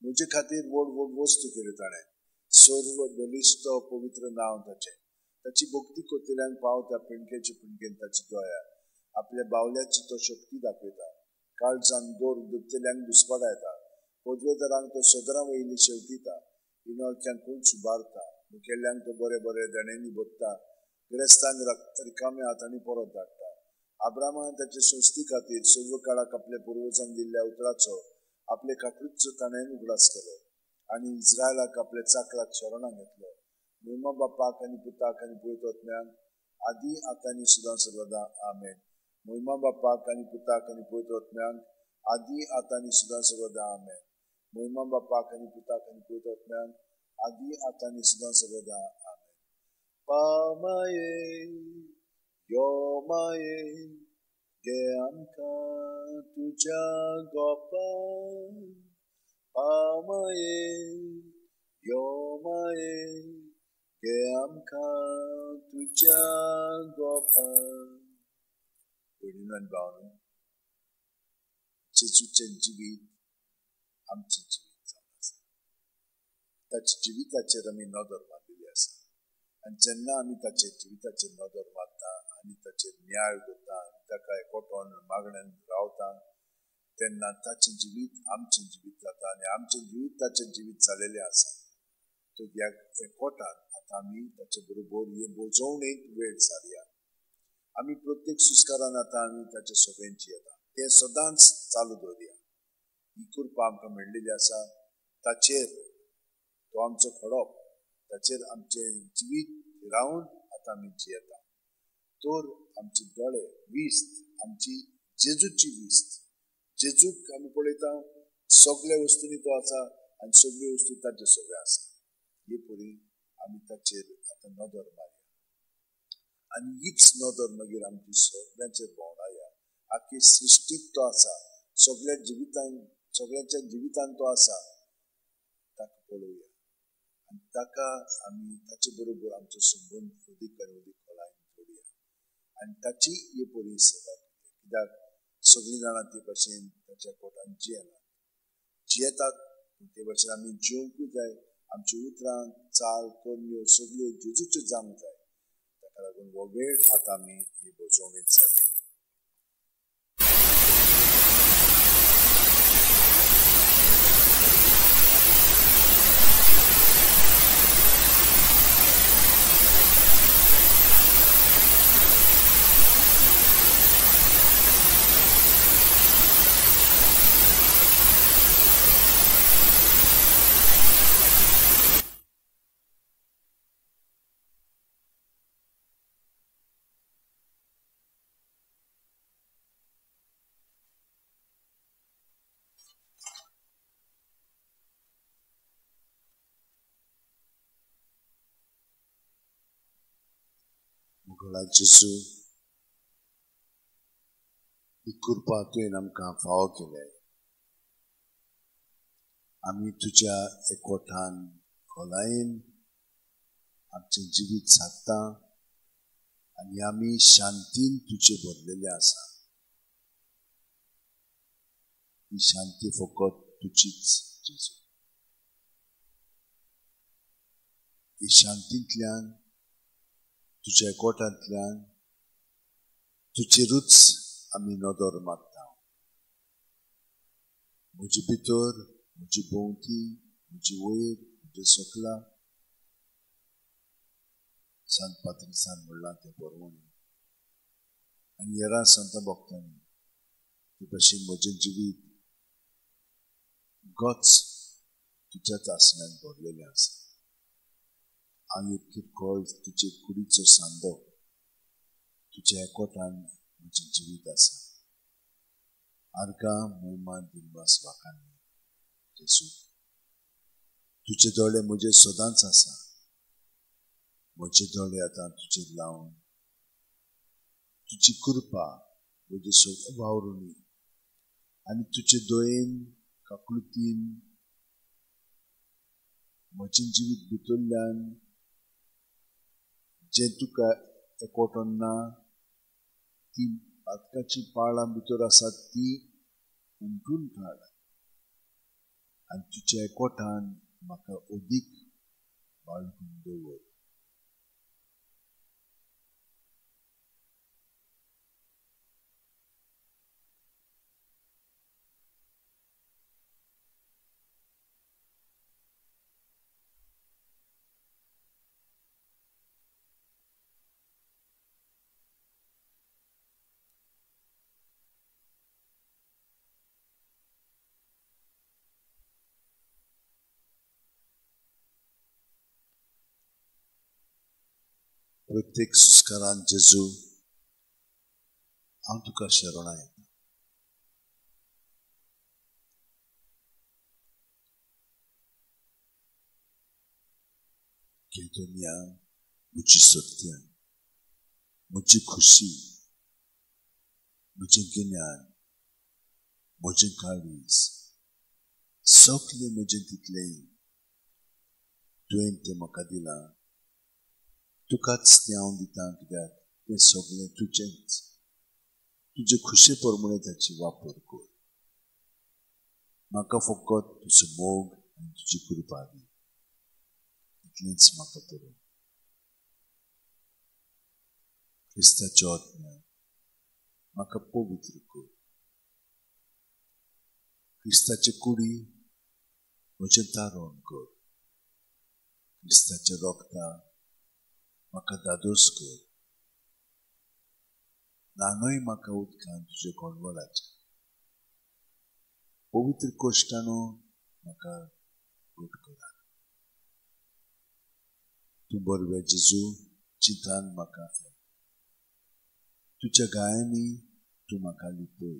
म्हजे खातीर व्हड व्हड वस्तू केल्यो ताणें. सर्व बलिश्ट पवित्र नांव ताचें. ताची भक्ती करतल्यांक पावता पिंडकेचे पिंडकेन ताची दया. आपल्या बावल्याची तो शक्ती दाखयता. काळजान गोर दुखतल्यांक दुस्पाडायता. पदवेदारांक तो सदरां वयली शेवटिता. इनोळक्यांक कोण सुबारता. मुखेल्यांक तो बरे बरे देण्यांनी भरता. गिरेस्तांक रिकाम्या हातांनी परत धाडटा. आब्रामान ताचे संस्थी खातीर सर्व काळाक आपल्या पुर्वजांक दिल्ल्या उतराचो आपले काकुळतीचो ताणें उगडास केलो आनी इस्रायलाक आपल्या चाकराक शरणां घेतलो. म्हयमा बापाक आनी पुताक आनी पवित्र आत्म्याक, आदी आतां आनी सदां सर्वदा. आमेन. म्हयमा बापाक आनी पुताक आनी पवित्र आत्म्याक, आदी आतां आनी सदां सर्वदा. आमेन. म्हयमा बापाक आनी पुताक आनी पवित्र आत्म्याक, आदी आतां आनी सदां सर्वदा. आमेन. पामाये यो माये, घे आमकां तुज्या गोपान. पामाये यो माये, घे आमकां तुज्या गोपान. भयणीनो आनी भावांनो, जेजूचें जिवीत आमचें जिवीत जावन आसा. ताच्या जिविताचेर आमी नदर मारलेली आसा आनी जेन्ना आमी ताचेर जिविताचेर नदर मारता आनी ताचेर न्याय करता आनी ताका एकवटोन मागण्यान रावता, तेन्ना ताचें जिवीत आमचें जिवीत जाता आनी आमचें जिवीत ताचें जिवीत जालेलें आसा. तर ह्या एकवटान आतां आमी ताचे बरोबर हे बोजवणेक वेळ सारया. आमी प्रत्येक सुस्कारान आतां आमी ताचे सोबेन जियेता. तें सदांच चालू दवरया. ही कृपा आमकां मेळ्ळेली आसा. ताचेर तो आमचो खडप, ताचेर आमचें जिवीत रावन आतां आमी जियेता. तर आमचे दोळे विस्त, आमची जेजूची विस्त, जेजूक आमी पळयता सगळ्या वस्तूंनी तो आसा आनी सगळ्यो वस्तू ताचे सगळ्यो आसा. हे परी आमी ताचेर आतां नदर मारया आनी हीच नदर मागीर आमची सगळ्यांचेर भोंवडाया. आख्खी सृश्टीक तो आसा, सगळ्या जिवितान, सगळ्यांच्या जिवितान तो आसा. ताका पळोवया आनी ताका आमी ताचे बरोबर आमचो संबंद अदीक आनी अदीक खोलायेन जोडया आनी ताची हे परी सेवा करया. कित्याक सगळीं जाणां ते भाशेन ताच्या कोटान जियेनात, जियेतात, पूण ते भाशेन आमी जिवंकूय जाय. आमची उतरां, चाल, करण्यो सगळ्यो जेजूच्यो जावंक जाय. ताका लागून हो वेळ आतां आमी ही बसवणेंत जातली. घोडा जेजू, ही कृपा तुवें आमकां फावो केल्या. आमी तुज्या एकवटान खोलायेन आमचें जिवीत सादता आनी आमी शांतीन तुजे भरलेले आसा. ही शांती फकत तुजीच जेजू. ही शांतींतल्यान, तुज्या एकवटांतल्यान तुजेरूच आमी नदर मारता. म्हजे भितर, म्हजी भोंवती, म्हजी वयर, म्हजे सकला संत पात्रिसान म्हणलां तें बरोवणी आनी हेरां संत भक्तांनी ते भशेन म्हजें जिवीत गच तुज्याच आसण्यान भरलेलें आसा. हांव एक किरकोळ तुजे कुडीचो सांदो, तुज्या एकवटान म्हजें जिवीत आसा. आर्गां महिमा दिनवास वाखाणणी जेजू. तुजे दोळे म्हजे सदांच आसा. म्हजे दोळे आतां तुजेर लावन तुजी कृपा म्हजे सगळें वावरुनी आनी तुजे दयेन काकळुतीन म्हजें जिवीत भितरल्यान जें तुका एकवटन ना ती पातकाची पाळां भितर आसात ती उमटून काड आनी तुज्या एकवटान म्हाका अदीक बाळगून दवर. प्रत्येक सुस्कारान जेजू हांव तुका शरणां येता. घे दुनिया म्हजी सत्या, म्हजी खुशी, म्हजें गिन्यान, म्हजें काळीज, सगलें म्हजें तितलें तुवें तें म्हाका दिलां. तुकाच तें हांव दितां कित्याक तें सगळें तुजेंच. तुजे खुशे प्रमाणे ताची वापर कर. म्हाका फकत तुजो मोग आनी तुजी कृपा दी, इतलेंच म्हाका पुरो. क्रिस्ताच्या आत्म्यान म्हाका पवित्र कर. क्रिस्ताचे कुडी म्हजें तारण कर. क्रिस्ताच्या रोगता म्हाका दादोस कर. न्हाणय म्हाका उदकान तुजे कोणवळाचें. पवित्र कोश्टानो म्हाका घट करात. तूं बरवे जेजू, चिंतान म्हाका आयक. तुज्या गायांनी तूं म्हाका लिपय.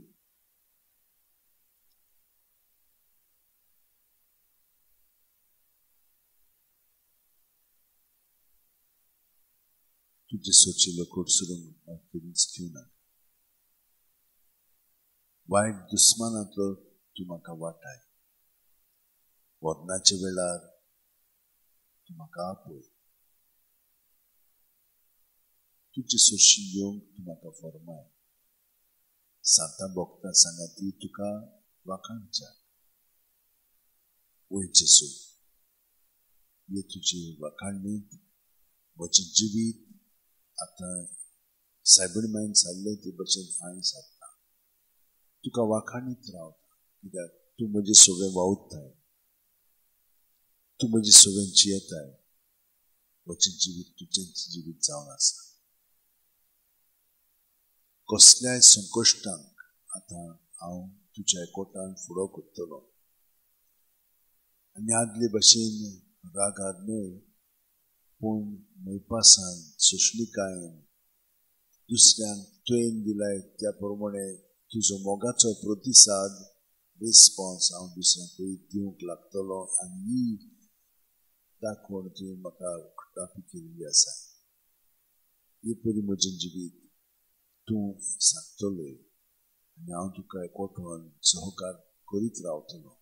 तुजे सोचिलो कोडसरून म्हाका केन्नाच दिवं नाका. वायट दुस्मानांतलो तूं म्हाका वाटाय. मरणाच्या वेळार तूं म्हाका आपय. तुजे सोशी येवंक तूं म्हाका फर्माय. सांतां भोगता सांगाती तुका वाखाणच्या. वय जेजू, हे तुजे वाखाणणींत म्हजें जिवीत आतां सायबीण मायन सारलें ते भशेन हांवें सारता. तुका वाखाणीत रावता कित्याक तूं म्हजें सगळें वावुरताय, तूं म्हजें सगळें जियेताय. म्हजें जिवीत तुजेंच जिवीत जावन आसा. कसल्याय संकश्टांक आतां हांव तुज्या एकवटान फुडो करतलो आनी आदले भशेन रागार न्हय पूण मोयपासान, सोंसणीकायेन दुसऱ्यांक तुवें दिलाय त्या प्रमाणे तुजो मोगाचो प्रतिसाद, रिस्पॉन्स हांव दुसऱ्यांकूय दिवंक लागतलो आनी ही दाखवण तुवें म्हाका उक्तापी केल्ली आसा. हे परी म्हजें जिवीत तूं सागतलोय आनी हांव तुका एकवटून सहकार करीत रावतलो.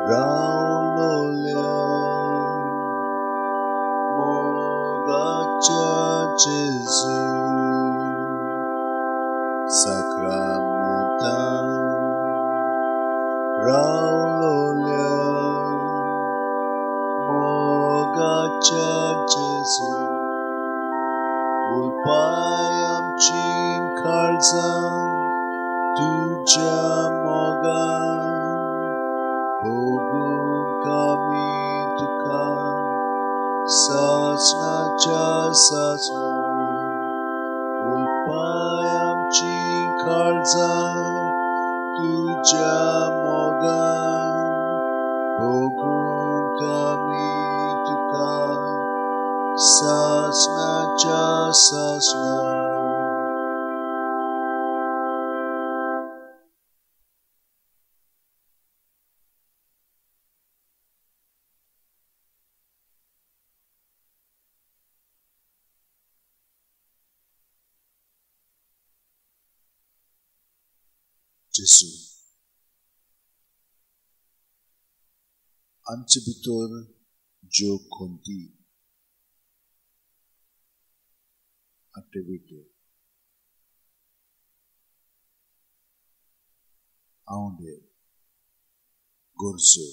रावलोल्या मोगाच्या जेजू साक्रामेंतान रावलोल्या मोगाच्या जेजू उलपाय आमची काळजां तुज्या मोगान भोगूंक आमी तुका सासणाच्या सासणा उलपाय आमची काळजां तुज्या मोगान भोगूंक आमी तुका सासणाच्या सासणा. जेजू आमचे भितर ज्यो खंती आटेविटे आंवडे गरजो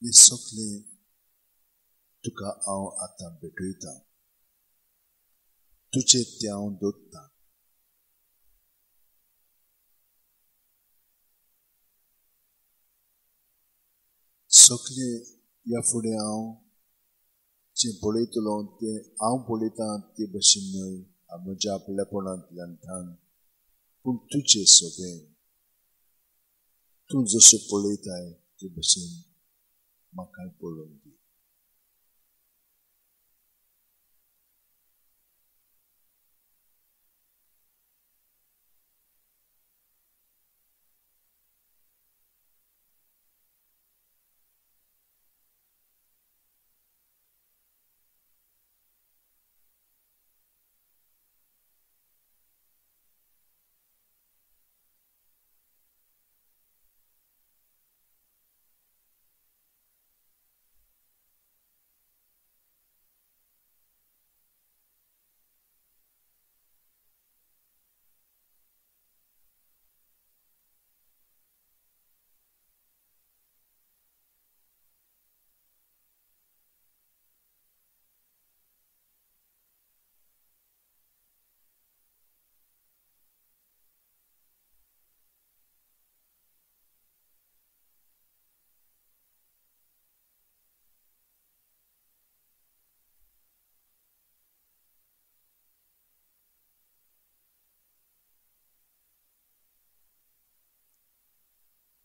हे सगळे तुका हांव आतां भेटयतां, तुजे ते हांव दवरतां. सगळे ह्या फुडें हांव जें पळयतलो तें हांव पळयतां ते भशेन न्हय, म्हज्या आपल्यापणांतल्यान थान, पूण तुजे सोबेन तूं जसो पळयताय ते भशेन म्हाका पळोवंक दी.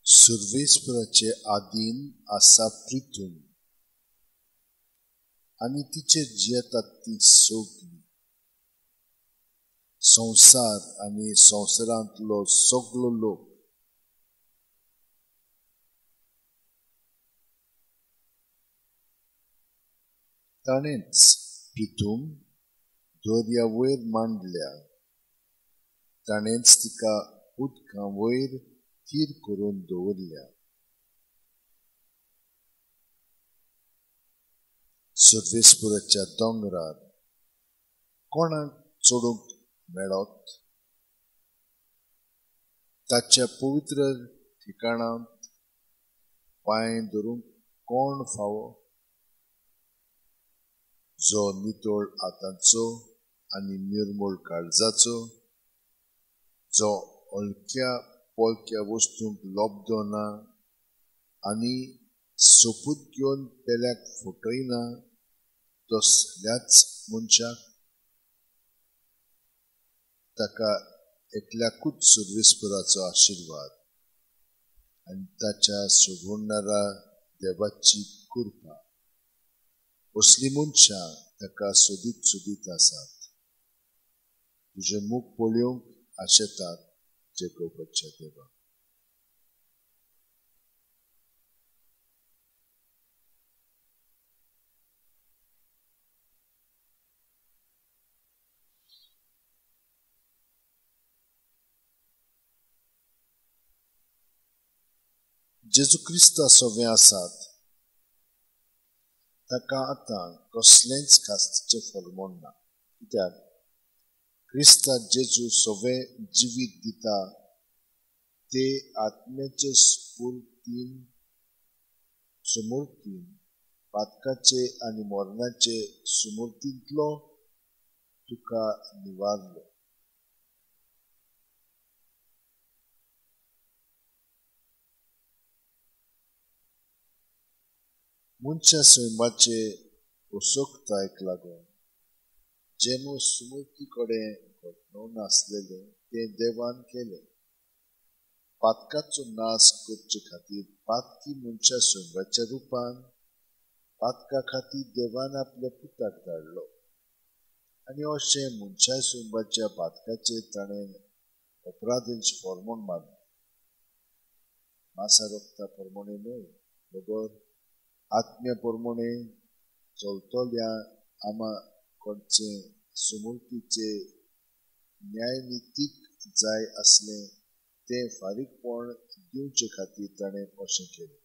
सुर्वेस्पराचे आदीन आसा प्रिथूम आनी तिचेर जियेतात ती सगळी संवसार आनी संवसारांतलो सगळो लोक. ताणेंच प्रिथूम दर्या वयर मांडल्या, ताणेंच तिका उदकां वयर थीर करून दवरल्या. सर्वेस्पराच्या दोंगरार कोणाक चडूंक मेळत? ताच्या पवित्र ठिकाणांत पांय धरूंक कोण फावो? जो नितळ हातांचो आनी निर्मळ काळजाचो, जो हलक्या पोलक्या वस्तूंक लोबदो ना आनी सोपूत घेवन पेल्याक फटयना, तसल्याच मनशाक ताका एकल्याकूच सुर्वेस्पराचो आशिर्वाद आनी ताच्या सोडवणारा देवाची कृपा. असलीं मनशां ताका सोदीत सोदीत आसात, तुजें मुख पळोवंक आशेतात जेकोबाच्या देवा. जेजू क्रिस्ता सोवे आसात ताका आतां कसलेंच खास्तीचें फॉर्मोण ना, कित्याक क्रिस्ता जेजू सोवे जिवीत दिता ते आत्म्याचे स्फूर्तीन सुमूर्तीन पातकाचे आनी मरणाचे सुमूर्तींतलो तुका निवारलो. मनशा सैमाचे असोकतायक लागून जेमो सुमूर्ती कडेन घडणून नासलेलें तें देवान केलें. पातकाचो नाश करचे खातीर पातकी मनशा सैमाच्या रुपान पातका खातीर देवान आपल्या पुताक धाडलो आनी अशें मनशा सैमाच्या पातकाचेर ताणें अपराधेंच फॉर्मोण मारलें. मासा रक्ता प्रमाणे न्हय बगर आत्म्या प्रमाणे चलतल्या आमा कडचे सुमूर्तीचे न्यायनितीक जाय आसलें तें फारीकपण दिवचे खातीर ताणें अशें केलें.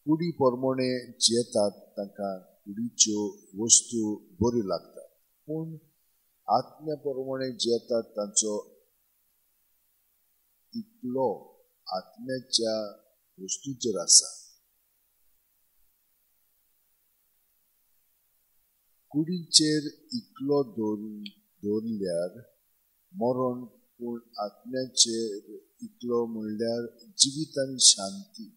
कुडी प्रमाणे जियेतात तांकां कुडीच्यो वस्तू बऱ्यो लागतात, पूण आत्म्या प्रमाणे जियेतात तांचो इतलो आत्म्याच्या वस्तूचेर आसा. कुडीचेर इकलो दवरल्यार मरण, पूण आत्म्याचेर इकलो म्हणल्यार जिवीत आनी शांती.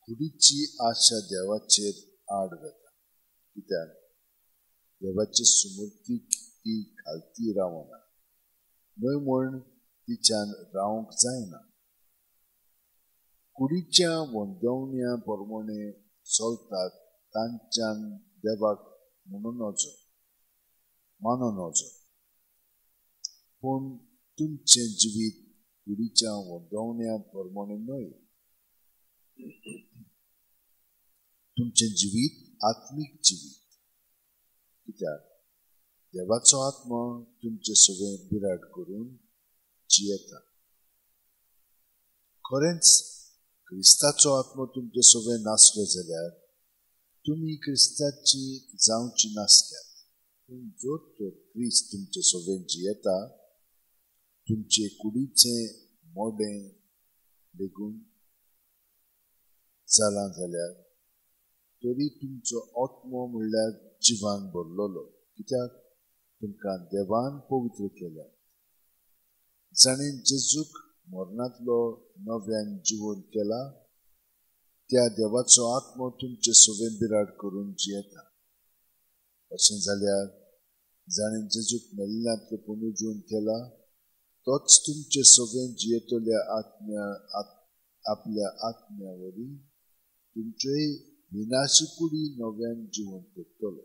कुडीची आशा देवाचेर आड वता, कित्याक देवाचे सुमूर्तीक ती घालती रावना, न्हय म्हूण तिच्यान रावंक जायना. कुडीच्या वंदवण्या प्रमाणे चलतात तांच्यान देवाक म्हणूं नजो, मानूं नजो, पूण तुमचें जिवीत कुडीच्या वंदवण्या प्रमाणे न्हय. तुमचें जिवीत आत्मीक जिवीत, कित्याक देवाचो आत्मो तुमचे सगळें बिराड करून जियेता. खरेंच क्रिस्ताचो आत्मो तुमचे सगळें नासलो जाल्यार तुमी क्रिस्ताची जावची नासल्यात, पूण जर तर क्रिस्त तुमचे सगळें जियेता तुमचे कुडीचें मोडें लेगून जालां जाल्यार तरी तुमचो आत्मो म्हणल्यार जिवान भरलेलो, कित्याक तुमकां देवान पवित्र केल्या. जाणें जेजूक मरणांतलो नव्यान जिवन केला त्या देवाचो आत्मो तुमचे सगळें बिराड करून जियेता. अशें जाल्यार जाणें जेजूक मेल्ल्यांतलो पुनर्जीवन केला तोच तुमचे सगळें जियेतल्या आत्म्या आपल्या आत्म्या वरी तुमच्योय विनाशी कुडी नव्यान जिवन करतलो.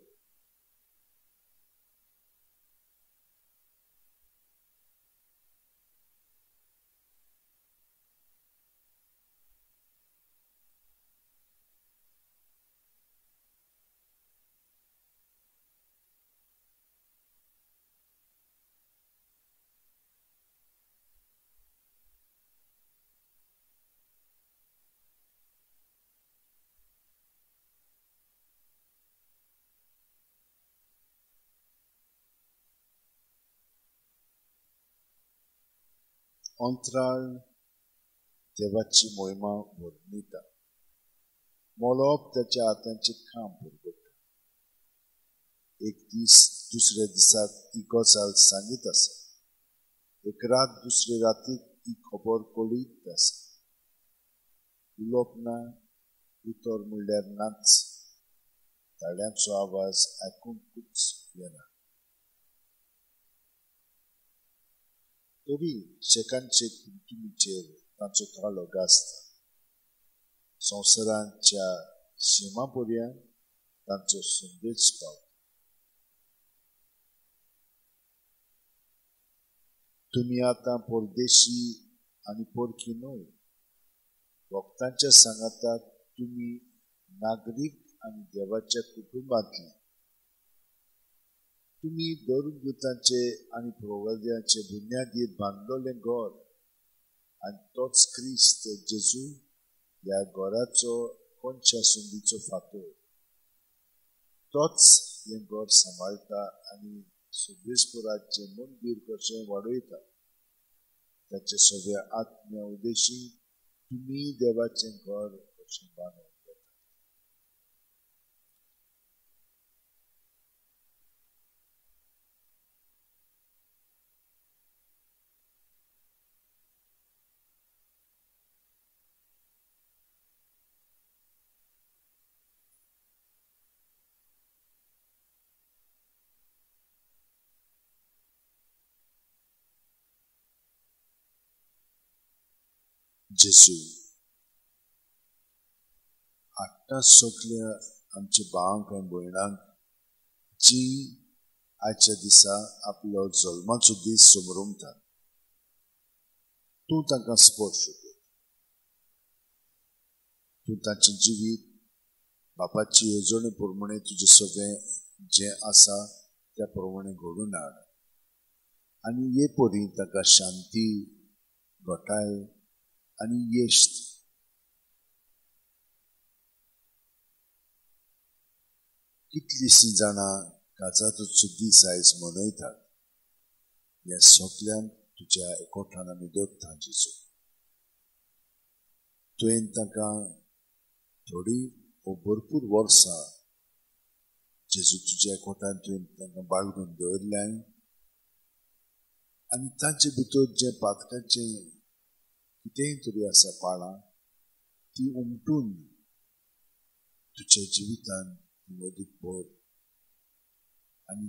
अंतराळ देवाची मोहिमा वर्णिता. मळब ताच्या हातांचें काम पुरवता. एक दीस दुसऱ्या दिसाक ही गजाल सांगीत आसा, एक रात दुसरे रातीक ही खबर कळीत आसा. उलोवप ना, उतर म्हणल्यार नाच, ताळ्यांचो आवाज आयकूंकूच येना. तरी शेकानशेक तुमीचेर तांचो ताळो गाजता. संवसाराच्या शिमा पर्यंत तांचो संदेश पावता. तुमी आतां परदेशी आनी परकी न्हय, भक्तांच्या सांगाताक तुमी नागरीक आनी देवाच्या कुटुंबांतले. तुमी दरुदूतांचे आनी प्रवाद्यांचे बुन्यादीर बांदलेलें घर आनी तोच क्रिस्त जेजू ह्या घराचो कोनशा सुंदीचो फातोर. तोच हें घर सांबाळटा आनी सुबेजपुराचें मंदीर कशें वाडयता. ताचे सगळ्या आत्म्या उद्देशी तुमी देवाचें घर कशें बांदून घेतात. जेजू, आतां सगल्या आमच्या भावांक आनी भयणांक जी आयच्या दिसा आपलो जल्माचो दीस समरमतात, तूं तांकां स्पर्श कर. तूं तांचें जिवीत बापाची येवजणे प्रमाणे तुजें सगळें जें आसा त्या प्रमाणे घडोवन हाड आनी हे परी तांकां शांती, घटाय आनी यश. कितलींशीं जाणां काजाराचो दीस आयज मनयतात. ह्या सगल्यांक तुज्या एकोठान आमी दवरता जेजू. तुवें तांकां थोडी वो भरपूर वर्सां जेजू तुज्या एकोठान तुवें तांकां बाळगून दवरल्याय आनी तांचे भितर जें पातकाचें कितेंय तरी आसा पाळां ती उमटून तुज्या जिवितान ती अदीक भर आनी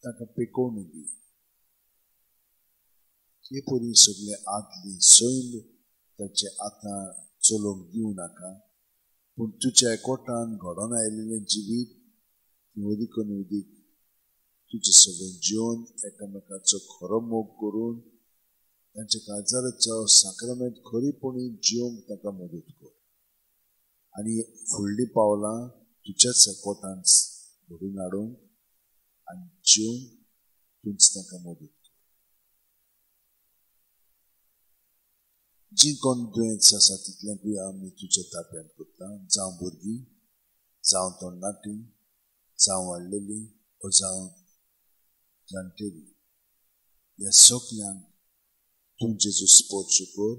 ताका पेकोवणी दी. हे परी सगळे आदली सैल ताचे आतां चलोवंक दिवं नाका, पूण तुज्या एकोठान घडोवन आयिल्लें जिवीत ती अदीक आनी अदीक तुजें सगळें जिवन एकामेकाचो खरो मोग करून तांच्या काळजाराचो साक्रामेंत खरीपणी जिवंक तांकां मदत कर आनी फुडलीं पावलां तुज्याच एकोठान घडून हाडूंक आनी जिवंक तूंच तांकां मदत कर. जी कोण दुयेंस आसा तितल्यांकूय आमी तुज्या ताब्यांत करता, जावं भुरगीं, जावं तरणाटीं, जावं वाडलेलीं ओ जावं जाणटेलीं. ह्या सगल्यांक तूं जेजू स्पर्श कर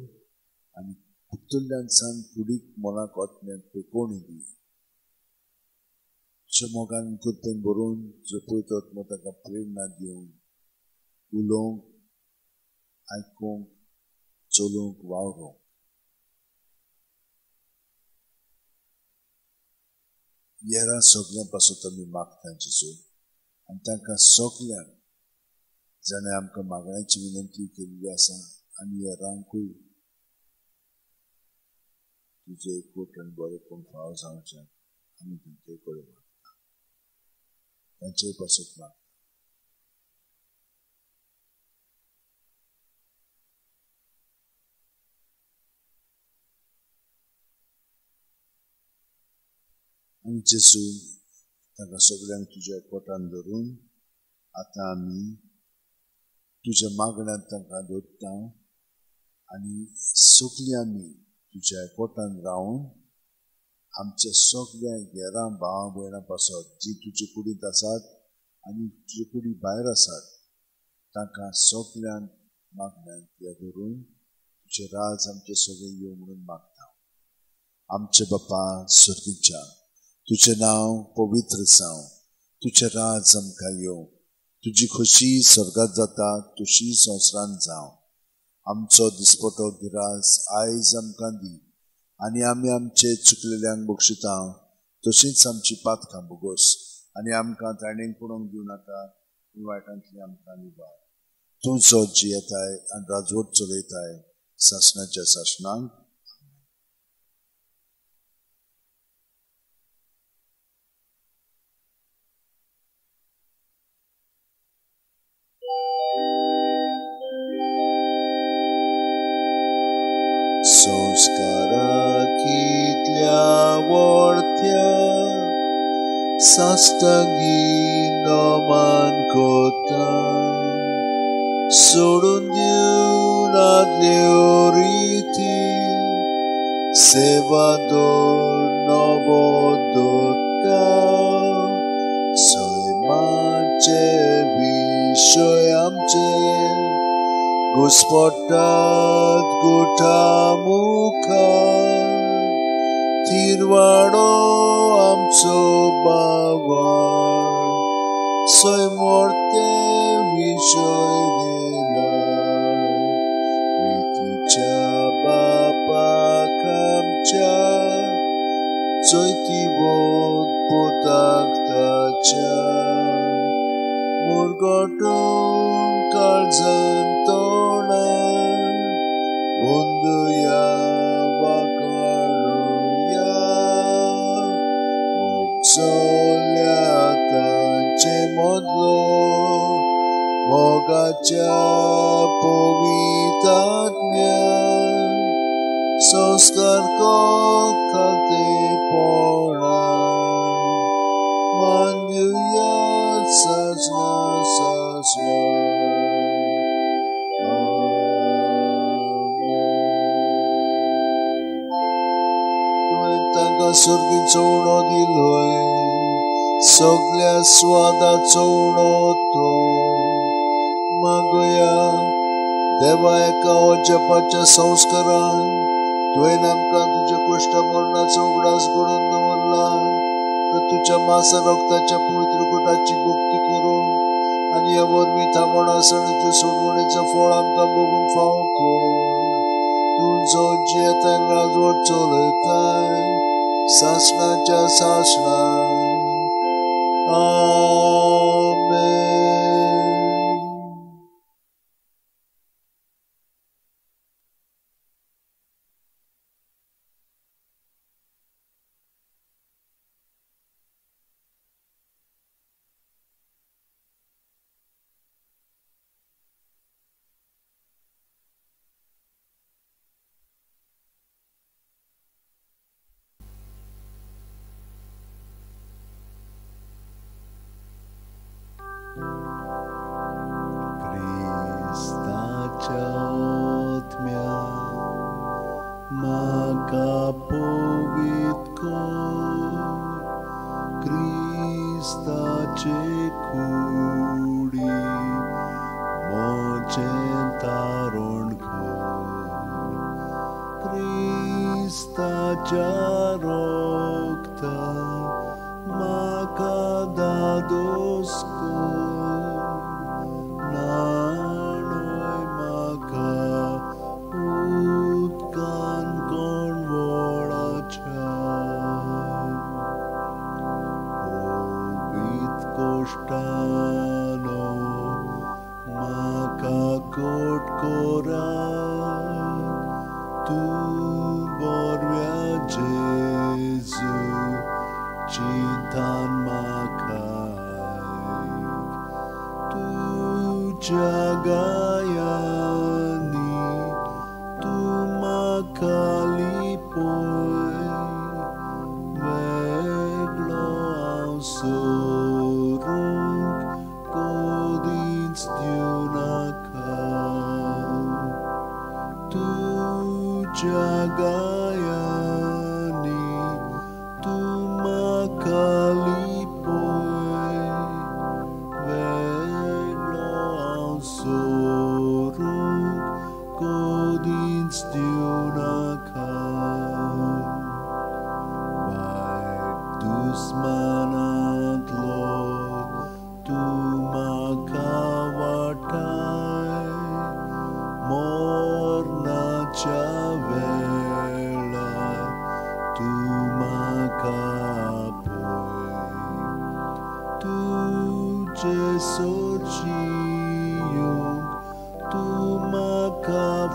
आनी भितरल्यान सावन कुडीक मोलाक आत्म्याक पेकोवणी दी. तुज्या मोगान कृपेन भरून जो पवित्र आत्मो ताका प्रेरणा दिवन उलोवंक, आयकूंक, चलूंक, वावरूंक. येरा सगल्यां पासून आमी मागता जेजू आनी तांकां सगल्यांक जाणें आमकां मागण्याची विनंती केल्ली आसा आनी हेरांकूय तुजें एकवट आनी बरेपण फाव जावचें आमी तांचे कडेन मागता, तांचे पासत मागता. आनी जेजू तांकां सगल्यांक तुज्या एकवटान धरून आतां आमी तुज्या मागण्यांत तांकां दवरता आनी सगलीं आमी तुज्या एकवटान रावन आमच्या सगल्या हेरां भावां भयणां पासत जीं तुजे कुडींत आसात आनी तुजे कुडी भायर आसात तांकां सगल्यांक मागण्यांत या धरून तुजें राज आमचें सगळें येवं म्हणून मागता. आमचे बापा सर्गीच्या, तुजें नांव पवित्र जावं, तुजें राज आमकां येवं, तुजी खोशी स्वर्गात जाता तशी संवसारांत जावं. आमचो दिसपटो गिरास आयज आमकां दी आनी आमी आमचे चुकलेल्यांक बक्षिता तशींच आमची पातकां भोगोस आनी आमकां ताणें पडोवंक दिवं नाका, पूण वायटांतली आमकां निवार. तूं जो जियेताय आनी राजवट चलयताय सासणाच्या सासणाक. संस्कारा कितले तितल्या वळत्या साश्टांगी नमन करता सोडून दिवन आदल्यो रिती सेवा दवर नवो दवरता सैमाचे विशय आमचे घुस्पट्टात गुठा मुखार थिरवाडो आमचो बावार सैमोर्ते विशय दिला रितीच्या बापाक आमच्या चैतीबोध पोताक ताच्या मुरगटून काळजान तोंडार अंदुया वाकाणुया मोगसल्या तांचे मदलो मोगाच्या पवितात्म्या संस्कार खातेपणा मानया सासना सासना. तुवें तांकां सर्गीचो उणो दिलोय सगल्या स्वादाचो उणो तो मागया देवा एका अजपाच्या संस्कारान तुवें आमकां तुज्या कुश्ट मरणाचो उगडास घडोवन दवरला तर तुज्या मासा रक्ताच्या पवित्र गुटाची भक्ती करूंक आनी ह्या वरवीं थांबण आसा आनी तूं सोडवणेचो फळ आमकां भोगूंक फावो कर. तूं जो जियेताय राजवट चलयताय सासणाच्या सासणाक. आमेन.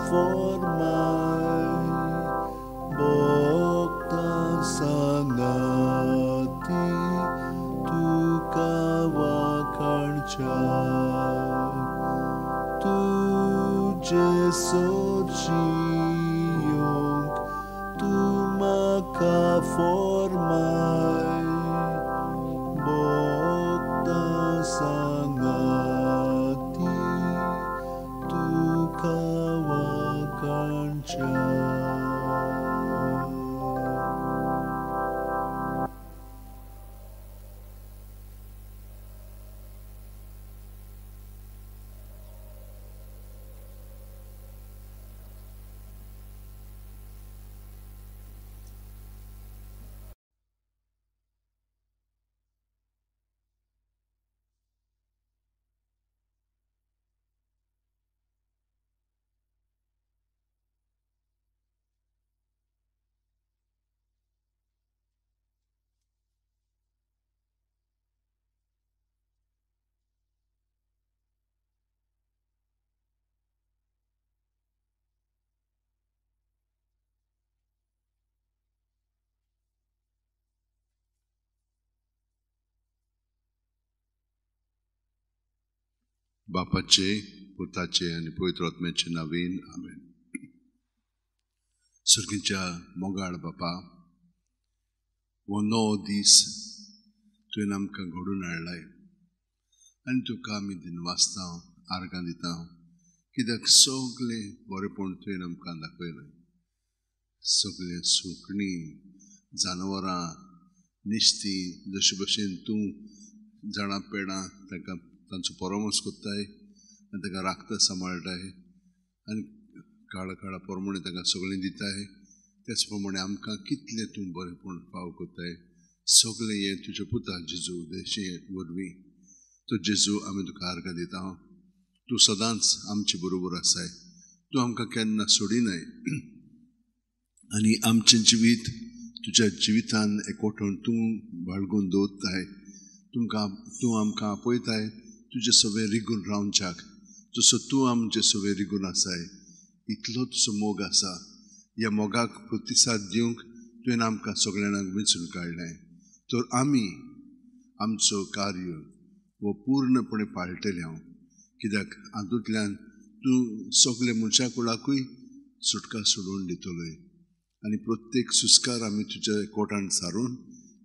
Formai, boktan sangati. बापाचे, पुताचे आनी पवित्र आत्म्याचे नांवान आमेन. सर्गीच्या मोगाळ बापा, हो 9 दीस तुवें आमकां घडोवन हाडलाय आनी तुका आमी दिनवासता, आर्गां दिता, कित्याक सगळें बरेंपण तुवें आमकां दाखयलें. सगळें सुकणीं, जानवरां, नुस्तीं जशे भशेन तूं झाडां पेडां तांकां तांचो परामर्श करताय आनी तांकां राखता, सांबाळटाय आनी काळा काळा प्रमाणे तांकां सगळें दिताय. त्याच प्रमाणे आमकां कितलें तूं बरेंपण फाव करताय. सगळें हें तुज्या पुता जेजू देशे वरवीं. तो जेजू आमी तुका आर्गां दिता. तूं सदांच आमचे बरोबर आसाय, तूं आमकां केन्ना सोडिनाय आनी आमचें जिवीत तुज्या जिवितान एकवटून तूं बाळगून दवरताय. तुमकां तूं आमकां आपयताय तुजे सगळें रिगून रावच्याक, जसो तूं आमचे सगळें रिगून आसाय इतलो तुजो मोग आसा. ह्या मोगाक प्रतिसाद दिवंक तुवें आमकां सगळ्यांक वेंचून काडलें. तर आमी आमचो कार्य हो पूर्णपणे पाळटले हांव, कित्याक हातूंतल्यान तूं सगळे मनशा कुळाकूय सुटका सोडोवन दितलोय आनी प्रत्येक सुस्कार आमी तुज्या कोटान सारून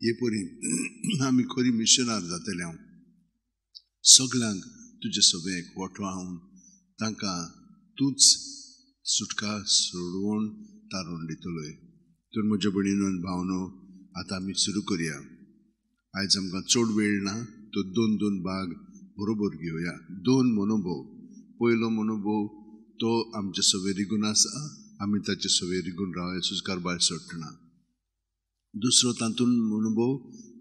हे परी आमी खरी मिशनार जातले हांव. सगळ्यांक तुजे सगळें एकवटो हांव तांकां तूंच सुटका सोडोवन तारून दितलोय. तर म्हज्या भयणीनो आनी भावनो, आतां आमी सुरू करया. आयज आमकां चड वेळ ना, तो 2-2 भाग बरोबर घेवया. 2 मनोभव. पयलो मनोभव तो आमचे सगळे रिगून आसा, आमी ताचे सगळे रिगून रावया, सुस्कार भायर सोडटना. दुसरो तातूंत अनुभव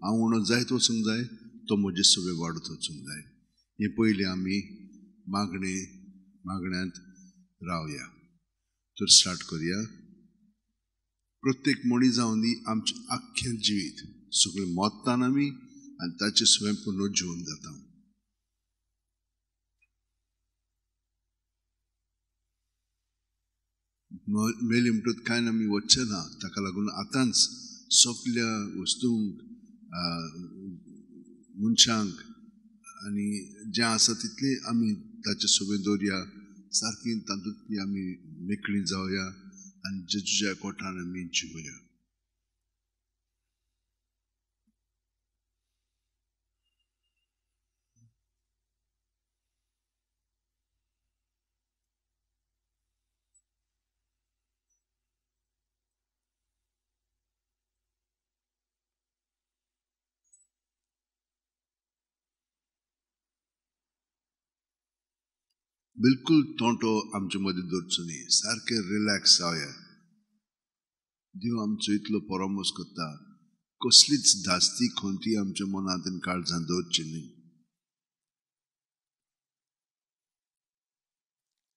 हांव उणो जायत वचूंक जाय, तो म्हजे सगळे वाडत वचूंक जाय. हे पयलीं आमी मागण्यांत रावया. तर स्टार्ट करया. प्रत्येक मणी जावन दी आमचें आख्खें जिवीत सगळें मोत्तान आमी आनी ताचें स्वयं पुनर्जीवन जाता. मेली म्हणटकच कांय आमी वचचें ना, ताका लागून आतांच सगल्या वस्तूंक, मनशांक आनी जें आसा तितलें आमी ताचे सगळें दवरया, सारकी तातूंतली आमी मेकळी जावया आनी जेजूच्या कोठान आमी जिवया. बिलकुल तोंटो आमचे मदीं दवरचो न्ही, सारकें रिलॅक्स जावया. देव आमचो इतलो परामर्श करता, कसलीच धास्ती खंती आमच्या मनांत आनी काळजांत दवरची न्ही.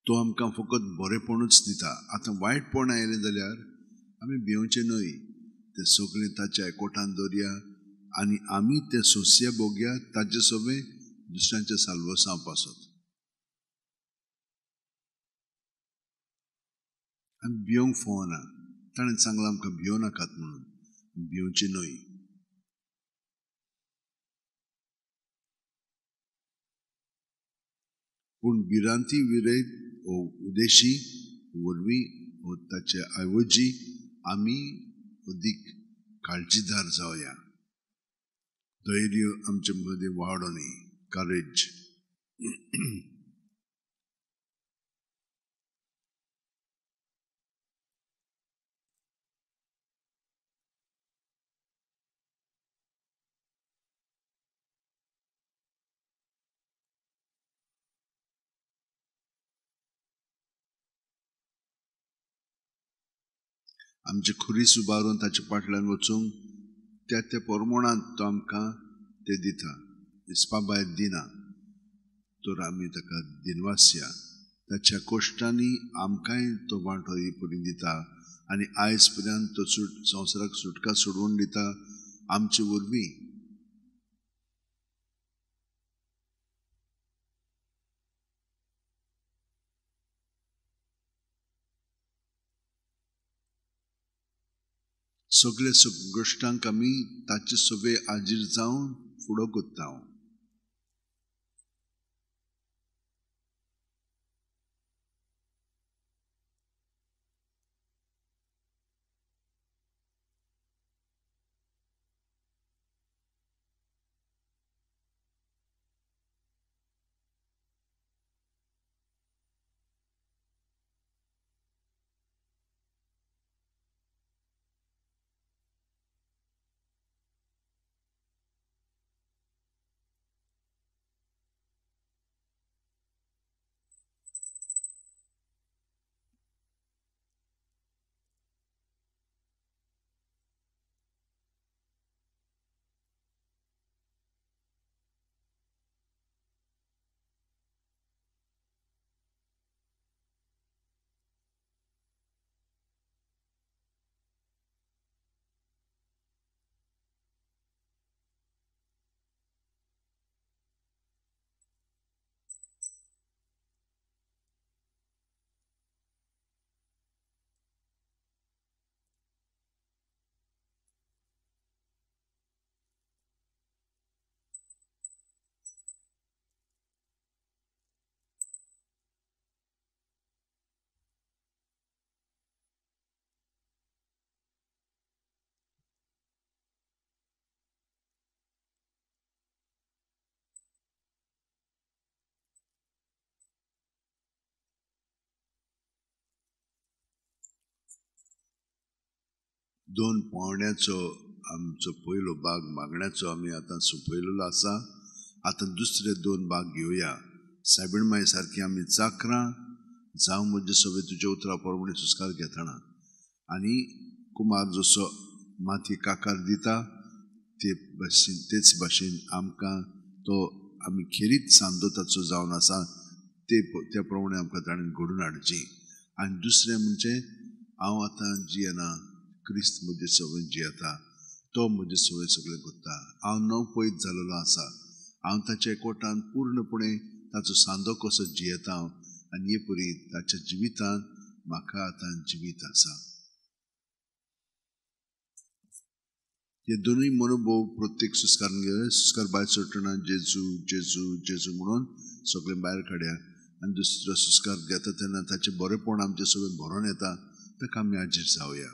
तो आमकां फकत बरेपणूच दिता. आतां वायटपण आयलें जाल्यार आमी भिवचें न्हय, तें सगळें ताच्या एकवटान दवरया आनी आमी तें सोंसया भोगया, ताचे सगळें दुसऱ्यांच्या साल्वसां पासत. आमी भिवंक फावना. ताणें सांगलां आमकां भिवं नाकात म्हणून, भिवचें न्हय. पूण भिरांती विरयत वो उदेशी वरवीं वो ताचे ऐवजी आमी अदीक काळजीदार जावया. धैर्य आमचे मदीं वाडो न्ही, करेज. आमचे खुरीस उबारून ताचे फाटल्यान वचूंक त्या त्या परमणांत तो आमकां ते दिता, हिसपा भायर दिना. तर आमी ताका दिनवासया. ताच्या कश्टांनी आमकांय तो वांटो ही परी दिता आनी आयज पर्यंत तो संवसाराक सुटका सोडोवन दिता आमचे वरवीं. सगळे संकश्टांक आमी ताचे सगळे हाजीर जावन फुडो करता. दोन पावण्याचो आमचो पयलो भाग मागण्याचो आमी आतां सोंपयलेलो आसा. आतां दुसरे दोन भाग घेवया. सायबीण माय सारकी आमी चाकरां जावं म्हजे सगळे तुज्या उतरा प्रमाणे सुस्कार घेतना आनी कुमार जसो माती काकार दिता ते भाशेन तेच भाशेन आमकां तो आमी खेरीत सांदो ताचो जावन आसा ते त्या प्रमाणे आमकां ताणें घडून हाडची. आनी दुसरें म्हणजे हांव आतां जियेना, क्रिस्त म्हजे सवय जियेता, तो म्हजे सवय सगळें करता. हांव नव पयत जालेलो आसा, हांव ताच्या एकवटान पूर्णपणे ताचो सांदो कसो जियेता हांव आनी हे परी ताच्या जिवितांत म्हाका आतां जिवीत आसा. हे दोनूय मनोभोव प्रत्येक सुस्कारान गेले. सुस्कार भायर सोडटना जेजू जेजू जेजू म्हणून सगळें भायर काडया आनी दुसरो सुस्कार घेता तेन्ना ताचें बरेपण आमचें सगळें भरोन येता, ताका आमी हाजीर जावया.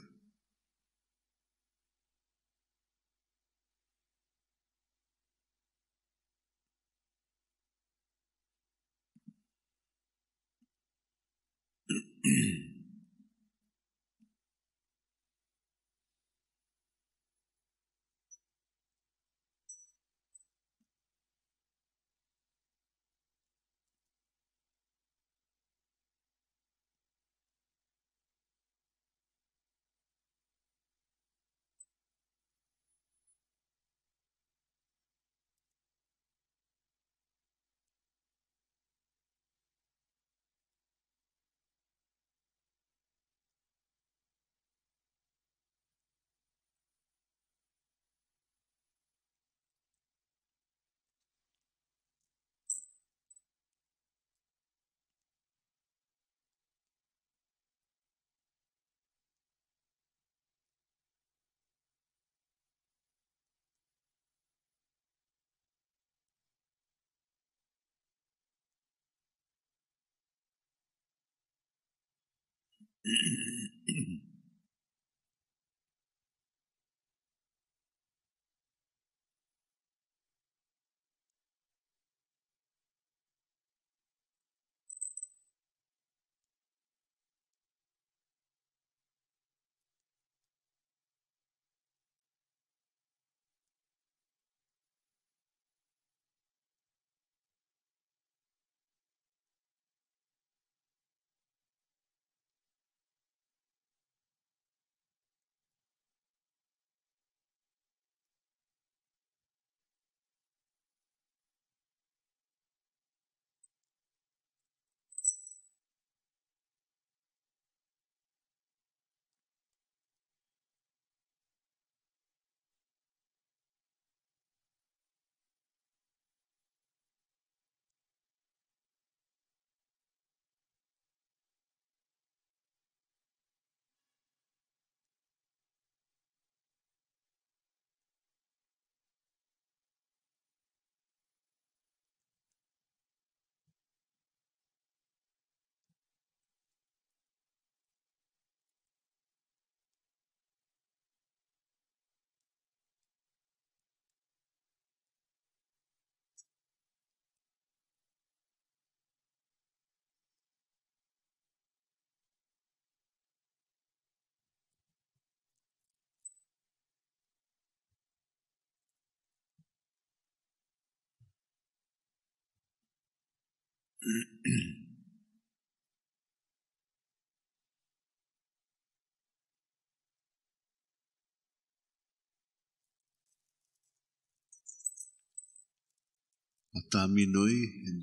आतां आमी न्हय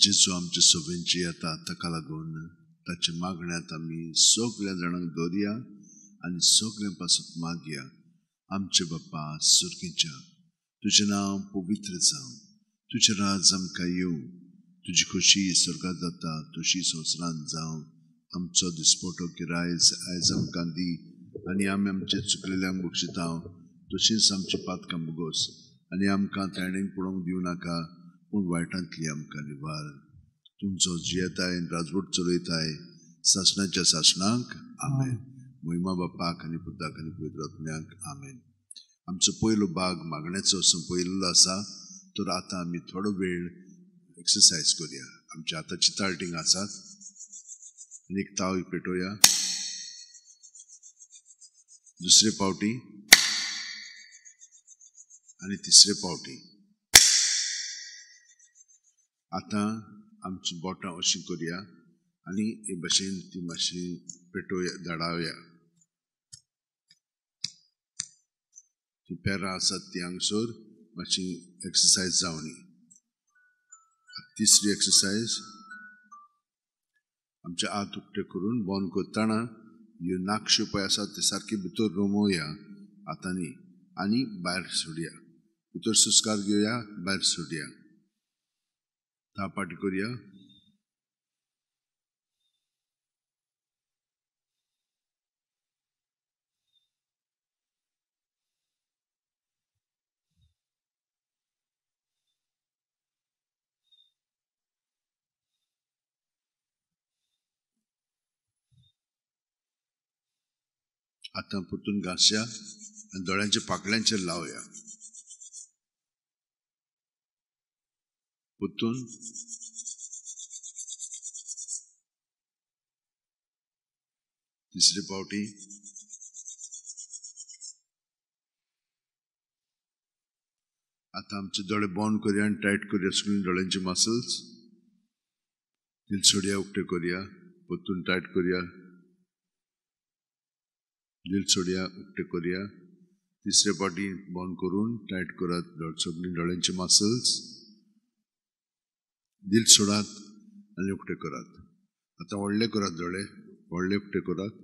जेजू आमचे सभेंची येता ताका लागून ताच्या मागण्यांत आमी सगळ्या जाणांक दवरया आनी सगळ्यां पासून मागया. आमचे बाप्पा सुर्गीच्या, तुजें नांव पवित्र जावं, तुजें राज आमकां येवं, तुजी खोशी स्वर्गांत जाता तशी संवसारांत जावं. आमचो दिसपटो किरायज आयज आमकां दी आनी आमी आमचे चुकलेल्यांक बक्षिता तशींच आमची पातकां मुगोस आनी आमकां ताणें पळोवंक दिवं नाका, पूण वायटांतली आमकां निवार. तुमचो जियेताय राजवट चलयताय सासणाच्या सासणाक आमेन. महिमा बापाक आनी पुताक आनी पवित्र आत्म्याक आमेन. आमचो पयलो भाग मागण्याचो सोंपयलेलो आसा, तर आतां आमी थोडो वेळ एक्सरसायज करूया. आमच्या हाताची ताळटींग आसात आनी एक ताव पेटोवया. दुसरे फावटी आनी तिसरे पावटी. आतां आमची बोटां अशीं करया आनी हे भशेन ती मातशी पेटोवया, धाडावया. ती पेरां आसात ती हांगसर मातशी एक्सरसायज जावनी. तिसरी एक्सरसायज, आमचे हात उक्ते करून बंद करतना ह्यो नाकश्यो पळय आसात ते सारकी भितर रोमोवया हातांनी आनी भायर सोडया. भितर सुस्कार घेवया, भायर सोडया. 10 पाटी करया. आतां परतून घांसया आनी दोळ्यांच्या पाकळ्यांचेर लावया. परतून तिसरे पावटी. आतां आमचे दोळे बंद करया आनी टायट करया सगळीं दोळ्यांचे मसल्स. दिल सोडया, उक्ते करया, परतून टायट करया, दिल सोडया, उक्ते करया. तिसरे पाटी बंद करून टायट करात सगळीं दोळ्यांचे मसल्स. दिल सोडात आनी उक्ते करात. आतां व्हडले करात दोळे, व्हडले उक्ते करात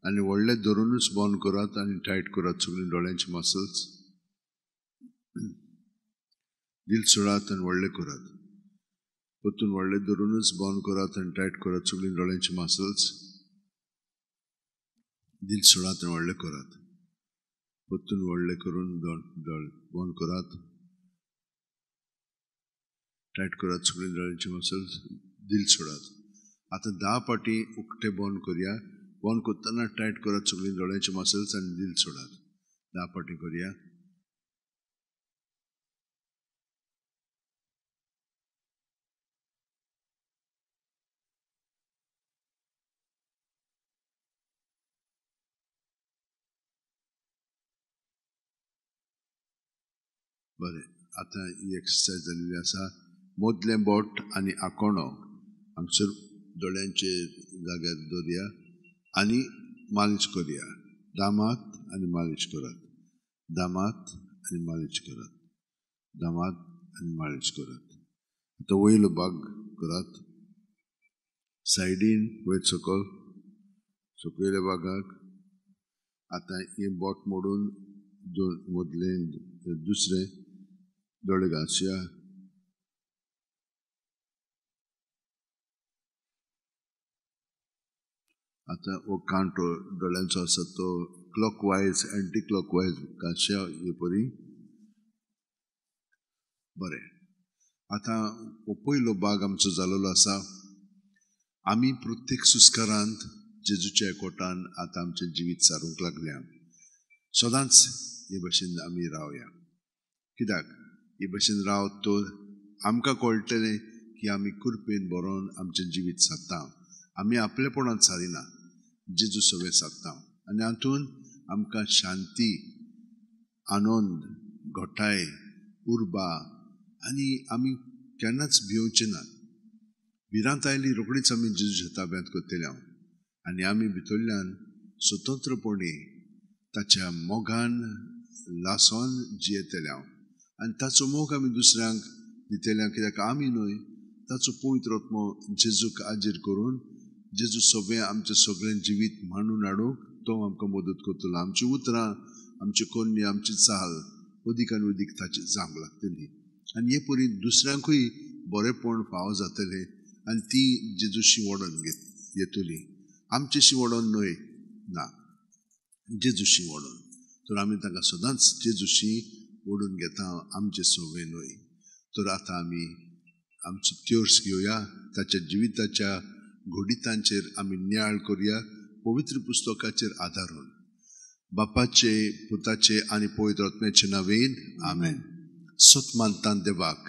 आनी व्हडले धरुनूच बंद करात आनी टायट करात सगळीं दोळ्यांचे मसल्स. दिल सोडात आनी व्हडले करात. परतून व्हडले धरुनूच बंद करात आनी टायट करात सगळीं दोळ्यांचे मसल्स. दिल सोडात आनी व्हडले करात. परतून व्हडले करून दोळे बंद करात, टायट करात सगळीं दोळ्यांचे मसल्स. दिल सोडात. आतां 10 पाटी उक्ते बंद करया. बंद करतना टायट करात सगळीं दोळ्यांचे मसल्स आनी दिल सोडात. 10 पाटी करया. बरें, आतां ही एक्सरसायज जाल्ली आसा. मोदलें बोट आनी आकोणो हांगसर दोळ्यांचे जाग्यार दवरया आनी मालिश करया. दामात आनी मालिश करात, दामात आनी मालिश करात, दामात आनी मालिश करात. आतां वयलो भाग करात, सायडीन वयर सकयल, सकयल्या भागाक. आतां हें बोट मोडून दोन मदलें दुसरें दोळे घांसया. आतां हो कांटो दोळ्यांचो आसा तो क्लॉकवायज एंटी क्लॉकवायज घांसया हे परी. बरें, आतां हो पयलो भाग आमचो जालोलो आसा. आमी प्रत्येक सुस्कारांत जेजूच्या एकवटान आतां आमचें जिवीत सारूंक लागल्या. सदांच हे भशेन आमी रावया. कित्याक हे भशेन रावत तर आमकां कळटलें की आमी कृपेन बरोवन आमचें जिवीत सारता. आमी आपलेपणांत सारिना, जेजू सगळें सारता आनी हातूंत आमकां शांती, आनंद, घटाय, उर्बा आनी आमी केन्नाच भिवचे ना. भिरांत आयली रोखडीच आमी जेजूच्या ताब्यांत करतले हांव आनी आमी भितरल्यान स्वतंत्रपणे ताच्या मोगान लासोन जियेतले हांव आनी ताचो मोग आमी दुसऱ्यांक दितले. कित्याक आमी न्हय, ताचो पवित्र आत्मो जेजूक आजीर करून जेजू सगळें आमचें सगळें जिवीत मांडून हाडूंक तो आमकां मदत करतलो. आमची उतरां, आमची कोन्नी, आमची चाल अदीक आनी अदीक ताची जावंक लागतली आनी हे परी दुसऱ्यांकूय बरेपण फावो जातलें आनी ती जेजूशी वडोन येतली. आमचेशी वडोन न्हय ना, जेजूशी वडोन. तर आमी तांकां सदांच जेजूशी ओडून घेता, आमचे सवय न्हय. तर आतां आमी आमचो त्योर्स घेवया, ताच्या जिविताच्या घडितांचेर आमी नियाळ करुया पवित्र पुस्तकाचेर आदारून. बापाचे, पुताचे आनी पवित्र आत्म्याचे नांवेन आमेन. सत मानता देवाक,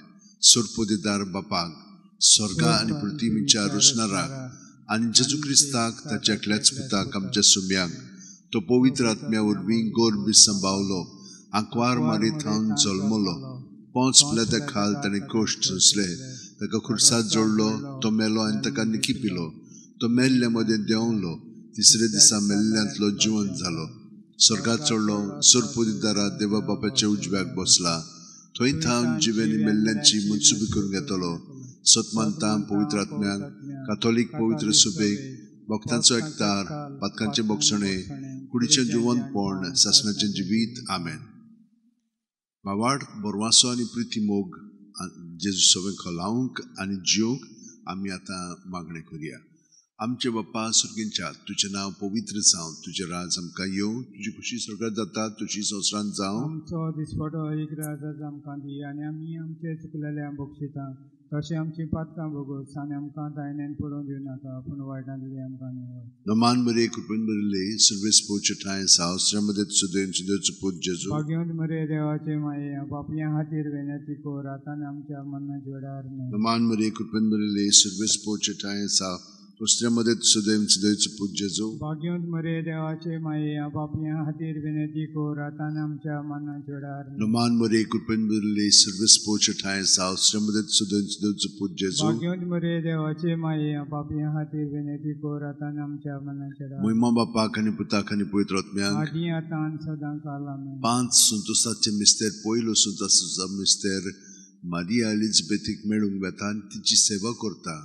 सोरपोदेदार बापाक, स्वर्गा आनी पृथ्वीच्या रचणाराक आनी जेजू क्रिस्ताक ताच्या एकल्याच पुताक आमच्या सुम्यांक, तो पवित्र आत्म्या वरवीं गर्भ संभावलो, आंकवार मारी थावन जल्मलो, पोंच पिलाता खाल ताणें कश्ट सोंसले, ताका खुर्सात जोडलो, तो मेलो आनी ताका निखिपिलो, तो मेल्ल्या मदें देंवलो, तिसरे दिसा मेल्ल्यांतलो जिवंत जालो, स्वर्गात चडलो, सोरपुदीदारा देवा बापाच्या उजव्याक बसला, थंय थावन जिवेनी मेल्ल्यांची मनसुबी करून घेतलो. सतमानता पवित्र आत्म्याक, काथोलीक पवित्र सुबेक, भक्तांचो एकतार, पातकांचे बोगसणे, कुडीचें जिवंतपण, सासणाचें जिवीत. आमेन. भावार्थ, बरवासो आनी प्रिती मोग जेजू सगळें खोलावंक आनी जिवंक आमी आतां मागणें करुया. आमचे बाप्पा सुर्गींच्या, तुजें नांव पवित्र जावं, तुजें राज आमकां येवं, तुजी खुशी स्वर्गात जाता तुजी संवसारांत जावं. आमचो दिसपटो एक राज आमकां दी आनी आमी आमचे चुकलेले बक्षिता तशें आमची पातकां भोगोस आनी आमकां दायण्यान पडोवन दिवनाका, पूण वायटांतली आमकां निवळ. नमान मरे कृपेन भरिल्ले, सर्वेस पोवचे ठांय साव, श्रमदेत सुदेन सुदेचो पूत जेजू. भाग्यवंत मरे देवाचे माये, पापयां खातीर वेनाची कोर आतां आमच्या मरणाच्या वेळार. नमान मरे कृपेन भरिल्ले, सर्वेस पोवचे ठांय साव, दुसऱ्यामध्ये सुदैव सुदैवचो पूत जेजू. भाग्यवंत मरे देवाचे माये, पापयां खातीर विनंती कोर आतां आमच्या मरणाच्या वेळार. नमान मरे कृपेन भरिल्ले, सर्वेस पोवचे ठांय साव, दुसऱ्यामध्ये सुदैव सुदैवचो पूत जेजू. भाग्यवंत मरे देवाचे माये, पापयां खातीर विनंती कोर आतां आमच्या मरणाच्या वेळार. महिमा बापाक आनी पुताक आनी पवित्र आत्म्याक, आदी आतां आनी सदां काल. आमेन. 5 संतोसाचे मिस्तेर. पयलो संतोसाचो मिस्तेर मारिया एलिझाबेथीक मेळूंक वेता आनी तिची सेवा करता.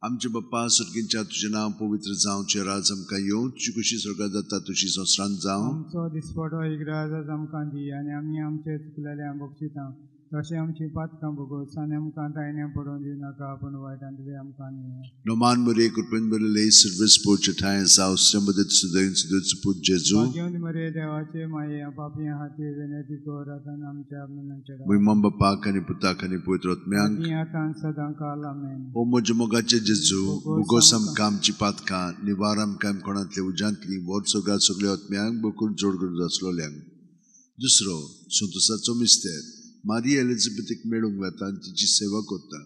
आमचे बाप्पा सुर्गींच्या, तुजें नांव पवित्र जावं, तुजें राज आमकां येवं, तुजी खुशी स्वर्गात जाता तुजी संवसारांत जावं. आमचो दिसपटो एक राज आमकां दी आनी आमी आमचे चुकलेले बक्षिता तशें आमची पातकां भोगोस आनी आमकां दायण्यान पडोवन दिवनाका, पूण वायटांतली आमकां निवळ. नमान मरे कृपेन भरिल्ले, सर्वेस पोवचे ठांय साव, श्रमदेत सुदैव सुदैवचो पूत जेजू. भाग्यवंत मरे देवाचे माये, पापयां खातीर विनंती कोर आतां आमच्या मरणाच्या वेळार. महिमा बापाक आनी पुताक आनी पवित्र आत्म्याक, आदी आतां आनी सदां काल. आमेन. ओ म्हज्या मोगाचे जेजू, भोगोस आमकां आमची पातकां, निवार आमकां कोणांतले उज्यांतली, व्हर स्वर्गात सगल्या आत्म्यांक, बकून जोड करून आसलोल्यांक. दुसरो संतोसाचो मिस्तेर मारिया एलिझाबेथीक मेळूंक वेता आनी तिची सेवा करता.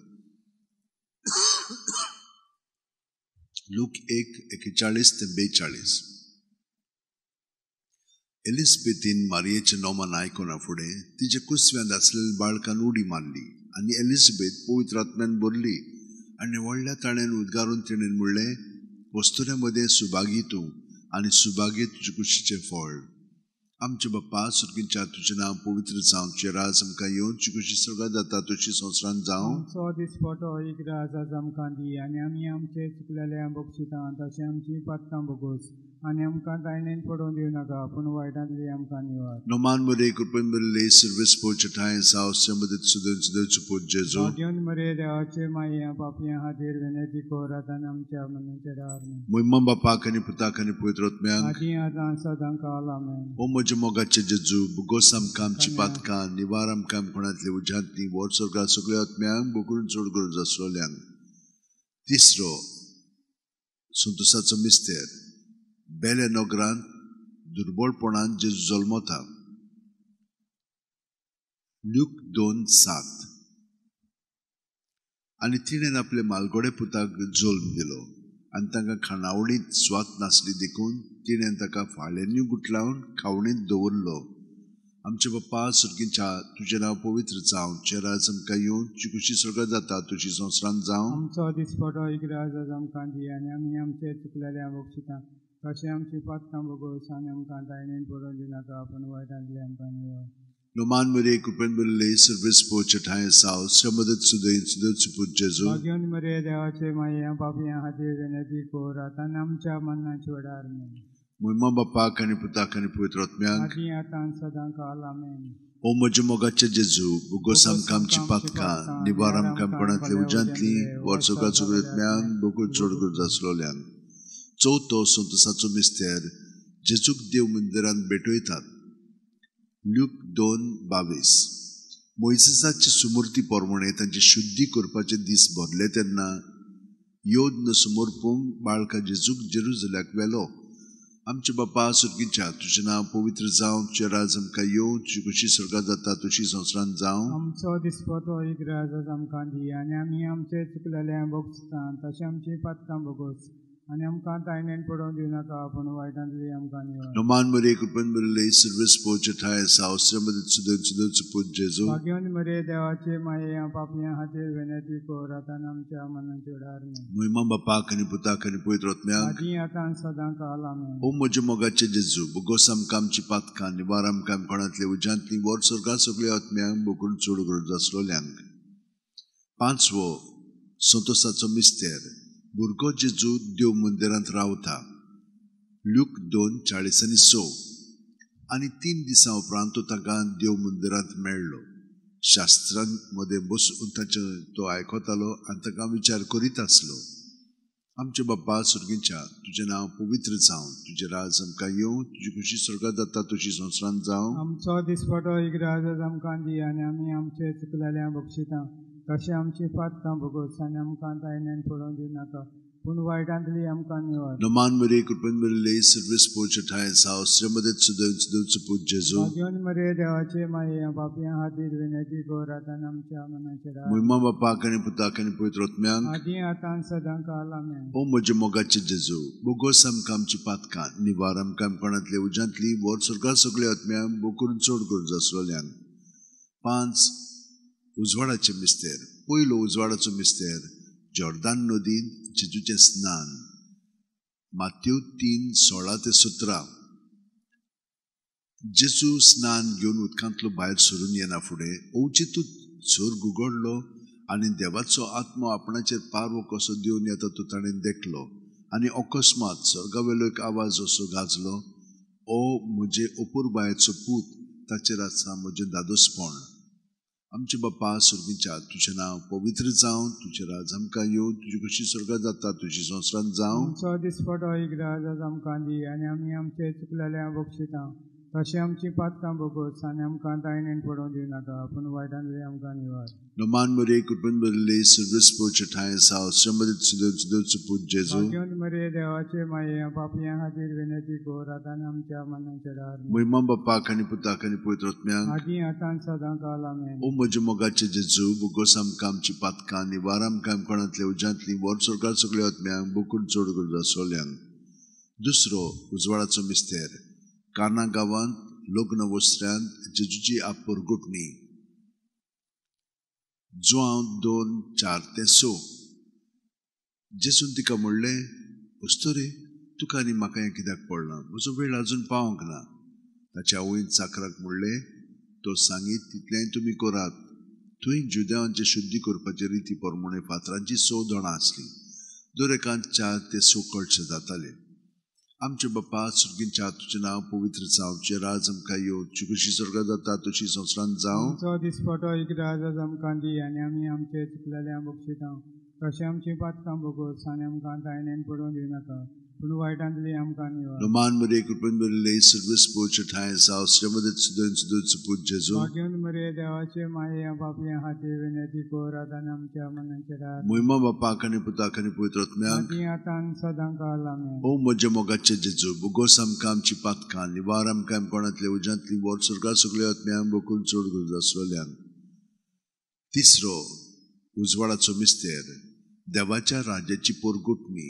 लूक 1:41 ते 42. एलिझाबेथीन मारियेचें नोमान आयकना फुडें तिच्या कुसव्यांत आसलेल्या बाळकान उडी मारली आनी एलिझाबेथ पवित्र आत्म्यान भरली आनी व्हडल्या ताणें उद्गारून तिणें म्हणलें, वस्तुऱ्या मदें सुभागी तूं आनी सुभागी तुजे कुशीचें फळ. आमचे बाप्पा सुर्गींच्या, तुजें नांव पवित्र जावं, तुजें राज आमकां येवं, तुजी खुशी स्वर्गात जाता तुजी संवसारांत जावं. आमचो दिसपटो एक राज आमकां दी आनी आमी आमचे चुकलेले बक्षिता तशें आमची पातकां भोगोस आनी आमकां दायण्यान पडोवन दिवनाका, पूण वायटांतली आमकां निवळ. नमान मरे कृपेन भरिल्ले, सर्वेस पोवचे ठांय साव, श्रमदेत सुदैव सुदैवचो पूत जेजू. भाग्यवंत मरे देवाचे माये, पापयां खातीर विनंती कोर आतां आमच्या मरणाच्या वेळार. महिमा बापाक आनी पुताक आनी पवित्र आत्म्याक, आदी आतां सदां काल. आमेन. ओ म्हज्या मोगाचे जेजू, भोगोस आमकां आमची पातकां, निवार आमकां कोणांतले उज्यांतली, व्हर स्वर्गात सगल्या आत्म्यांक, बोकरून चड गरज आसलोल्यांक. तिसरो संतोसाचो मिस्तेर बेले नगरांत दुर्बळपणान जेजू जल्मता. लूक 2:7. आनी तिणें आपले मालगोडे पुताक जल्म दिलो आनी तांकां खाणावळींत स्वात नासली देखून तिणें ताका फाळ्यांनी गुटलावन खावणींत दवरलो. आमचे बाप्पा सुर्गींच्या, तुजें नांव पवित्र जावं, तुजें राज आमकां येवं, तुजी खुशी स्वर्गात जाता तुजी संवसारांत जावं. आमचो दिसपटो एक राज आमकां दी आनी आमी आमचे चुकलेले बक्षिता तशें आमची पातकां भोगोस आनी आमकां दायण्यान पडोवन दिवनाका, पूण वायटांतली आमकां निवळ. नमान मरे कृपेन भरिल्ले, सर्वेस पोवचे ठांय साव, श्रमदेत सुदैव सुदैवचो पूत जेजू. भाग्यवंत मरे देवाचे माये, पापयां खातीर विनंती कोर आतां आमच्या मरणाच्या वेळार. महिमा बापाक आनी पुताक आनी पवित्र आत्म्याक, आदी आतां आनी सदां काल. आमेन. ओ म्हज्या मोगाचे जेजू, भोगोस आमकां आमची पातकां, निवार आमकां कोणांतले उज्यांतली, व्हर स्वर्गात सगल्या आत्म्यांक, बकून चड गरज आसलोल्यांक. चवथो संतोसाचो मिस्तेर जेजूक देव मंदिरांत भेटयतात. लूक 2:22. मोयजेसाचे सुमूर्ती प्रमाणे तांची शुद्धी करपाचे दीस भरले तेन्ना योद्न समर्पूंक बाळका जेजूक जेरुजल्याक व्हेलो. आमचे बापा सुर्गीच्या, तुजें नांव पवित्र जावं, तुजें राज आमकां येवं, तुजी खुशी स्वर्गात जाता तुजी संवसारांत जावं. आमचो दिसपटो एक राज आमकां दी आनी आमी आमचे चुकलेले भोगसता तशें आमची पातकां भोगोस आनी आमकां तायणेन पडोवंक दिवनाका, पूण वायटांतली आमकां निवार. नमान मरिये, कृपेन भरिल्ले, सर्वेस्पोर ठांय आसा, अवसरामध्ये सुदैव पूत जेजू. भाग्यवंत मरिये, देवाचे माये, पापयां खातीर विनंती कर, आतां आमच्या मनाच्या वेळार. महिमा बापाक आनी पुताक आनी पवित्र आत्म्याक, आदी आतां सदां काल. आमेन. ओ म्हज्या मोगाचे जेजू, बोगोस आमकां आमची पातकां, निवार आमकां कोणांतले उज्यांतली, वर स्वर्गा सगळ्या आत्म्यांक, बोकून चड गरज आसलोल्यांक. पांचवो संतोसाचो मिस्तेर, भुरगो जेजू देव मंदिरांत रावता. ल्यूक 2:40-6. आनी 3 दिसां उपरांत तो तांकां देव मंदिरांत मेळ्ळो. शास्त्रां मदें बसून ताचें तो आयकतालो आनी तांकां विचार करीत आसलो. आमचे बाप्पा सुर्गीच्या, तुजें नांव पवित्र जावं, तुजें राज आमकां येवं, तुजी खुशी स्वर्गात जाता तशी संवसारांत जावं. आमचो दिसपटो एक राज आमकां दी, आनी आमी आमचे चुकलेल्या बक्षितां तशें आमची पातकां भोगोस, आनी आमकां तायण्यान पडोवंक दिवनाका, पूण वायटांतली आमकां निवार. नमान मरिये, कृपेन भरिल्ले, सर्वेस्पोर ठांय आसा, अवसरामध्ये सुदैव पूत जेजू. भाग्यवंत मरिये, देवाचे माये, पापयां खातीर विनंती कर, आतां आमच्या मनाच्या वेळार. महिमा बापाक आनी पुताक आनी पवित्र आत्म्याक, आदी आतां सदां काल. आमेन. ओ म्हज्या मोगाचे जेजू, बोगोस आमकां आमची पातकां, निवार आमकां कोणांतले उज्यांतली, वर स्वर्गा सगळ्या आत्म्यांक, बोकून चड गरज आसलोल्यांक. 5 उजवाडाचे मिस्तेर. पयलो उजवाडाचो मिस्तेर, जॉर्दान नदींत जेजूचें स्नान. मातेव 3:16-17. जेजू स्नान घेवन उदकांतलो भायर सरून येना फुडें अवचितूच स्वर्ग उगडलो आनी देवाचो आत्मो आपणाचेर पारवो कसो देवन येता तो ताणें देखलो. आनी अकस्मात स्वर्गावेलो एक आवाज असो गाजलो, ओ म्हजे अपुरबायेचो पूत, ताचेर आसा म्हजें दादोसपण. आमचे बाप्पा सुर्गीच्या, तुजें नांव पवित्र जावं, तुजें राज आमकां येवं, तुजी खुशी स्वर्गात जाता तुजी संवसारांत जावं. आमचो दिसपटो एक राज आमकां दी, आनी आमी आमचे चुकलेल्या बक्षितां तशें आमची पातकां भोगोस, आनी आमकां तायणेन पडोवंक दिवनाका, पूण वायटांतली आमकां निवार. नमान मरिये, कृपेन भरिल्ले, सर्वेस्पोर ठांय आसा, अवसरामध्ये सुदैव पूत जेजू. भाग्यवंत मरिये, देवाचे माये, पापयां खातीर विनंती कर, आतां आमच्या मनाच्या वेळार. महिमा बापाक आनी पुताक आनी पवित्र आत्म्याक, आदी आतां सदां काल. आमेन. ओ म्हज्या मोगाचे जेजू, बोगोस आमकां आमची पातकां, निवार आमकां कोणांतले उज्यांतली, वर स्वर्गार सगळ्या आत्म्यांक, बोकून चड गरज आसलोल्यांक. दुसरो उजवाडाचो मिस्तेर, काना गांवांत लग्न वस्त्र्यांत जेजूची आपरगुटणी. जुआंव 2:4-6. जेजून तिका म्हणलें, अस्तुरे, तुका आनी म्हाका हें कित्याक पडलां? म्हजो वेळ अजून पावंक ना. ताच्या आवयन चाकराक म्हणलें, तो सांगीत तितलेंय तुमी करात. थंय जुदेवांचे शुद्धी करपाचे रिती प्रमाणे फातरांची 6 दोणां आसलीं, दर एकांत 4 ते 6 कळशे जाताले. आमचे बाप्पा सुर्गीच्या, तुजें नांव पवित्र जावं, तुजें राज आमकां येवं, तुजी खुशी स्वर्गात जाता तशी संवसारांत जावं. आमचो दिसपटो एक राज आमकां दी, आनी आमी आमचे चुकलेल्या बक्षितां तशें आमची पातकां भोगोस, आनी आमकां तायणेन पडोवंक दिवनाका, पूण वायटांतली आमकां निवार. नमान मरिये, कृपेन भरिल्ले, सर्वेस्पोर ठांय आसा, अवसरामध्ये सुदैव पूत जेजू. भाग्यवंत मरिये, देवाचे माये, पापयां खातीर विनंती कर, आतां आमच्या मनाच्या वेळार. महिमा बापाक आनी पुताक आनी पवित्र आत्म्याक, आदी आतां सदां काल. आमेन. ओ म्हज्या मोगाचे जेजू, बोगोस आमकां आमची पातकां, निवार आमकां कोणांतले उज्यांतली, वर स्वर्गा सगळ्या आत्म्यांक, बोकून चड गरज आसलोल्यांक. तिसरो उजवाडाचो मिस्तेर, देवाच्या राज्याची पोरगुटणी.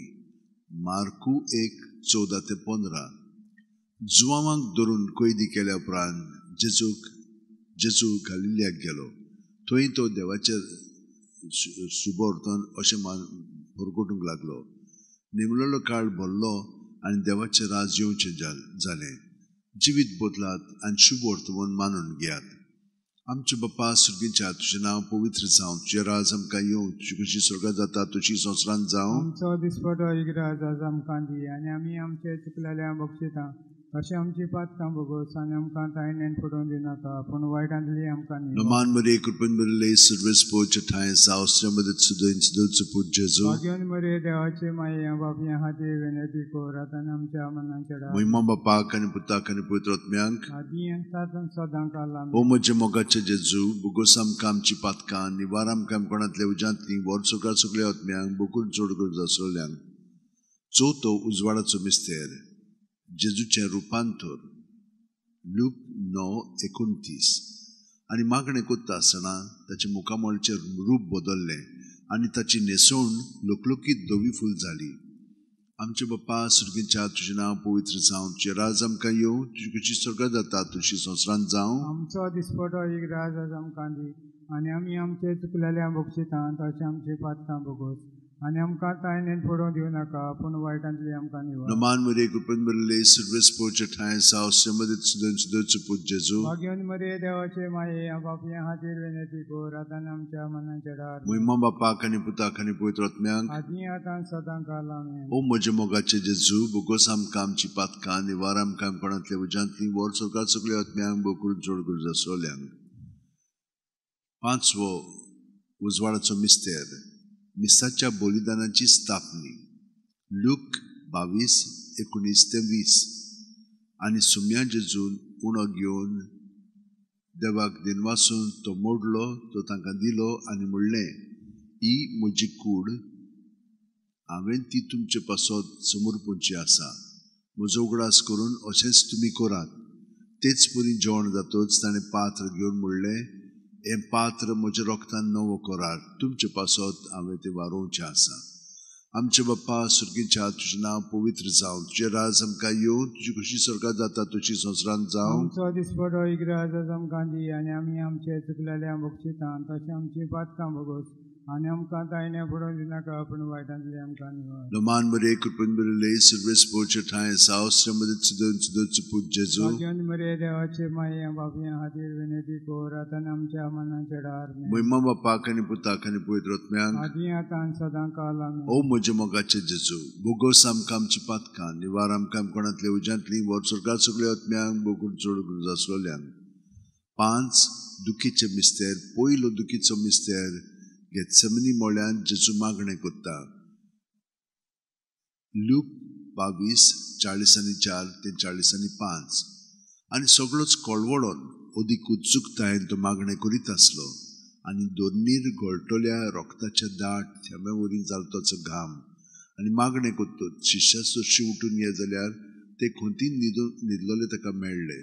मार्कू 1:14-15. जुवांक धरून कैदी केल्या उपरांत जेजू गालिलियाक गेलो. थंय तो देवाचें शुभवर्तन अशें परगटूंक लागलो. नेमलेलो काळ भरलो आनी देवाचें राज येवचें जालें. जिवीत बदलात आनी शुभवर्तमान मानून घेयात. आमचे बाप्पा सुर्गीच्या, तुजें नांव पवित्र जावं, तुजें राज आमकां येवं, तुजी खुशी स्वर्गात जाता तशी संवसारांत जावं. आमचो दिसपटो एक राज आमकां दी, आनी आमी आमचे चुकलेल्या बक्षितां तशें आमची पातकां भोगोस, आनी आमकां तायणेन पडोवंक दिवनाका, पूण वायटांतली आमकां निवार. नमान मरिये, कृपेन भरिल्ले, सर्वेस्पोर ठांय आसा, अवसरामध्ये सुदैव पूत जेजू. भाग्यवंत मरिये, देवाचे माये, पापयां खातीर विनंती कर, आतां आमच्या मनाच्या वेळार. महिमा बापाक आनी पुताक आनी पवित्र आत्म्याक, आदी आतां सदां काल. आमेन. ओ म्हज्या मोगाचे जेजू, बोगोस आमकां आमची पातकां, निवार आमकां कोणांतले उज्यांतली, वर स्वर्गार सगळ्या आत्म्यांक, बोकून चड गरज आसलोल्यांक. चवथो उजवाडाचो मिस्तेर, जेजूचें रुपांतर. लूक 9:29. आनी मागणें कोत्ता आसतना ताचें मुखामळचें रूप बदल्लें आनी ताची न्हेसवण लकलकीत धवी फूल जाली. आमचे बाप्पा सुर्गीच्या तुजें नांव पवित्र जावं, तुजें राज आमकां येवं, तुजी खुशी स्वर्गात जाता तशी संवसारांत जावं। आमचो दिसपटो एक राज आज आमकां दी आनी आमी आमचे चुकलेल्या बक्षिता तशें आमची पातकां भोगोस आनी आमकां तायनेन पडोवंक दिवं नाका पूण वायटांतली आमकां निवार। नमान मरिये कृपेन भरिल्ले सर्वेस पोचे ठांय साव श्रीमती सुदोचो पूत जेजू। भाग्यवंत मरिये देवाचे माये पापयां खातीर विनंती कर आतां आमच्या मनाच्या दार। महिमा बापाक आनी पुताक आनी पवित्र आत्म्याक आदी आतां सदां काल आमेन। ओ म्हज्या मोगाचे जेजू भोगोस आमकां आमची पातकां निवार आमकां कोणांतल्या उज्यांतली वर स्वर्गात सगळ्या आत्म्यांक बोकरून चड गरज आसलेल्यांक। पांचवो उजवाडाचो मिस्तेर मिसाच्या बलिदानाची स्थापनी। लूक 22:19-20। आनी सुम्या जेजून उणो घेवन देवाक दिनवासून तो मोडलो, तो तांकां दिलो आनी म्हणलें, ही म्हजी कूड, हांवें ती तुमचे पासत समर्पणची आसा, म्हजो उगडास करून अशेंच तुमी करात। तेच परी जेवण जातच ताणें पात्र घेवन म्हणलें, हें पात्र म्हज्या रोगतान नवो करार, तुमचे पासत हांवें तें वारोवचें आसा। आमचे बाप्पा सुर्गीच्या तुजें नांव पवित्र जावं, तुजें राज आमकां येवं, तुजी खुशी स्वर्गात जाता तशी संवसारांत जावं। आमचो दिसपटो एक राज आज आमकां दी आनी आमी आमचे चुकलेल्या बक्षिता तशें आमची पातकां भोगोस आनी आमकां तायने पडोवंक दिनाका पूण वायटांतली आमकां निवार। नमान मरिये कृपेन भरिल्ले सर्वेस पोचे ठांय साव श्रीमती सुदोचो पूत जेजू। भाग्यवंत मरिये देवाचे माये पापयां खातीर विनंती कर आतां आमच्या मनाच्या दार। महिमा बापाक आनी पुताक आनी पवित्र आत्म्याक आदी आतां सदां काल आमेन। ओ म्हज्या मोगाचे जेजू भोगोस आमकां आमची पातकां निवार आमकां कोणांतल्या उज्यांतली वर स्वर्गात सगळ्या आत्म्यांक बोगून चड गरज आसलेल्यांक। 5 दुखीचे मिस्तेर। पयलो दुखीचो मिस्तेर गेत्सेमनी मोळ्यान जेजू मागणें करता। लूक 22:44 ते 45। आनी सगळोच कळवळोन अदीक उत्सुकतायेन तो मागणें करीत आसलो आनी दोनीर गळटल्या रोगताच्या दाट थेंब्या वरी जालो ताचो घाम। आनी मागणें करतच शिश्या सरशी उठून ये जाल्यार ते खोंतीन न्हिदलोले ताका मेळ्ळे।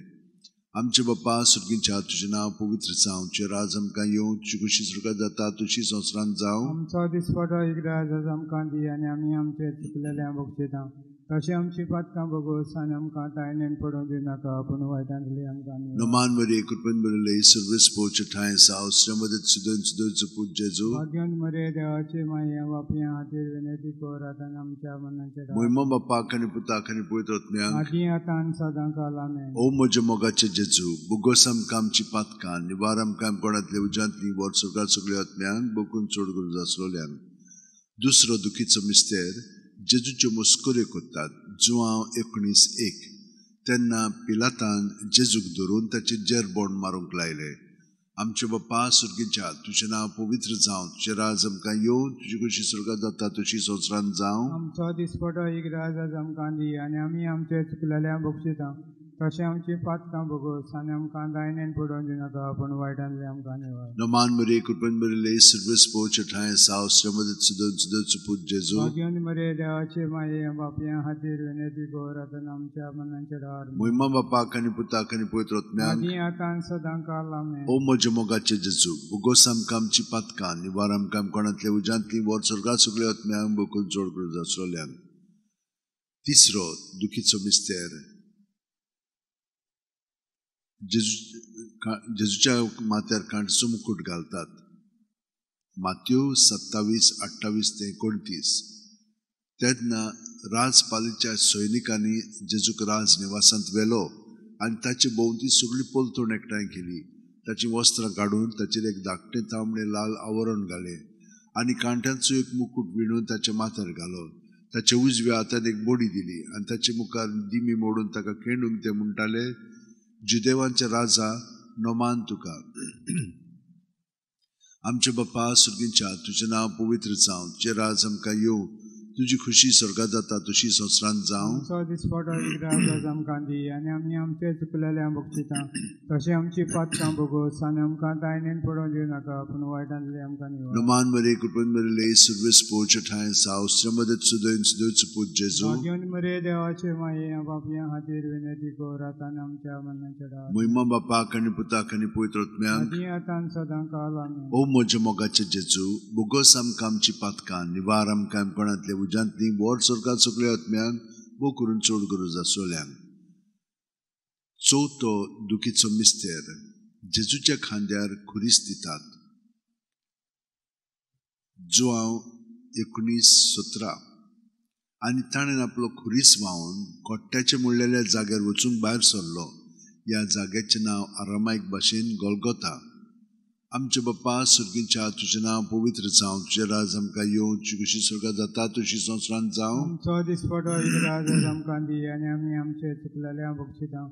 आमचे बाप्पा सुर्गीच्या तुजें नांव पवित्र जावं, तुजें राज आमकां येवं, तुजी खुशी स्वर्गात जाता तशी संवसारांत जावं। आमचो दिसपटो एक राज आज आमकां दी आनी आमी आमचे चुकलेल्या बक्षिता तशें आमची पातकां भोगोस आनी आमकां तायनेन पडोवंक दिनाका पूण वायटांतली आमकां निवार। नमान मरिये कृपेन भरिल्ले सर्वेस पोचे ठांय साव श्रीमती सुदोचो पूत जेजू। भाग्यवंत मरिये देवाचे माये पापयां खातीर विनंती कर आतां आमच्या मनाच्या दार। महिमा बापाक आनी पुताक आनी पवित्र आत्म्याक आदी आतां सदां काल आमेन। ओ म्हज्या मोगाचे जेजू भोगोस आमकां आमची पातकां निवार आमकां कोणांतल्या उज्यांतली वर स्वर्गात सगळ्या आत्म्यांक बोकून चड गरज आसलेल्यांक। दुसरो दुखीचो मिस्तेर जेजूच्यो मस्कऱ्यो करतात। जुआंव 19:1। तेन्ना पिलातान जेजूक धरून ताचेर जेरबोण मारूंक लायलें। आमचे बाप्पा सुर्गीच्या तुजें नांव पवित्र जावं, तुजें राज आमकां येवं, तुजी खुशी स्वर्गात जाता तशी संवसारांत जावं। आमचो दिसपटो एक राज आज आमकां दी आनी आमी आमचे चुकलेल्या बक्षिता तशें आमची पातकां भोगोस आनी आमकां दायनेन पडोवंक दिनाका पूण वायटांतली आमकां निवार। नमान मरिये कृपेन भरिल्ले सर्वेस पोचे ठांय साव श्रीमती सुदोचो पूत जेजू। भाग्यवंत मरिये देवाचे माये पापयां खातीर विनंती कर आतां आमच्या मनाच्या दार। महिमा बापाक आनी पुताक आनी पवित्र आत्म्याक आदी आतां सदां काल आमेन। ओ म्हज्या मोगाचे जेजू भोगोस आमकां आमची पातकां निवार आमकां कोणांतल्या उज्यांतली वर स्वर्गात सगळ्या आत्म्यांक बोकून चड गरज आसलेल्यांक। तिसरो दुखीचो मिस्तेर जेजूच्या माथ्यार कांटचो मुकूट घालतात। माथ्यो 27:28-29। तेन्ना राजपालीच्या सैनिकांनी जेजूक राज निवासांत व्हेलो आनी ताचे भोंवती सगळी पलतण एकठांय केली। ताचीं वस्त्रां काडून ताचेर एक धाकटें तांबडें लाल आवरण घालें आनी कांट्यांचो एक मुकूट विणून ताच्या माथ्यार घालो। ताच्या उजव्या हातान एक बडी दिली आनी ताचे मुखार दिमी मोडून ताका केंडूंक ते म्हणटाले, जुदेवांचे राजा नमान तुका। आमचे बाप्पा सुर्गीच्या तुजें नांव पवित्र जावं, तुजें राज आमकां येवं, तुजी खुशी स्वर्गात जाता तशी संवसारांत जावं। आमचो दिसपटो एक राज आज आमकां दी आनी आमी आमचे चुकलेल्या बक्षिता तशें आमची पातकां भोगोस आनी आमकां तायनेन पडोवंक दिवं नाका पूण वायटांतली आमकां निवार। नमान मरिये कृपेन भरिल्ले सर्वेस पोचे ठांय साव श्रीमती सुदोचो पूत जेजू। भाग्यवंत मरिये देवाचे माये पापयां खातीर विनंती कर आतां आमच्या मनाच्या दार। महिमा बापाक आनी पुताक आनी पवित्र आत्म्याक आदी आतां सदां काल आमेन। ओ म्हज्या मोगाचे जेजू भोगोस आमकां आमची पातकां निवार आमकां कोणांतल्या उज्यांतली व्हड सरकार सगळ्या आत्म्यांक भोव करून चड गरज आसल्यांक. चवथो दुखीचो मिस्तेर, जेजूच्या खांद्यार खुरीस दितात. जुआंव 19:17. आनी ताणें आपलो खुरीस व्हांवन कोट्ट्याचे म्हणलेल्या जाग्यार वचूंक भायर सरलो. ह्या जाग्याचें नांव आरामायक भाशेन गोलगोता. आमचे बाप्पा सर्गीच्या, तुजें नांव पवित्र जावं, तुजें राज आमकां येवं, तुजी कशी स्वर्गात जाता तशी संवसारांत जावं. आमचो दिसपटो राज आमकां दी आनी आमी आमचे चुकलेल्या बक्षिता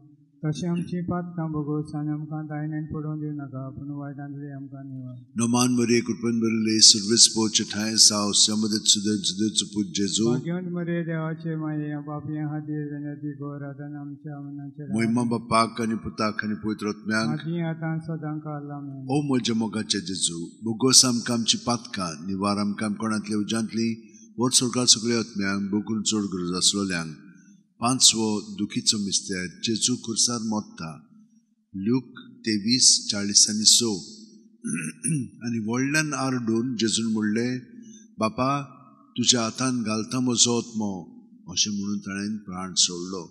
तशें आमची पातकां भोगोस आनी आमकां दायण्यान पडोवन दिवं नाका, पूण वायटांतली आमकां निवार. नमान मरिये, कृपेन भरिल्ले, सर्वेस्पोचे ठांय साव, समदत सुदेच पूत जेजू. भाग्यवंत मरिये, देवाचे माये, पापयां खातीर विनंती कर आतां आमच्या मनाचेर. मोहिमा बापाक आनी पुताक आनी पवित्र आत्म्याक, आदी आतां सदां काल. आमेन. ओ म्हज्या मोगाचे जेजू, भोगोस आमकां आमची पातकां, निवार आमकां कोणांतल्या उज्यांतली, व्हड स्वर्गात सगळ्या आत्म्यांक भोगून चड गरज आसलेल्यांक. पांचवो दुखीचो मिस्तेर, जेजू खुर्सार मरता. ल्यूक 23:46. आनी व्हडल्यान आरडून जेजून म्हणलें, बापा तुज्या हातान घालता म्हजो आत्मो, अशें म्हणून ताणें प्राण सोडलो.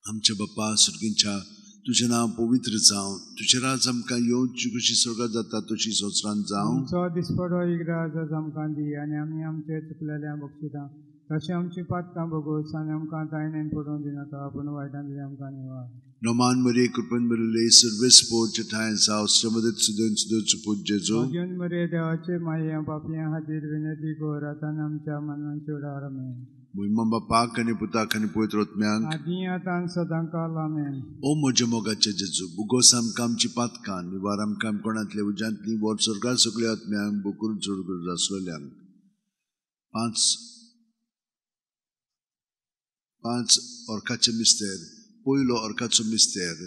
आमच्या बाप्पा सर्गींच्या, तुजें नांव पवित्र जावं, तुजें राज आमकां येवं, तुजी कशी स्वर्गात जाता तशी संवसारांत जावं. आमचो दिसपटो एक राज आमकां दी आनी आमी आमचे चुकलेल्या बक्षिता तशें आमची पातकां भोगोस आनी आमकां दायण्यान पडोवन दिनाका, पूण वायटांतली आमकां निवार. नमान मरिये, कृपेन भरिल्ले, सर्वेस्पोचे ठांय साव, समदत सुदेच पूत जेजू. भाग्यवंत मरिये, देवाचे माये, पापयां खातीर विनंती कर आतां आमच्या मनाच्या वेळार. आमेन. मोहिमा बापाक आनी पुताक आनी पवित्र आत्म्याक, आदी आतां सदां काल. आमेन. ओ म्हज्या मोगाचे जेजू, भोगोस आमकां आमची पातकां, निवार आमकां कोणांतल्या उज्यांतली, व्हड स्वर्गात सगळ्या आत्म्यांक भोव करून चड गरज आसलेल्यांक. पांच अर्काचे मिस्तेर, पयलो अर्काचो मिस्तेर,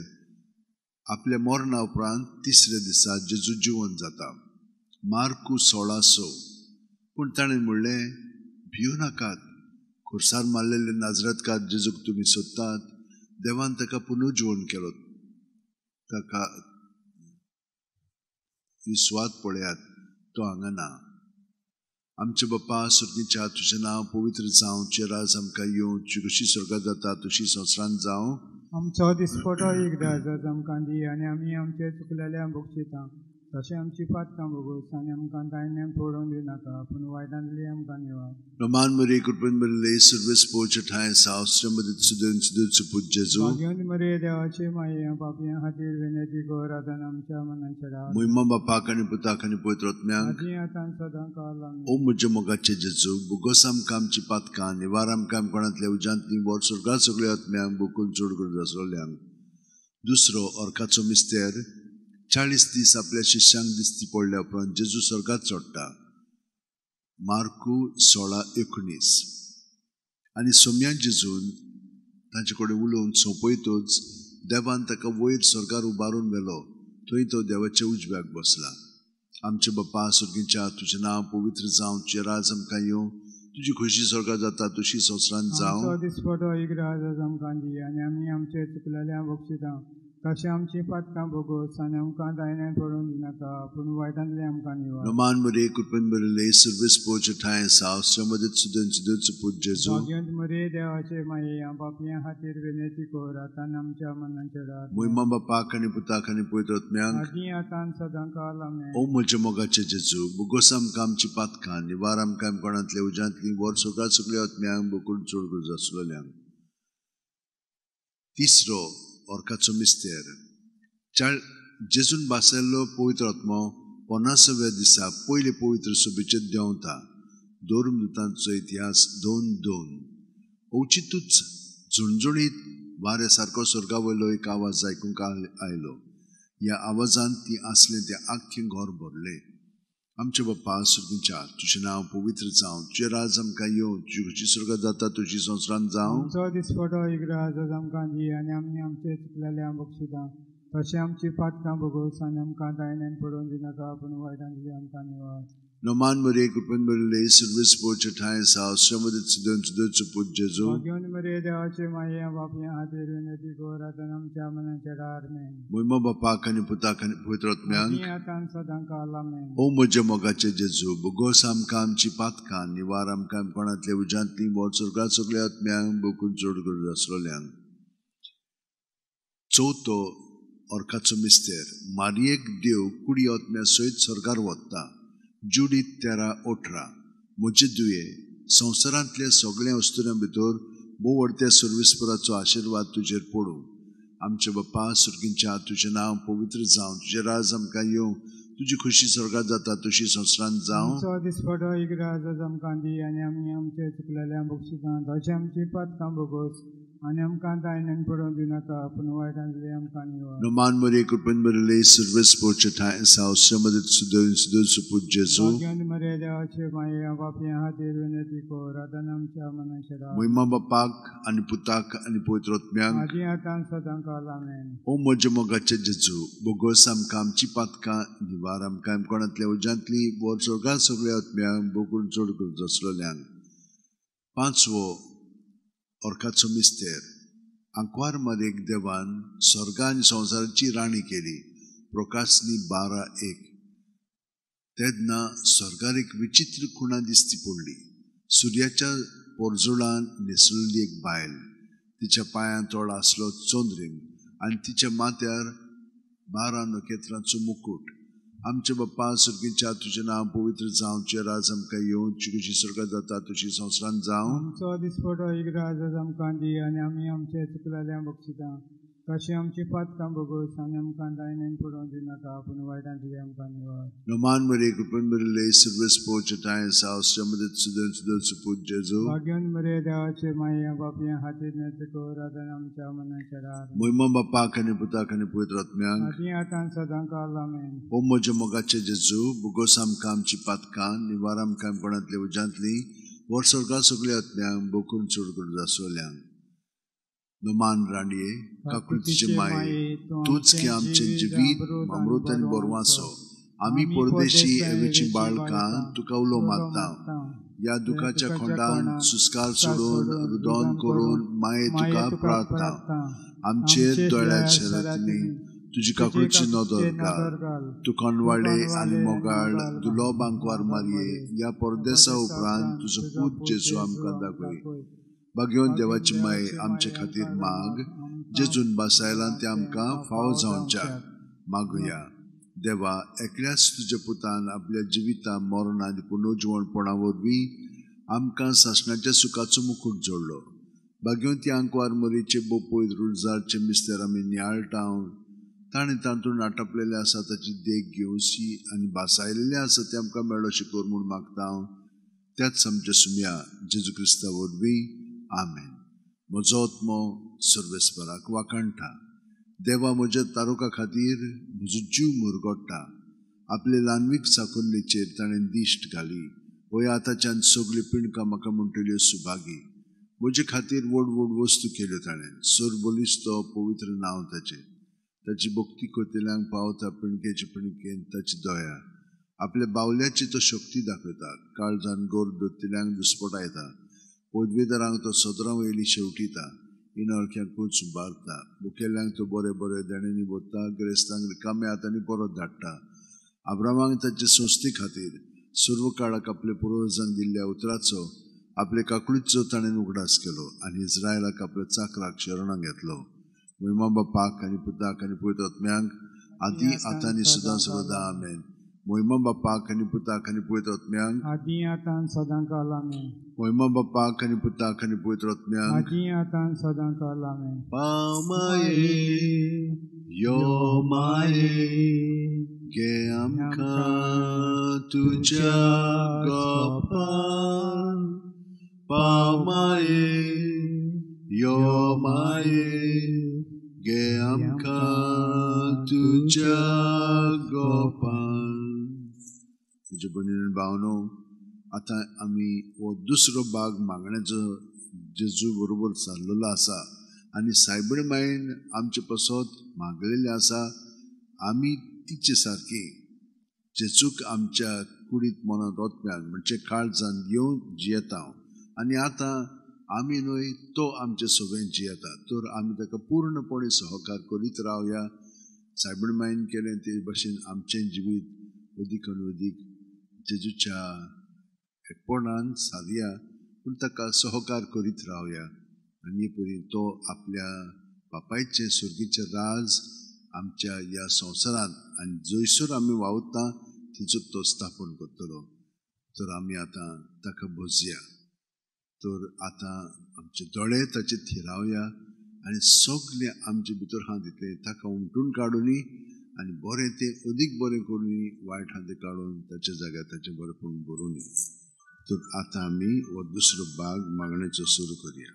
आपल्या मरणा उपरांत तिसऱ्या दिसा जेजू जिवन जाता. मार्कू 16:6. पूण ताणें म्हणलें, भियो नाकात, खुर्सार मारलेले नाजरतकार जेजूक तुमी सोदतात, देवान ताका पुनर्जिवन केलो, ताका ही सुवात पळयात, तो हांगा ना. आमचे बाप्पा सर्गीच्या, तुजें नांव पवित्र जावं, तुजें राज आमकां येवं, तुजी कशी स्वर्गात जाता तशी संवसारांत जावं. आमचो दिसपटो एक राज आमकां दी आनी आमी आमचे चुकलेल्या बक्षिता तशें आमची पातकां भोगोस आनी आमकां दायण्यान पडोवन दिनाका, पूण वायटांतली आमकां निवार. नमान मरिये, कृपेन भरिल्ले, सर्वेस्पोचे ठांय साव, समदत सुदेच पूत जेजू. भाग्यवंत मरिये, देवाचे माये, पापयां खातीर विनंती कर आतां आमच्या मनाच्या वेळार. मोहिमा बापाक आनी पुताक आनी पवित्र आत्म्याक, आदी आतां सदां काल. आमेन. ओ म्हज्या मोगाचे जेजू, भोगोस आमकां आमची पातकां, निवार आमकां कोणांतल्या उज्यांतली, व्हड स्वर्गात सगळ्या आत्म्यांक भोव करून चड गरज आसलेल्यांक. दुसरो अर्काचो मिस्तेर, 40 दीस आपल्या शिष्यांक दिसती पडल्या उपरांत जेजू स्वर्गात चडटा. मार्कू 16:19. आनी सोम्यान जेजून तांचे कडेन उलोवन सोंपयतच देवान ताका वयर स्वर्गार उबारून व्हेलो, थंय तो देवाच्या उजव्याक बसला. आमचे बाप्पा सर्गीच्या, तुजें नांव पवित्र जावं, तुजें राज आमकां येवं, तुजी खोशी स्वर्गात जाता तशी संवसारांत जावं. आमचो दिसपटो एक राज आमकां दी आनी आमी आमचे चुकलेल्या बक्षिता तशें आमची पातकां भोगोस आनी आमकां दायण्यान पडोवन दिनाका, पूण वायटांतली आमकां निवार. नमान मरिये, कृपेन भरिल्ले, सर्वेस्पोचे ठांय साव, समदत सुदेच पूत जेजू. भाग्यवंत मरिये, देवाचे माये, पापयां खातीर विनंती कर आतां आमच्या मनाच्या वेळार. मोहिमा बापाक आनी पुताक आनी पवित्र आत्म्याक, आदी आतां सदां काल. आमेन. ओ म्हज्या मोगाचे जेजू, भोगोस आमकां आमची पातकां, निवार आमकां कोणांतल्या उज्यांतली, व्हड स्वर्गात सगळ्या आत्म्यांक भोव करून चड गरज आसलेल्यांक. तिसरो अर्काचो मिस्तेर, जेजून भासयल्लो पवित्र आत्मो 50व्या दिसा पयले पवित्र सभेचेर देंवता. धर्मदूतांचो इतिहास 2:2. अवचितूच झुणझुणीत वाऱ्या सारको स्वर्गा वयलो एक आवाज आयकूंक आयलो. ह्या आवाजान ती आसलें तें आख्खें घर भरलें. आमचे बाप्पा सर्गीच्या, तुजें नांव पवित्र जावं, तुजें राज आमकां येवं, तुजी खोशी स्वर्गात जाता तशी संवसारांत जावं. आमचो दिसपटो एक राज आमकां दी आनी आमी आमचे चुकलेल्या बक्षिता तशें आमची पातकां भोगोस आनी आमकां दायण्यान पडोवन दिनाका, पूण वायटांतली आमकां निवार. नमान मरिये कृपेन भरिल्ले सर्वेस्पोरचे ठांय आसा श्रमदीत सुदन सुदोचो पूत जेजू भाग्यवंत मरिये देवाचे माये बापया खातीर विनंती कर आतां आमच्या मनाच्या वेळार आमेन. मोहिमा बापाक आनी पुताक आनी पवित्र आत्म्यांक आदी आतां सदां काल आमेन. ओ म्हज्या मोगाचे जेजू, बोगोस आमकां आमची पातकां निवार आमकां कोणांतले उज्यांतली बोट स्वर्गात सगळ्या आत्म्यांक बोकून चड गरज आसलेल्यांक. चवथो अर्काचो मिस्तेर मारयेक देव कुडी आत्म्या सयत स्वर्गार वता. जुडीत 13:18. म्हजे दुये संवसारांतल्या सगळ्या वस्तुरां भितर भोव सर्विसपुराचो आशिर्वाद तुजेर पडूं. आमचे बापा सुर्गींच्या तुजें नांव पवित्र जावं, तुजें राज आमकां येवं, तुजी खुशी स्वर्गात जाता तशी संवसारांत जावं. आमचो दिसपटो एक राज आमकां दी आनी आमी आमचे चुकलेल्या बक्षिसां तशें आमची पातकां भोगोस आनी आमकां दायण्यान पडोवंक दिनाका पूण वायटांतली आमकां निवार. नमान मरिये कृपेन भरिल्ले सर्वेस्पोरचे ठांय आसा श्रमदीत सुदोन सुदोचो पूत जेजू. भाग्यवंत मरिये देवाचे माये बापया खातीर विनंती कर आतां आमच्या मनाच्या वेळार. मोहिमा बापाक आनी पुताक आनी पवित्र आत्म्यांक आदी आतां सदां काल आमेन. ओ म्हज्या मोगाचे जेजू, बोगोस आमकां आमची पातकां निवार आमकां कोणांतल्या उज्यांतली बोर स्वर्गात सगळ्या आत्म्यांक बोकून चड गरज आसलेल्यांक. पांचवो अर्काचो मिस्तेर आंकवार मारयेक देवान स्वर्गा आनी संवसाराची राणी केली. प्रकाशनी 12:1. तेन्ना स्वर्गार एक विचित्र खुणा दिसती पडली. सुर्याच्या पोरजुळान न्हेसलेली एक बायल, तिच्या पांयां तोळ आसलो चंद्रीम आनी तिच्या माथ्यार 12 नखेत्रांचो मुकूट. आमचे बाप्पा सुर्गीच्या तुजें नांव पवित्र जावं, तुजें राज आमकां येवं, तुजी खुशी स्वर्गात जाता तशी संवसारांत जावं. आमचो दिसपटो एक राज आमकां दी आनी आमी आमचे चुकलेल्या बक्षिसां तशें आमची पातकां भोगोस आनी आमकां दायण्यान पडोवंक दिनाका पूण वायटांतली आमकां निवार. नमान मरिये कृपेन भरिल्ले सर्वेस्पोरचे ठांय आसा श्रमदीत सुदन सुदोचो पूत जेजू. भाग्यवंत मरिये देवाचे माये बापया खातीर विनंती कर आतां आमच्या मनाच्या वेळार. मोहिमा बापाक आनी पुताक आनी पवित्र आत्म्यांक आदी आतां सदां काल आमेन. ओ म्हज्या मोगाचे जेजू, बोगोस आमकां आमची पातकां निवार आमकां कोणांतल्या उज्यांतली वर स्वर्गात सगळ्या आत्म्यांक बोकून चड गरज आसलेल्यांक. नमान राणये काकृतीचे माये, तूंच की आमचें जिवीत अमृत आनी बोरवासो. आमी परदेशी एवेची बाळकां तुका उलो मारता. ह्या दुखाच्या खोंडान सुस्कार सोडून रुदन करून माये तुका प्रार्थना. आमचेर दोळ्याचे रातनी तुजी काकूळची नदर घाल. तूं कणवाळे आनी मोगाळ दुलोब आंकवार मारये. ह्या परदेसा उपरांत तुजो पूत जेजू आमकां दाखय. भाग्यवंत देवाची माये आमचे खातीर माग, जेजून बासायलां तें आमकां फावो जावच्याक मागुया. देवा, एकल्याच तुज्या पुतान आपल्या जिविता मरण आनी पुनर्जिवणपणा वरवीं आमकां सासणाच्या सुखाचो मुकूट जोडलो. भाग्यवंती आंकवार मरीचे बोपय रुळजारचे मिस्तेर आमी नियाळटा. ताणें तातूंत आटपलेलें आसा ताची देख घेवची आनी बासायलेलें आसा तें आमकां मेळो शिकोर म्हूण मागता. त्याच आमच्या सुमया जेजू क्रिस्ता वरवीं आमेन. म्हजो आत्मो सर्वेस्पराक वाखाणटा. देवा म्हज्या तारुका खातीर म्हजो जीव मुरगोडटा. आपले ल्हानवीक चाकोरलेचेर ताणें दिश्ट घाली. वय आतांच्यान सगळ्यो पिणकां म्हाका म्हणटल्यो सुभागी. म्हजे खातीर व्हड व्हड वस्तू केल्यो ताणें. सरबलिस्तो पवित्र नांव ताचें. ताची भक्ती करतल्यांक पावता पिणकेचे पिणकेन ताची दया. आपल्या बावल्याची तो शक्ती दाखयता. काळजान गोर दोतल्यांक दुस्पटायता. पदवेदारांक तो सदरां वयली शेवटिता. इनळख्यांकूच उबारता. मुखेल्यांक तो बरे बरे देण्यांनी भरता. गिरेस्तांक रिकाम्या हातांनी परत धाडटा. आब्रामाक ताचे संस्थे खातीर सर्व काळाक आपल्या पुर्वजांक दिल्ल्या उतराचो आपले काकळीचो ताणें उगडास केलो आनी इस्रायलाक आपल्या चाकराक शरणां घेतलो. मोहिमा बापाक आनी पुताक आनी पवित्र आत्म्यांक आदी आतां आनी सदां सर्वदा आमेन. मोहिमा बापाक आनी पुताक आनी पवित्र आत्म्यांक आदी आतां सदां काल आमेन. मोहिमा बापाक आनी पुताक आनी पवित्र आत्म्यांक आदी आतां सदां काल आमेन. पाव माये यो माये गे आमकां तुज्या गोपान. पाव माये यो माये गे आमकां तुज्या गोपान. म्हजे भयणी भावनो, आतां आमी हो दुसरो भाग मागण्याचो जेजू बरोबर चाललेलो आसा आनी सायबण मायेन आमचे पासत मागलेलें आसा. आमी तिचे सारकी जेजूक आमच्या कुडीत मनांत ओतम्यान म्हणजे काळजान घेवन जियेता. आनी आतां आमी न्हय तो आमचे सगळें जियेता. तर आमी ताका पूर्णपणे सहकार करीत रावया. सायबण मायन केलें ते भशेन आमचें जिवीत अदीक आनी अदीक जेजूच्या एकपणान सादया, पूण ताका सहकार करीत रावया. आनी परी तो आपल्या बापायचें सुर्गीचें राज आमच्या ह्या संवसारांत आनी जंयसर आमी वावुरता थंयसर तो स्थापन करतलो. तर आमी आतां ताका भोजया. तर आतां आमचे दोळे ताचे थिरावया आनी सगळें आमचे भितर आहा तितलें ताका उमटून काडुनी आनी बरें तें अदीक बरें करुनी, वायट आहा तें काडून ताच्या जाग्यार ताचें बरेंपण भरुनी. तर आतां आमी हो दुसरो भाग मागण्याचो सुरू करया.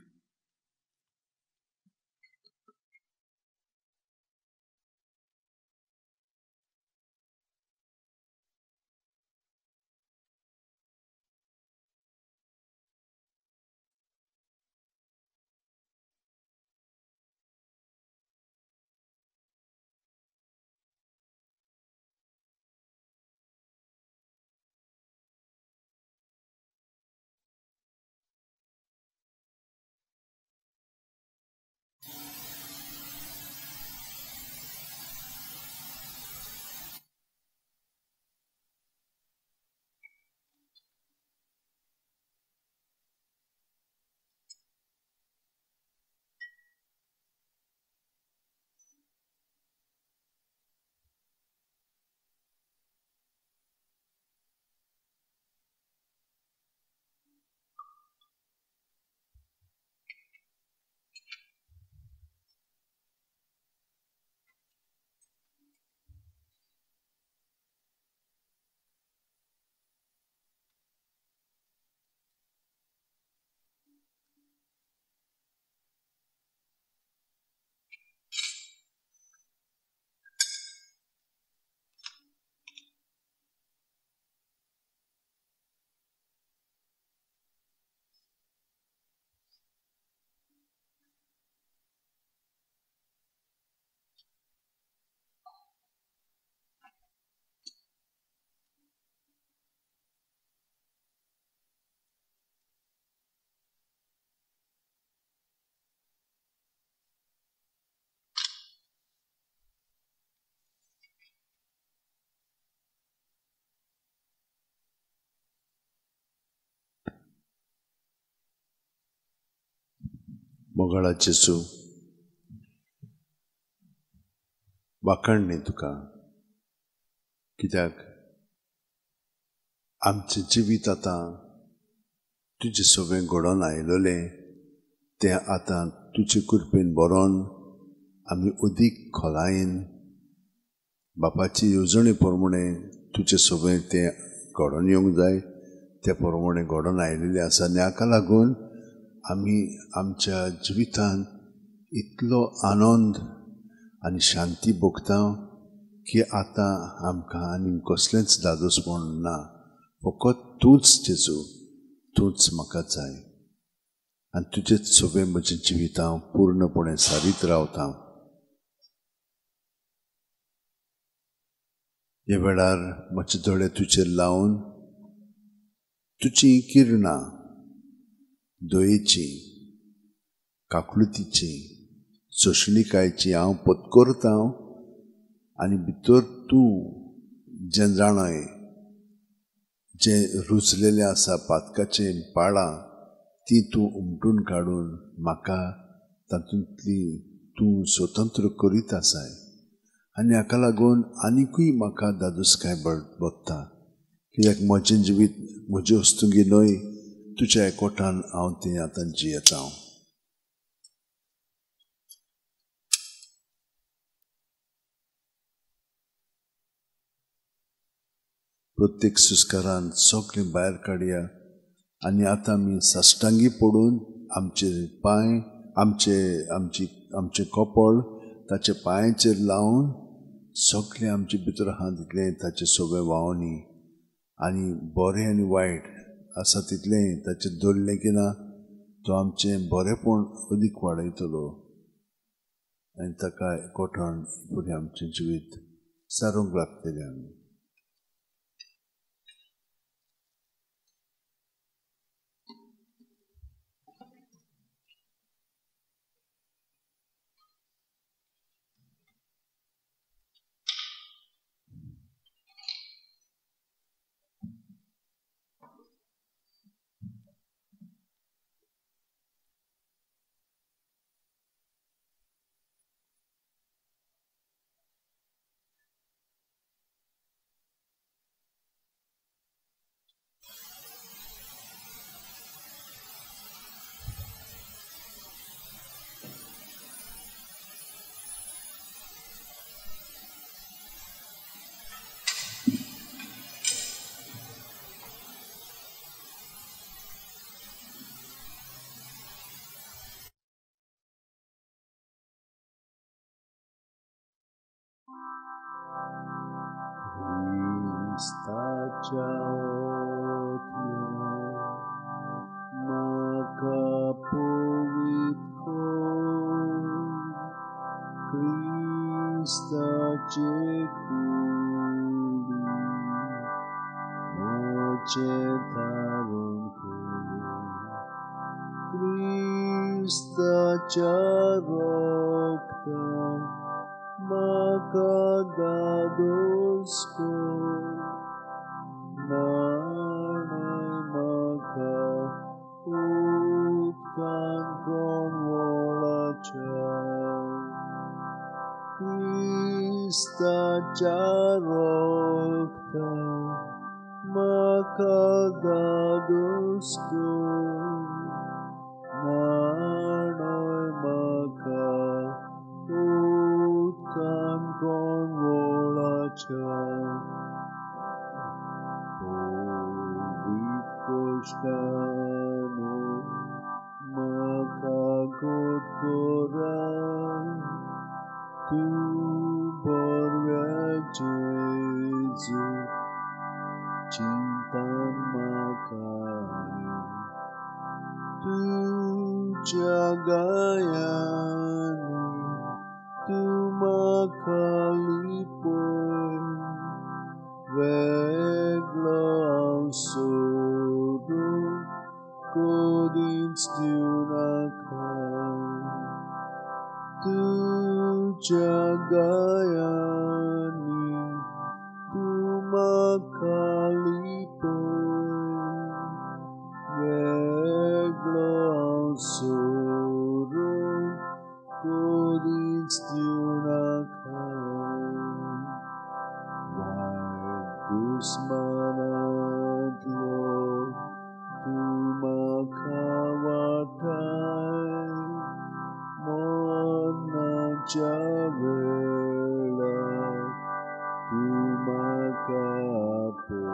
मोगाळा जेजू, वाखाणणी तुका, कित्याक आमचें जिवीत आतां तुजें सगळें घडोवन आयलेलें तें आतां तुजे कृपेन बरोवन आमी अदीक खोलायेन बापाची येवजणे प्रमाणे तुजें सगळें तें घडोवन येवंक जाय त्या प्रमाणे घडोवन आयिल्लें आसा. आनी हाका लागून आमी आमच्या जिवितांत इतलो आनंद आनी शांती भोगता की आतां आमकां आनी कसलेंच दादोसपण ना. फकत तूंच जेजू, तूंच म्हाका जाय आनी तुजेच सगळें म्हजें जिवीत हांव पूर्णपणे सारीत रावता. ह्या वेळार म्हजे दोळे तुजेर लावन तुजी किरणां दयेची, काकळुतीची, सोंसणिकायेची हांव पत्करता आनी भितर तूं जें जाणाय जें रुजलेलें आसा पातकाचें पाळां ती तूं उमटून काडून म्हाका तातूंतली तूं स्वतंत्र करीत आसाय. आनी हाका लागून आनिकूय म्हाका दादोसकाय भोगता, कित्याक म्हजें जिवीत म्हजे वस्तुंगी न्हय, तुज्या एकवटान हांव तें आतां जियेता. प्रत्येक सुस्कारान सगळें भायर काडया आनी आतां आमी साश्टांगी पडून आमचे पांय आमचे आमची आमचें कपळ ताच्या पांयाचेर लावन सगळें आमचे भितर आहा तितलें ताचें सगळें व्हांवनी आनी बरें आनी वायट आसा तितलें ताचें दवरलें की ना तो आमचें बरेंपण अदीक वाडयतलो आनी ताका एकवटान फुडें आमचें जिवीत सारूंक लागतलें आमी. क्रिस्ताच्या ओतयान म्हाका पवित्र कर, क्रिस्ताचे कुडीन म्हजें धारण कर, क्रिस्ताच्या रक्तान म्हाका दादोस कर, न्हाणय म्हाका उदकान कोणवळाच्या, क्रिस्ताच्या रक्तान म्हाका दादोस कर, न्हाणय म्हाका उदकान कोणवळाच्या, पवित्र कोश्टानो म्हाका गोड कराय, तूं बरव्या जेजू चिंतान म्हाका, तुज्या गायांनी तूं म्हाका लिपय, वेगळो हांव सोदूंक कदींच दिवनाका, तुज्या गायांनी तूं म्हाका लिपय, वेगळो हांव सोदूंक कदींच दिवनाका, वायट दुस्मानांतलो तूं म्हाका वाटाय, मरणाच्या वेळार तूं म्हाका आपय,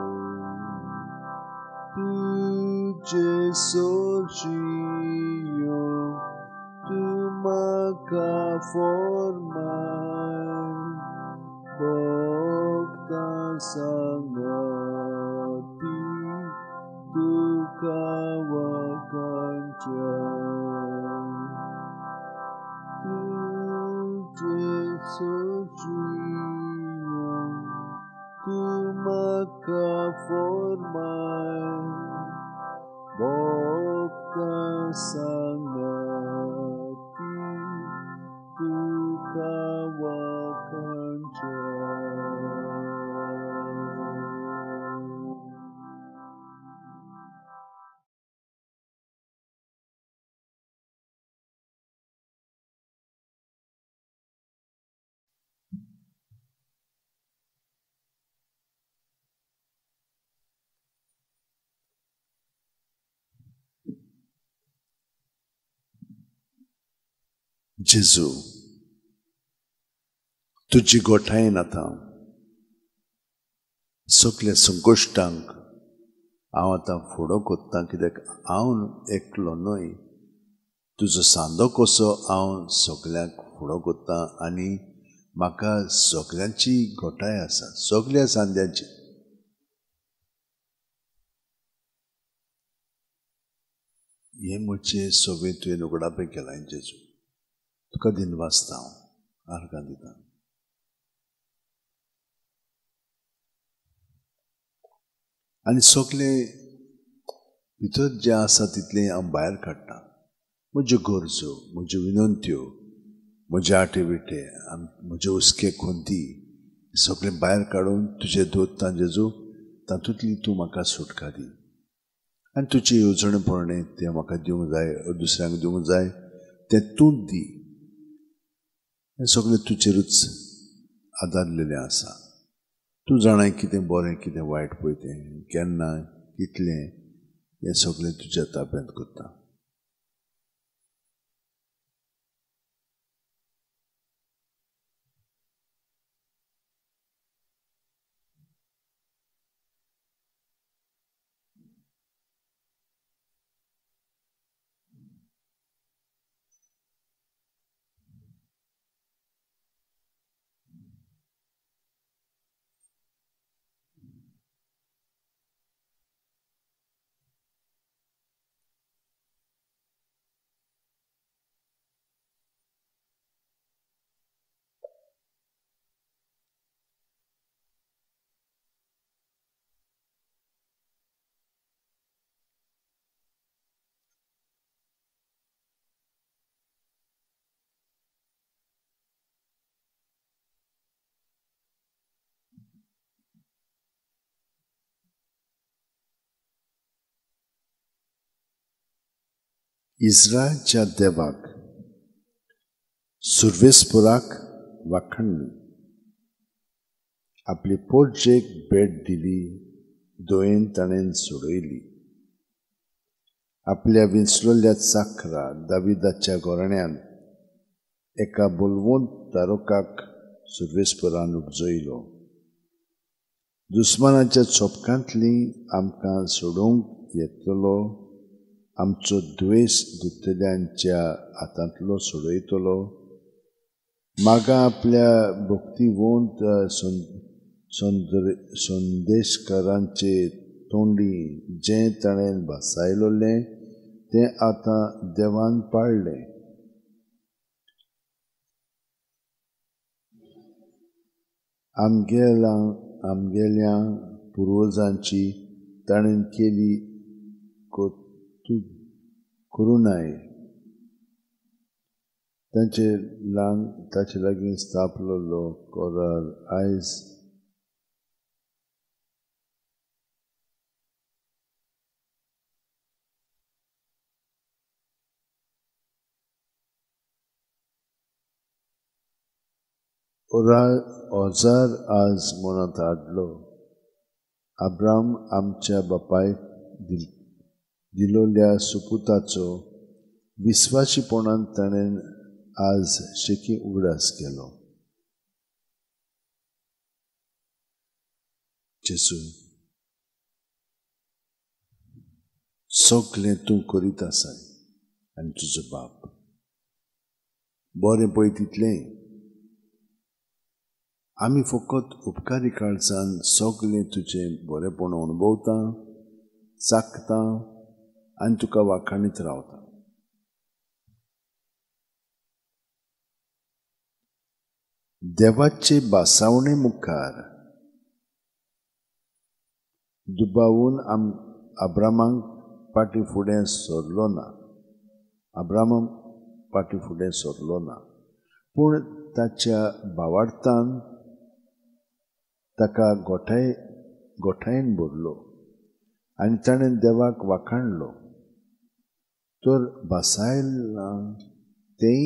तुजे सरशीं येवंक तूं म्हाका फॉर्माय, भक्तां सांगाती तुका वाखाणच्या, तुजे सरशीं येवंक तूं म्हाका फॉर्माय, भक्तां सांगाती तुका वाखाणच्या. जेजू, तुजी गोठायेन आतां सगल्या संकश्टांक हांव आतां फुडो कोत्तां, कित्याक हांव एकलो न्हय, तुजो सांदो कसो हांव सगल्यांक फुडो कोत्तां आनी म्हाका सगल्यांची गोठाय आसा, सगल्या सांद्यांची. हें म्हजें सगळें तुवें उगडापें केलां जेजू, तुका दिनवासता हांव, आर्गां दिता. आनी सगलें भितर जें आसा तितलें हांव भायर काडटा, म्हज्यो गरजो, म्हज्यो विनंत्यो, म्हजे आटे विटे, म्हजे हुस्के खंती सगळें भायर काडून तुजें दवरता जेजू, तातूंतली तूं म्हाका सुटका दी आनी तुजी येवजणे प्रमाणें तें म्हाका दिवंक जाय, दुसऱ्यांक दिवंक जाय तें तूं दी. हें सगळें तुजेरूच आदारलेलें आसा. तूं जाणाय कितें बरें कितें वायट पळय तें केन्ना कितलें हें सगळें तुज्या ताब्यांत करता. इस्रायलच्या देवाक सुर्वेस्पुराक वाखणली, आपली पोटजेक भेट दिली, दोयेन ताणें सोडयली. आपल्या विंचलोल्या चाकरा दाविदाच्या घराण्यान एका बलवंत तारकाक सुर्वेस्पुरान उपजयलो. दुस्मानाच्या चोपकांतली आमकां सोडोवंक येतलो, आमचो द्वेश दुत्तल्यांच्या हातांतलो सोडयतलो. मागा आपल्या भक्तिवंत संदेशकारांचे तोंडी जें ताणें भासायलोलें तें आतां देवान पाळ्ळें. आमगेल्या पुर्वजांची ताणें केली कौतुक करुणाय, तांचे ताचे लागीं स्थापलेलो करार आयज औजार आज मनांत हाडलो. अब्राम आमच्या बापायक दिलोल्या सुपुताचो विस्वाशीपणान ताणें आज शेकी उगडास केलो. जेजू, सगळें तूं करीत आसाय आनी तुजो बाप बरें पळय तितलें. आमी फकत उपकारी काळजान सगळें तुजें बरेंपण अणभवता, चाखता आनी तुका वाखाणीत रावता. देवाचे भासावणे मुखार दुबावून अब्रामाक फाटीं फुडें सरलो ना, अब्रामाक फाटीं फुडें सरलो ना, पूण ताच्या भावार्थान ताका गोठायेन भरलो आनी ताणें देवाक वाखाणलो. तर भासायलां तेंय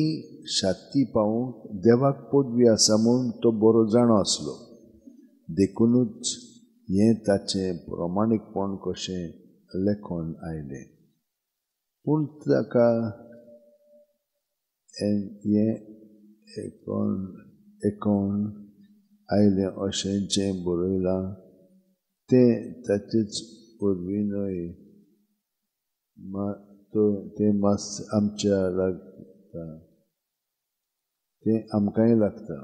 शाती पावूंक देवाक पदवी आसा म्हूण तो बरो जाणो आसलो. देखुनूच हें ताचें प्रमाणीकपण कशें लेखून आयलें. पूण ताका हें एकोण आयलें अशें जें बरयलां तें ताचेच वरवीं न्हय, तें मात आमच्या लागता, तें आमकांय लागता.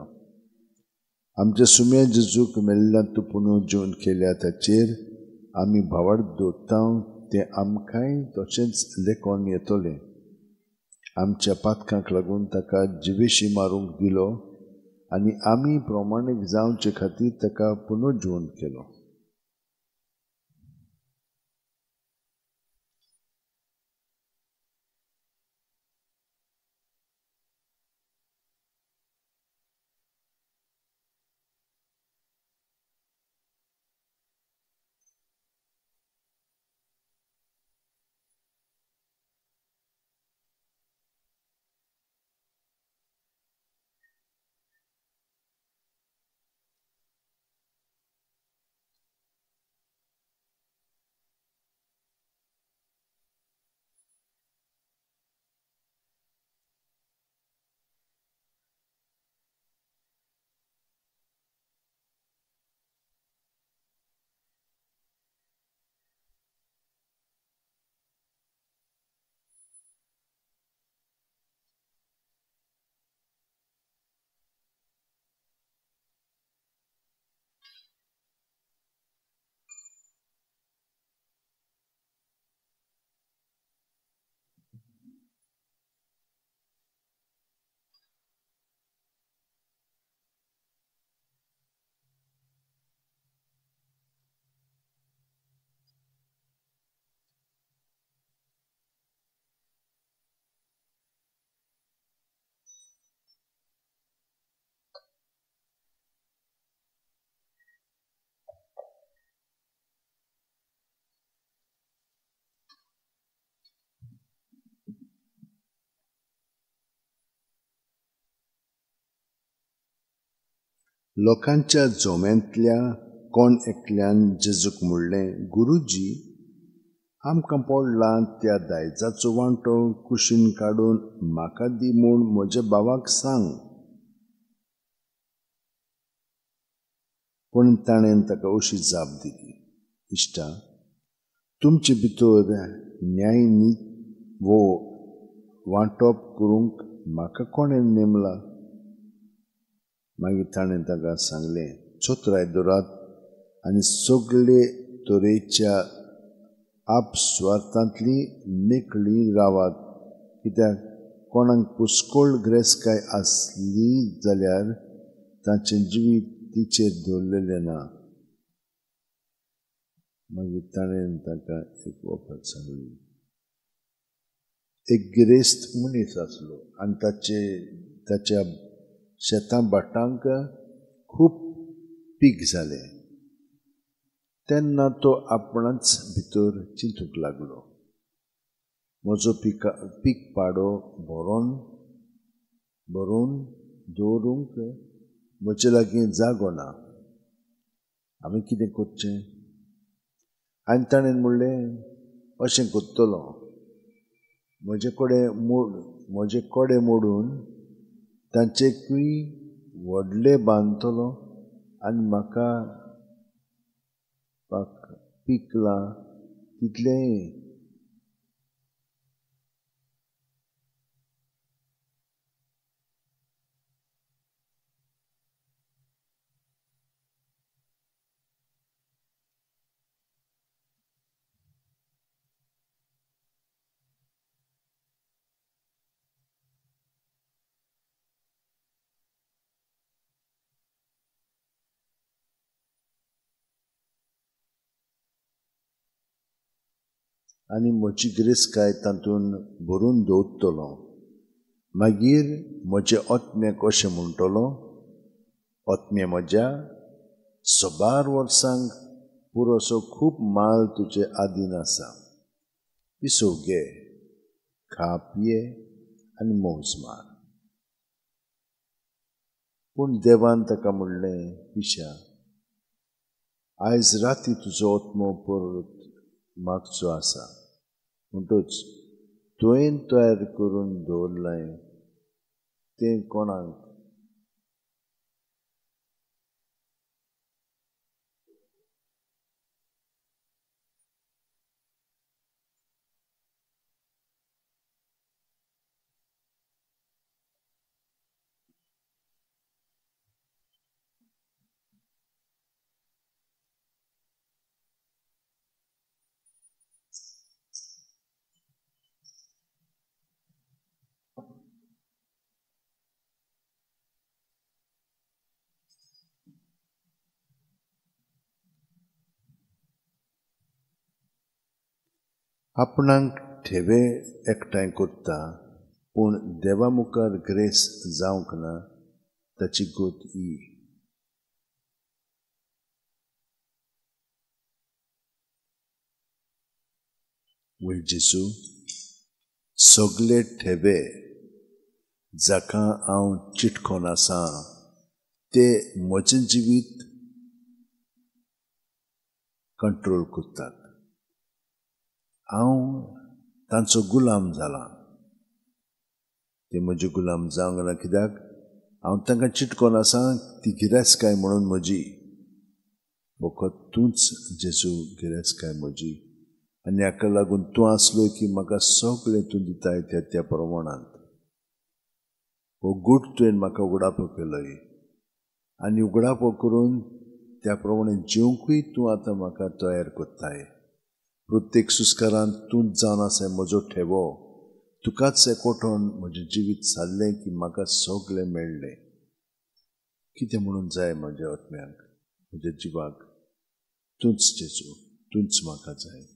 आमच्या सुम्या जेजूक मेल्ल्यान तूं पुनू जेवन केल्या ताचेर आमी भावार्थ दवरता तें आमकांय तशेंच लेखून येतलें. आमच्या पातकांक लागून ताका जिवेशी मारूंक दिलो आनी आमी प्रमाणीक जावचे खातीर ताका पुनर्जीवन केलो. लोकांच्या जोम्यांतल्या कोण एकल्यान जेजूक म्हणलें, गुरुजी, आमकां पडला त्या दायजाचो वांटो कुशीन काडून म्हाका दी म्हूण म्हज्या भावाक सांग. पूण ताणें ताका अशी जाप दिली, इश्टा, तुमचे भितर न्यायनीत वो वांटप करूंक म्हाका कोणें नेमला? मागीर ताणें ताका सांगलें, चोत्राय दवरात आनी सगळे तरेच्या आपस्वार्थांतली मेकळी रावात, कित्याक कोणाक पुस्कोळ ग्रेसकाय आसली जाल्यार तांचें जिवीत तिचेर दवरलेलें ना. मागीर ताणें ताका एक वखद सांगली. एक गिरेस्त मनीस आसलो आनी ताच्या शेतां भाटांक खूब पीक जालें. तेन्ना तो आपणाच भितर चिंतूंक लागलो, म्हजो पीक पाडो भरून दवरूंक म्हजे लागीं जागो ना, हांवें कितें करचें? आनी ताणें म्हणलें, अशें करतलो, म्हजे कडे मोडून तांचेकूय व्हडले बांदतलो आनी म्हाका पिकलां तितलें आनी म्हजी गिरेस्तकाय तातूंत भरून दवरतलो. मागीर म्हजे आत्म्याक अशें म्हणटलो, आत्म्या म्हज्या, सबार वर्सांक पुरोसो खूब माल तुजे आदीन आसा, पिसो घे, खा पिये आनी मौज मार. पूण देवान ताका म्हणलें, पिशा, आयज राती तुजो आत्मो परत मागचो आसा, म्हणटच तुवें तयार करून दवरलें तें कोणाक? आपणाक ठेवे एकठांय करता पूण देवा मुखार ग्रेस जावंक ना ताची गत ही. वय जेजू, सगळे ठेवे जाका हांव चिटकोन आसा ते म्हजें जिवीत कंट्रोल करतात. हांव तांचो गुलाम जाला. ते म्हजे गुलाम जावंक ना कित्याक हांव तांकां चिटकोन आसा ती गिरेस्तकाय म्हणून म्हजी. फकत तूंच जेजू गिरेस्तकाय म्हजी, आनी हाका लागून तूं आसलो की म्हाका सगळें तूं दिताय त्या त्या प्रमाणांत. हो गूट तुवें म्हाका उगडापो केलोय आनी उगडापो करून त्या प्रमाणे जेवंकूय तूं आतां म्हाका तयार करताय. प्रत्येक सुस्कारांत तूंच जावन आसा म्हजो ठेवो. तुकाच एकवटून म्हजें जिवीत सारलें की म्हाका सगळें मेळ्ळें. कितें म्हणून जाय म्हज्या आत्म्याक, म्हज्या जिवाक? तूंच जेजू, तूंच म्हाका जाय.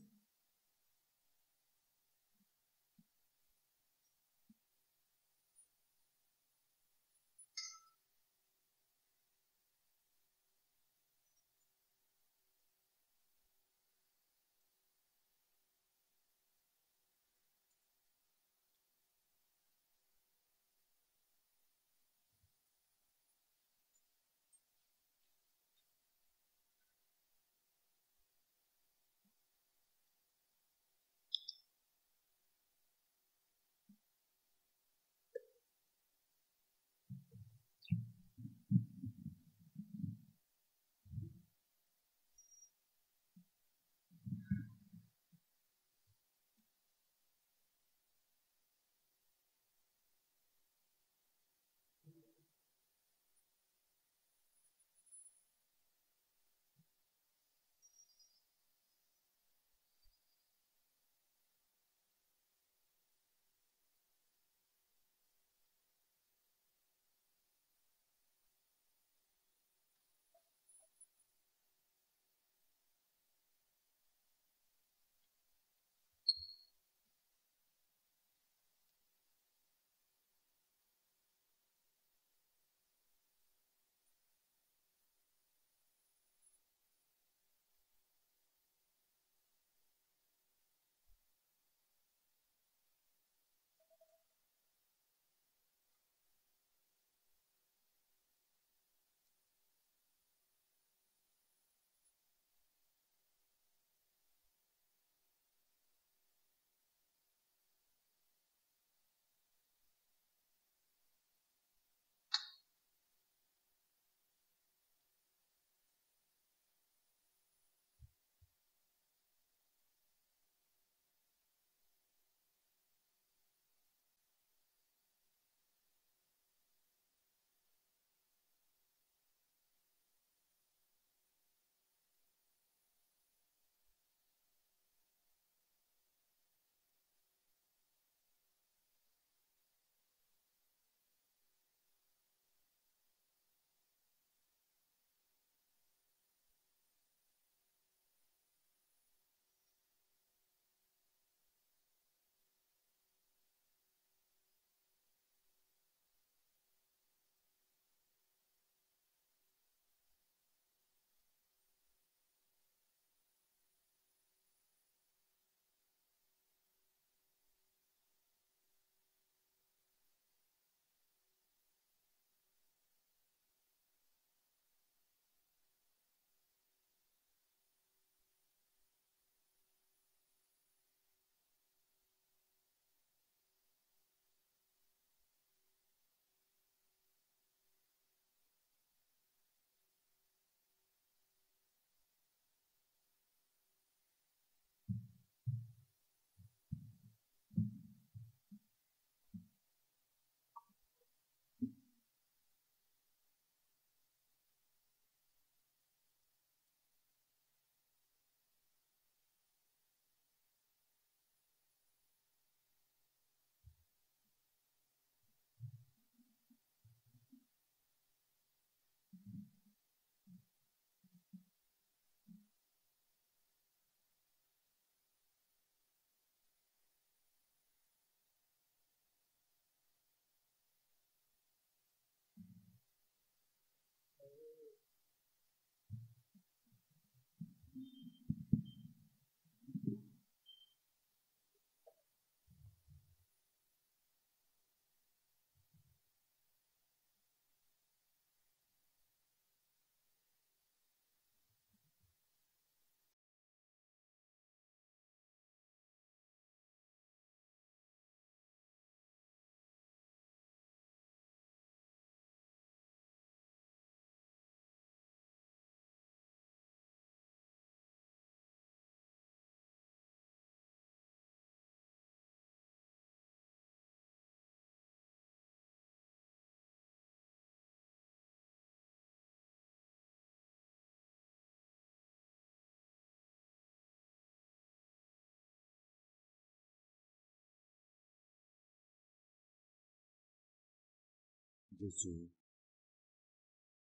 जेजू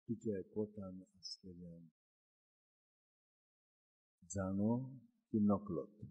तुज्या एकवटान आसलेल्यान जाणो की नकळत.